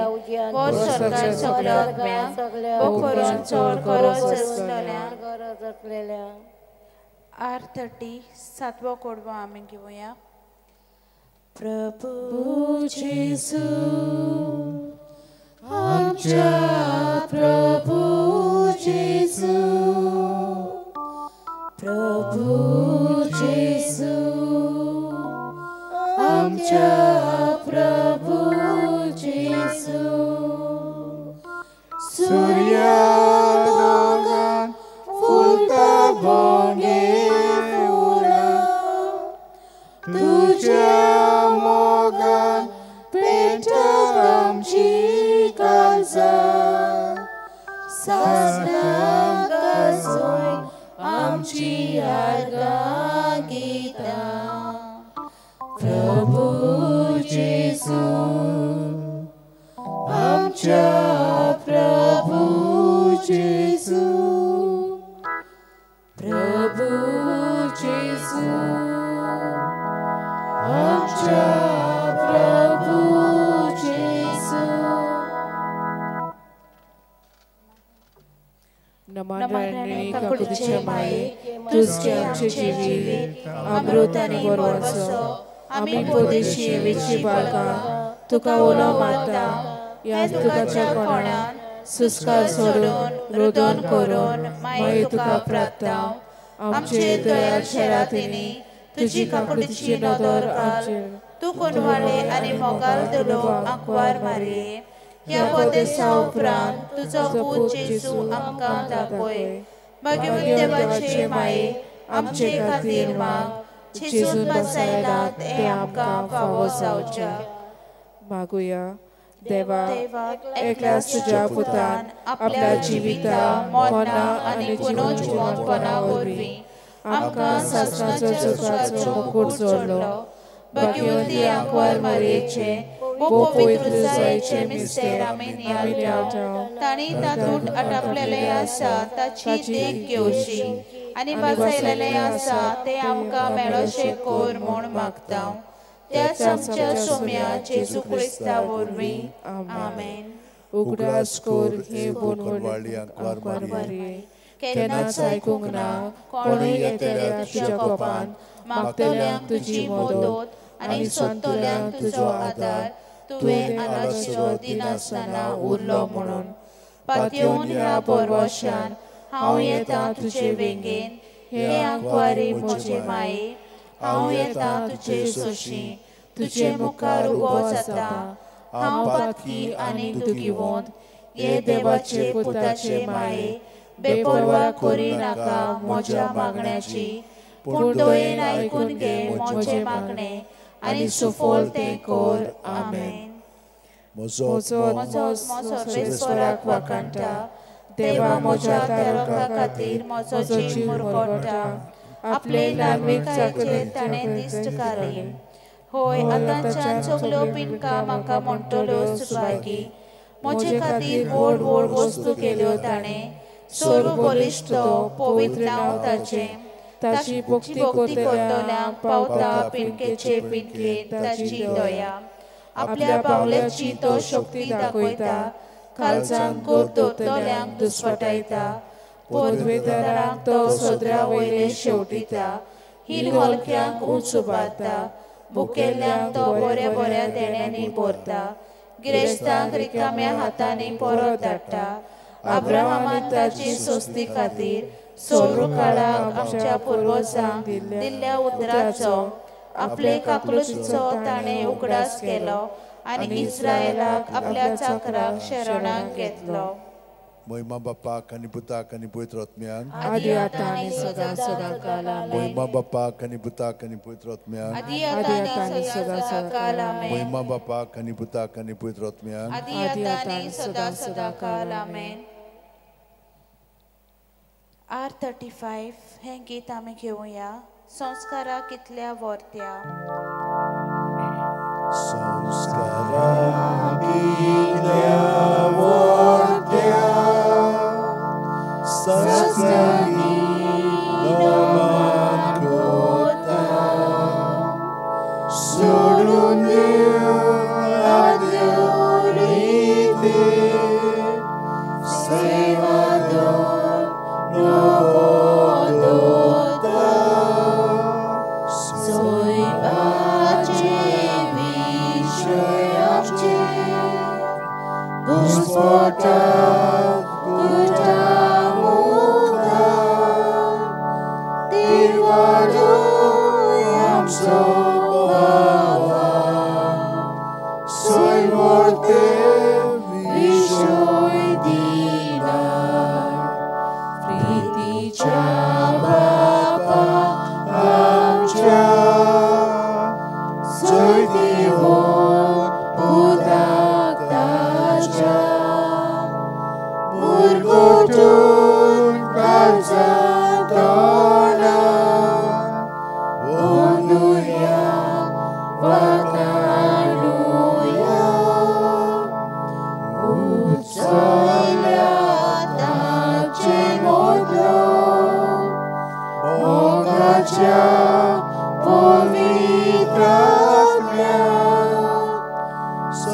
वर सरकार सगळ्या आत्म्यांक भोग करून चड गरज आसलेल्या. 8:30 सातवो कोडवो आमी घेवया. प्रभू जेजू आमच्या प्रभू जेजू, प्रभू जेजू आमच्या प्रभू जेजू. सूर्या दोगान फुलता बोंगे फुलां, तुज्या मोगान पेटता आमची काळजां, सासणां गाजोवन आमची आर्गां गितां. प्रभू जेजू आमच्या प्रभू जेजू, प्रभू जेजू आमच्या प्रभू जेजू. नमराणे काकुळतीचे माये, तुझे आमचे जिवीत अमृत आनी बरवसो. आमी परदेशी वेची बाळकां तुका उलो मारता. ह्या दुखाच्या कोणान सुस्कार सोडून रुदन करून माये तुका प्रार्थना. आमचे दयाळ शेरातिनी तुजी काकुळतीची नदर आमचेर. तूं कोनवाळे आनी मोगाल दिलो आंकवार मारये. ह्या परदेसा उपरांत तुजो पूत जेजू आमकां दाखय. भाग्यवंत देवाचे माये, आमचे खातीर माग. जेजून बसायला तें आमकां फावो जावच्या. मागुया. देवा, एकल्याच तुज्या पुतान आपल्या जिविता मरणां आनी पुनर्जिवंतपणा वरवीं आमकां सासणाचो सुखाचो मुकूट जोडलो. भाग्यवंती आंकवार मारयेचे भोव पवित्र जायचे मिस्तेर आमी नियाळटा. तांणी तातूंत आटापलेलें आसा ताची देख घेवची आनी वाचयलेलें आसा तें आमकां मेळोशें कर म्हूण मागता. त्याच आमच्या सोम्या जेजू क्रिस्ता वरवीं. आमेन. उगडास कर हे बोनवणी आंकवार मारये, केन्नाच आयकूंक ना कोणूय येतल्या तुज्या कोपान. मागतल्यांक तुजी मदत आनी सोदतल्यांक तुजो आदार तुवें आलाशिरो दिनासतना उरलो म्हणून. पातयेवन ह्या बरवशान हांव येता तुजे वेंगेन. हे आंकवारी म्हजे माये, हांव येता तुजे सोशी. तुजे मुखार उबो जाता हांव पातकी आनी दुखिवंत. हे देवाचे पुताचे माये, बेपर्वा करी नाका म्हज्या मागण्याची, पूण दयेन आयकून घे म्हजें मागणें आनी सुफल तें कर. आमेन. म्हजो सर्वेस्पराक वाखाणटा. देवा म्हज्या तारका खातीर म्हजो जीव मुरगट्टा. आपले ल्हानविकायेचेर ताणें दिश्ट घाली. होय, आतांच्यान सगल्यो पिनका म्हाका म्हणटल्यो सुभागी. म्हजे खातीर व्हड व्हड वस्तू केल्यो ताणें. सर्व बलिश्ट तो, पवित्र नांव ताचें. ताची भक्ती करतल्यांक पावता पिनकेचे पिनकेन ताची दया. आपल्या पावल्याची तो शक्ती दाखयता. कालजांक गोर दवरतल्यांक दुस्वाटायता. पदवेदारांक तो सदरा वयले शेवटिता. हिल हलक्यांक उंच उबारता. भुकेल्ल्यांक तो बऱ्या बऱ्या देण्यांनी भरता. गिरेस्तांक रिकाम्या हातांनी परत धाडटा. अब्राहमान ताची सोस्ती खातीर सोरू काळाक आमच्या पुर्वजांक दिल्ल्या उतराचो आपले काकलुतीचो ताणें उगडास केलो आनी इस्रायलाक आपल्या चाकराक शरणाक घेतलो. महिमा बापाक आनी पुताक आनी पवित्र आत्म्याक, आदी आतां आनी सदां सदां काल. आमेन. महिमा बापाक आनी पुताक आनी पवित्र आत्म्याक, आदी आतां आनी सदां सदां काल. आमेन. महिमा बापाक आनी पुताक आनी पवित्र आत्म्याक, आदी आतां आनी सदां सदां काल. आमेन. R35 हें गीत आमी घेवया. संस्कारा कितल्या वर्त्या. संस्कारा कितल्या वर्त्या, सस्नी नमन कोता, सोडून देव आद्यो रिते, सेवा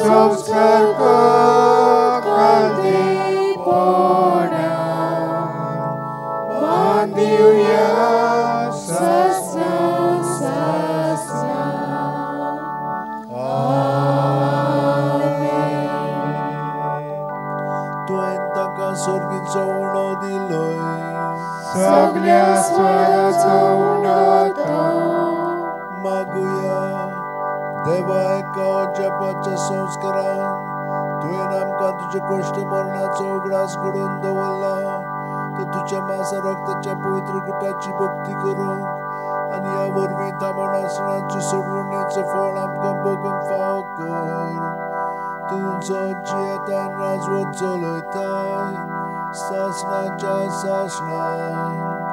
संस्कार कांदेपणा. आस्वादाचो उंडो वता. मागुया देवा, एका जपाच्या संस्कारान तुवें आमकां तुजे कश्ट मरणाचो उगडास घडोवन दवरला, तर तुज्या मासा रक्ताच्या पवित्र गुटाची भक्ती करूंक आनी ह्या वरवीं थांबोनासणाची सोडवणेचो फळ आमकां भोगूंक फावो कर. तुजो जियेतान राजवट चलयताय सासणाच्या सासणाक.